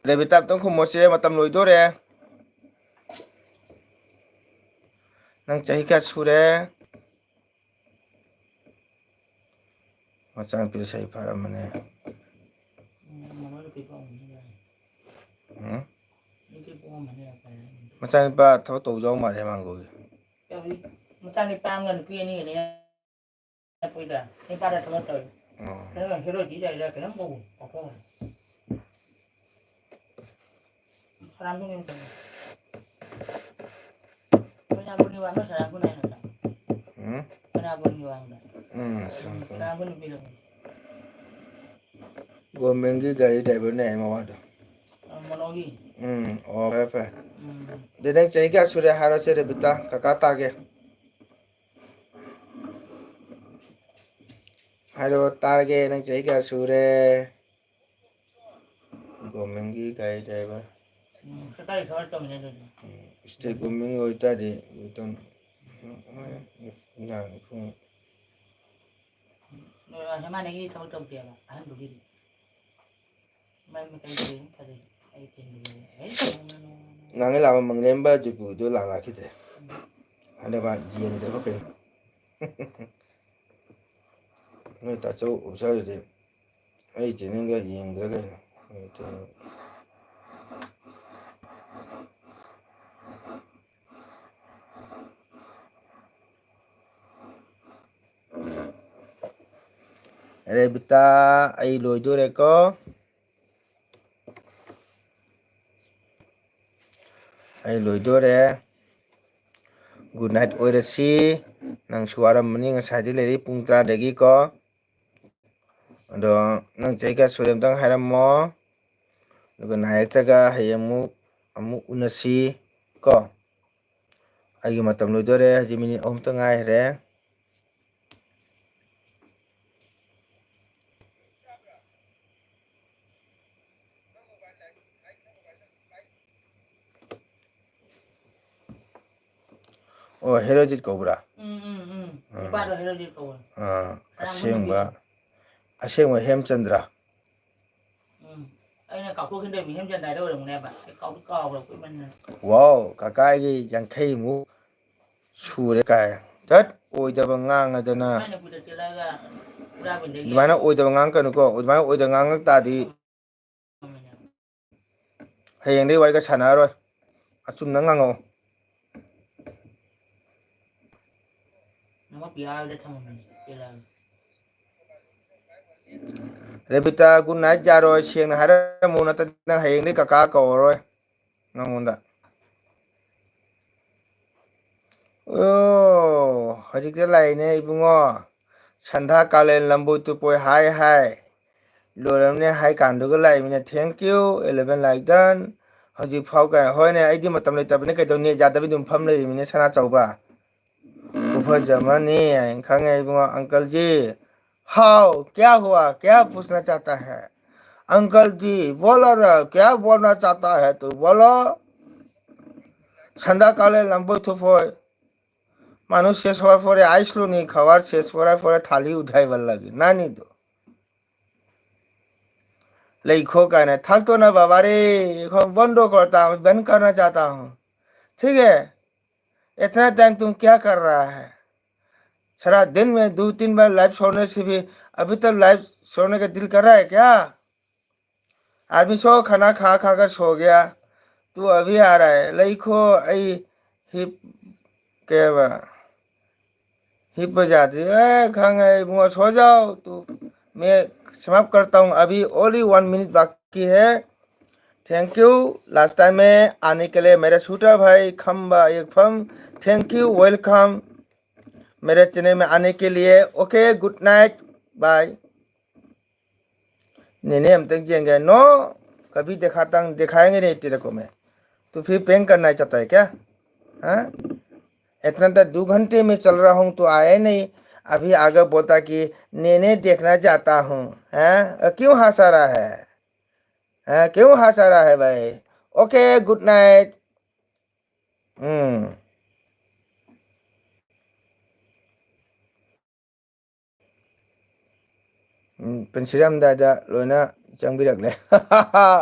ꯔꯦꯕꯤꯇꯥ, ꯑꯝꯇꯪ ꯈꯨꯝꯃꯣꯁꯦ, ꯃꯇꯝ ꯂꯣꯏꯗꯣꯔꯦ꯫ ꯅꯪ ꯆꯍꯤ ꯀꯌꯥ ꯁꯨꯔꯦ? ꯃꯆꯥꯅꯨꯄꯤ ꯂꯩꯁꯥꯕꯤ ꯐꯥꯔꯝꯃꯅꯤ꯫ ꯎꯝ? ꯃꯆꯥꯅꯨꯄꯥ ꯊꯕꯛ ꯇꯧꯕ ꯌꯥꯎ ꯃꯥꯜꯂꯦ ꯃꯥꯡꯒꯣꯜꯒꯤ꯫ ꯇꯧꯏ꯫ ꯃꯆꯥꯅꯨꯄꯥ ꯑꯃꯒ ꯅꯨꯄꯤ ꯑꯅꯤꯒꯅꯦ꯫ ꯅꯨꯄꯥꯗ ꯊꯕꯛ ꯇꯧꯏ꯫ ꯑꯣ꯫ ꯑꯗꯨꯒ ꯍꯦꯔꯣꯗꯤ ꯂꯩꯔꯦ, ꯀꯩꯅꯣꯝ ꯀꯧꯕ, ꯀꯥꯎꯊꯣꯛꯈ꯭ꯔꯦ꯫ ꯁꯔꯥꯝꯕꯨꯅꯤ ꯀꯩꯅꯣ꯫ ꯃꯩꯅꯥꯕꯨꯅꯤ ꯋꯥꯡꯅ ꯁꯔꯥꯝꯕꯨꯅꯤ ꯍꯥꯏꯅ ꯇꯥꯏ꯫ ꯎꯝ꯫ ꯃꯩꯅꯥꯕꯨꯅꯤ ꯋꯥꯡꯅ꯫ ꯎꯝ, ꯁꯔꯥꯝꯕꯨꯅꯤ꯫ ꯁꯔꯥꯝꯕꯨꯅꯤ ꯄꯤꯔꯝꯃꯤ꯫ ꯒꯣꯔꯃꯦꯟꯒꯤ ꯒꯥꯔꯤ ꯗ꯭ꯔꯥꯏꯚꯔꯅꯦ ꯍꯥꯏ ꯃꯃꯥꯗꯣ꯫ ꯑ, ꯃꯣꯅꯣꯒꯤ꯫ ꯎꯝ, ꯑꯣ, ꯐꯔꯦ, ꯐꯔꯦ꯫ ꯎꯝ꯫ ꯑꯗꯨ ꯅꯪ ꯆꯍꯤ ꯀꯌꯥ ꯁꯨꯔꯦ ꯍꯥꯏꯔꯣꯁꯦ, ꯔꯦꯕꯤꯇꯥ? ꯀꯀꯥ ꯇꯥꯒꯦ꯫ ꯍꯥꯏꯔꯣ, ꯇꯥꯔꯒꯦ, ꯅꯪ ꯆꯍꯤ ꯀꯌꯥ ꯁꯨꯔꯦ? ꯒꯣꯔꯃꯦꯟꯒꯤ ꯒꯥꯔꯤ ꯗ꯭ꯔꯥꯏꯚꯔ꯫ ꯎꯝ, ꯁꯔꯀꯥꯔꯒꯤ ꯊꯕꯛ ꯇꯧꯃꯤꯟꯅꯩ ꯑꯗꯨꯗꯤ꯫ ꯎꯝ, ꯁ꯭ꯇꯦꯠ ꯒꯣꯔꯃꯦꯟꯒꯤ ꯑꯣꯏꯇꯥꯔꯗꯤ ꯑꯗꯨꯝ, ꯎꯝ, ꯎꯝ, ꯎꯝ, ꯎꯝ꯫ ꯑ, ꯃꯥꯅ ꯑꯩꯒꯤ ꯊꯕꯛ ꯇꯧꯗꯦꯕ, ꯑꯍꯟꯗꯨꯒꯤꯗꯤ꯫ ꯃꯥꯏ ꯃꯇꯝ ꯀꯔꯤꯝ ꯐꯖꯩ꯫ ꯑꯩ ꯊꯦꯡꯅꯕꯗ ꯍꯦꯛ ꯇꯧꯅ-, ꯅꯣꯡꯃ-, ꯅꯣꯡꯃ-, ꯉꯥꯡꯉꯩ ꯂꯥꯕ ꯃꯪꯂꯦꯝꯕ ꯖꯨꯒꯨꯗꯣ ꯂꯥꯛꯂꯥꯛꯈꯤꯗ꯭ꯔꯦ꯫ ꯎꯝ꯫ ꯍꯟꯗꯛ ꯃꯥ ꯌꯦꯡꯗ꯭ꯔꯕ ꯀꯩꯅꯣ꯫ ꯅꯣꯏ ꯇꯥꯆꯧ ꯑꯣꯐꯤꯁꯥꯔꯗꯨꯗꯤ ꯑꯩ ꯆꯦꯅꯦꯜꯒ ꯌꯦꯡꯗ꯭ꯔꯒ ꯀꯩꯅꯣ꯫ ꯔꯦꯕꯤꯇꯥ, ꯑꯩ ꯂꯣꯏꯗꯣꯔꯦꯀꯣ꯫ ꯑꯩ ꯂꯣꯏꯗꯣꯔꯦ꯫ Good night ꯑꯣꯏꯔꯁꯤ꯫ ꯅꯪꯁꯨ ꯋꯥꯔꯝꯃꯅꯤ, ꯉꯁꯥꯏꯗꯤ ꯂꯩꯔꯤ ꯄꯨꯡ ꯇꯔꯥꯗꯒꯤꯀꯣ꯫ ꯑꯗꯣ ꯅꯪ ꯆꯍꯤ ꯀꯌꯥ ꯁꯨꯔꯦ ꯑꯝꯇꯪ ꯍꯥꯏꯔꯝꯃꯣ꯫ ꯑꯗꯨꯒ ꯅꯥꯏꯔꯛꯇꯒ ꯍꯌꯦꯡ ꯑꯃꯨꯛ, ꯑꯃꯨꯛ ꯎꯅꯁꯤ ꯀꯣ꯫ ꯑꯩꯒꯤ ꯃꯇꯝ ꯂꯣꯏꯗꯣꯔꯦ, ꯍꯧꯖꯤꯛ ꯃꯤꯅꯤꯠ ꯑꯍꯨꯝꯇ ꯉꯥꯏꯈ꯭ꯔꯦ꯫ ꯑꯣ, ꯍꯦꯔꯣꯖꯤꯠ ꯀꯧꯕ꯭ꯔꯥ? ꯎꯝ, ꯎꯝ, ꯎꯝ꯫ ꯑꯥ꯫ ꯅꯨꯄꯥꯗꯣ ꯍꯦꯔꯣꯖꯤꯠ ꯀꯧꯕ꯭ꯔꯥ? ꯑꯥ, ꯑꯔꯥꯡꯕ ꯑꯁꯦꯡꯕ, ꯅꯨꯄꯤꯗꯣ꯫ ꯑꯁꯦꯡꯕ ꯍꯦꯝꯆꯟꯗ꯭ꯔ? ꯎꯝ꯫ ꯑꯩꯅ ꯀꯥꯎꯊꯣꯛꯈꯤꯗꯕ ꯍꯦꯝꯆꯟꯗ꯭ꯔ ꯍꯥꯏꯗꯣ ꯑꯣꯏꯔꯝꯒꯅꯦꯕ꯫ ꯑꯩ ꯀꯥꯎꯗꯤ ꯀꯥꯎꯈ꯭ꯔꯕ ꯀꯨꯏꯃꯟꯗꯅ꯫ ꯋꯥꯎ, ꯀꯀꯥꯒꯤ ꯌꯥꯡꯈꯩꯃꯨꯛ ꯁꯨꯔꯦ ꯀꯥꯏ꯫ ꯇꯠ, ꯑꯣꯏꯗꯕ ꯉꯥꯡꯉꯗꯅ꯫ ꯊꯥꯏꯅ ꯀꯨꯏꯗ ꯆꯦꯜꯂꯛꯑꯒ ꯍꯨꯔꯥꯟꯕꯗꯒꯤ ꯑꯗꯨꯃꯥꯏꯅ ꯑꯣꯏꯗꯕ ꯉꯥꯡꯉꯛꯀꯅꯨꯀꯣ꯫ ꯑꯗꯨꯃꯥꯏꯅ ꯑꯣꯏꯗꯕ ꯉꯥꯡꯉꯛ ꯇꯥꯔꯗꯤ ꯍꯌꯦꯡꯗꯩ ꯋꯥꯔꯤꯒ ꯁꯥꯟꯅꯔꯔꯣꯏ꯫ ꯑꯆꯨꯝꯅ ꯉꯥꯡꯉꯛꯑꯣ꯫ ꯅꯃ ꯄꯤꯌꯥꯗ ꯊꯝꯃꯝꯃꯤꯅꯦ, ꯄꯤꯌꯥ꯫ ꯔꯦꯕꯤꯇꯥ, good night ꯌꯥꯔꯣꯏ꯫ ꯁꯦꯡꯅ ꯍꯥꯏꯔꯝꯃꯨ, ꯅꯠꯇ꯭ꯔꯗꯤ ꯅꯪ ꯍꯌꯦꯡꯗꯩ ꯀꯀꯥ ꯀꯧꯔꯔꯣꯏ꯫ ꯅꯉꯣꯟꯗ꯫ ꯑꯣ, ꯍꯧꯖꯤꯛꯇ ꯂꯥꯛꯏꯅꯦ ꯏꯕꯨꯡꯉꯣ꯫ ꯁꯟꯙꯥ ꯀꯥꯂꯦꯟ ꯂꯝꯕꯣꯏ ꯇꯨꯄꯣꯏ ꯍꯥꯏ ꯍꯥꯏ꯫ ꯂꯣꯏꯔꯝꯅꯦ ꯍꯥꯏ ꯀꯥꯟꯗꯨꯒ ꯂꯥꯛꯏꯃꯤꯅꯦ꯫ Thank you, eleven like done꯫ ꯍꯧꯖꯤꯛ ꯐꯥꯎ ꯀꯥꯏꯅ꯫ ꯍꯣꯏꯅꯦ, ꯑꯩꯗꯤ ꯃꯇꯝ ꯂꯩꯇꯕꯅꯤ ꯀꯩꯗꯧꯅꯤ, ꯌꯥꯗꯕꯩ ꯑꯗꯨꯝ ꯐꯝ ꯂꯩꯔꯤꯃꯤꯅꯦ ꯁꯅꯥꯆꯧꯕ꯫ ꯈꯨꯐꯖ ꯑꯃꯅꯤ ꯍꯥꯏꯅ ꯈꯪꯉꯦ ꯏꯕꯨꯡꯉꯣ꯫ Uncle ji, how? क्या हुआ? क्या पूछना चाहता है? Uncle ji, बोलो ना, क्या बोलना चाहता है तू? बोलो। ꯁꯟꯙꯥ ꯀꯥꯂꯦꯟ ꯂꯝꯕꯣꯏ ꯊꯨꯐꯣꯏ꯫ মানুষ শেষ হওয়ার পরে আইসলো নি খাওয়ার, শেষ করার পরে থালি উঠাইবার লাগে। নানি তো। লেখো কেন? থাকতো না বাবা রে, এখন বন্ধ করতাম, बंद करना चाहता हूँ। ठीक है? इतना टाइम तुम क्या कर रहा है? सारा दिन में दो तीन बार लाइव छोड़ने से भी अभी तक लाइव छोड़ने का दिल कर रहा है क्या? आदमी सो खाना खा खा कर सो गया, तू अभी आ रहा है। ꯂꯩꯈꯣ, ꯑꯩ ꯍꯤꯞ, ꯀꯩ ꯍꯥꯏꯕ? ꯍꯤꯞꯄ ꯌꯥꯗ꯭ꯔꯤ꯫ ꯑꯦ, ꯈꯪꯉꯦ ꯏꯕꯨꯡꯉꯣ, सो जाओ तू। मैं समाप्त करता हूँ, अभी only one minute बाकी है। Thank you, last time में आने के लिए मेरे शूटर भाई खम्बा एक फम। Thank you, welcome। मेरे चैनल में आने के लिए। OK, good night, bye। नेने, हम तक जेंगे। No, कभी दिखाता, दिखाएंगे नहीं तेरे को मैं। तू फिर प्रैंक करना चाहता है क्या? हाँ? इतना तो दो घंटे में चल रहा हूँ तो आया नहीं। अभी आगे बोलता कि नेने देखना चाहता हूँ। हैं? अ, क्यों हंसा रहा है? हैं? क्यों हंसा रहा है भाई? OK, good night। हम्म। ꯎꯝ, ꯄꯨꯟꯁꯤꯔꯝꯗꯥꯏꯗ ꯂꯣꯏꯅ ꯆꯪꯕꯤꯔꯛꯂꯦ꯫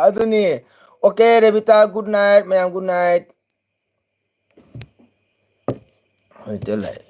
ꯑꯗꯨꯅꯤ꯫ OK, ꯔꯦꯕꯤꯇꯥ, good night, ꯃꯌꯥꯝ, good night꯫ ꯍꯣꯏ, ꯇꯦꯜ ꯂꯥꯛꯑꯦ꯫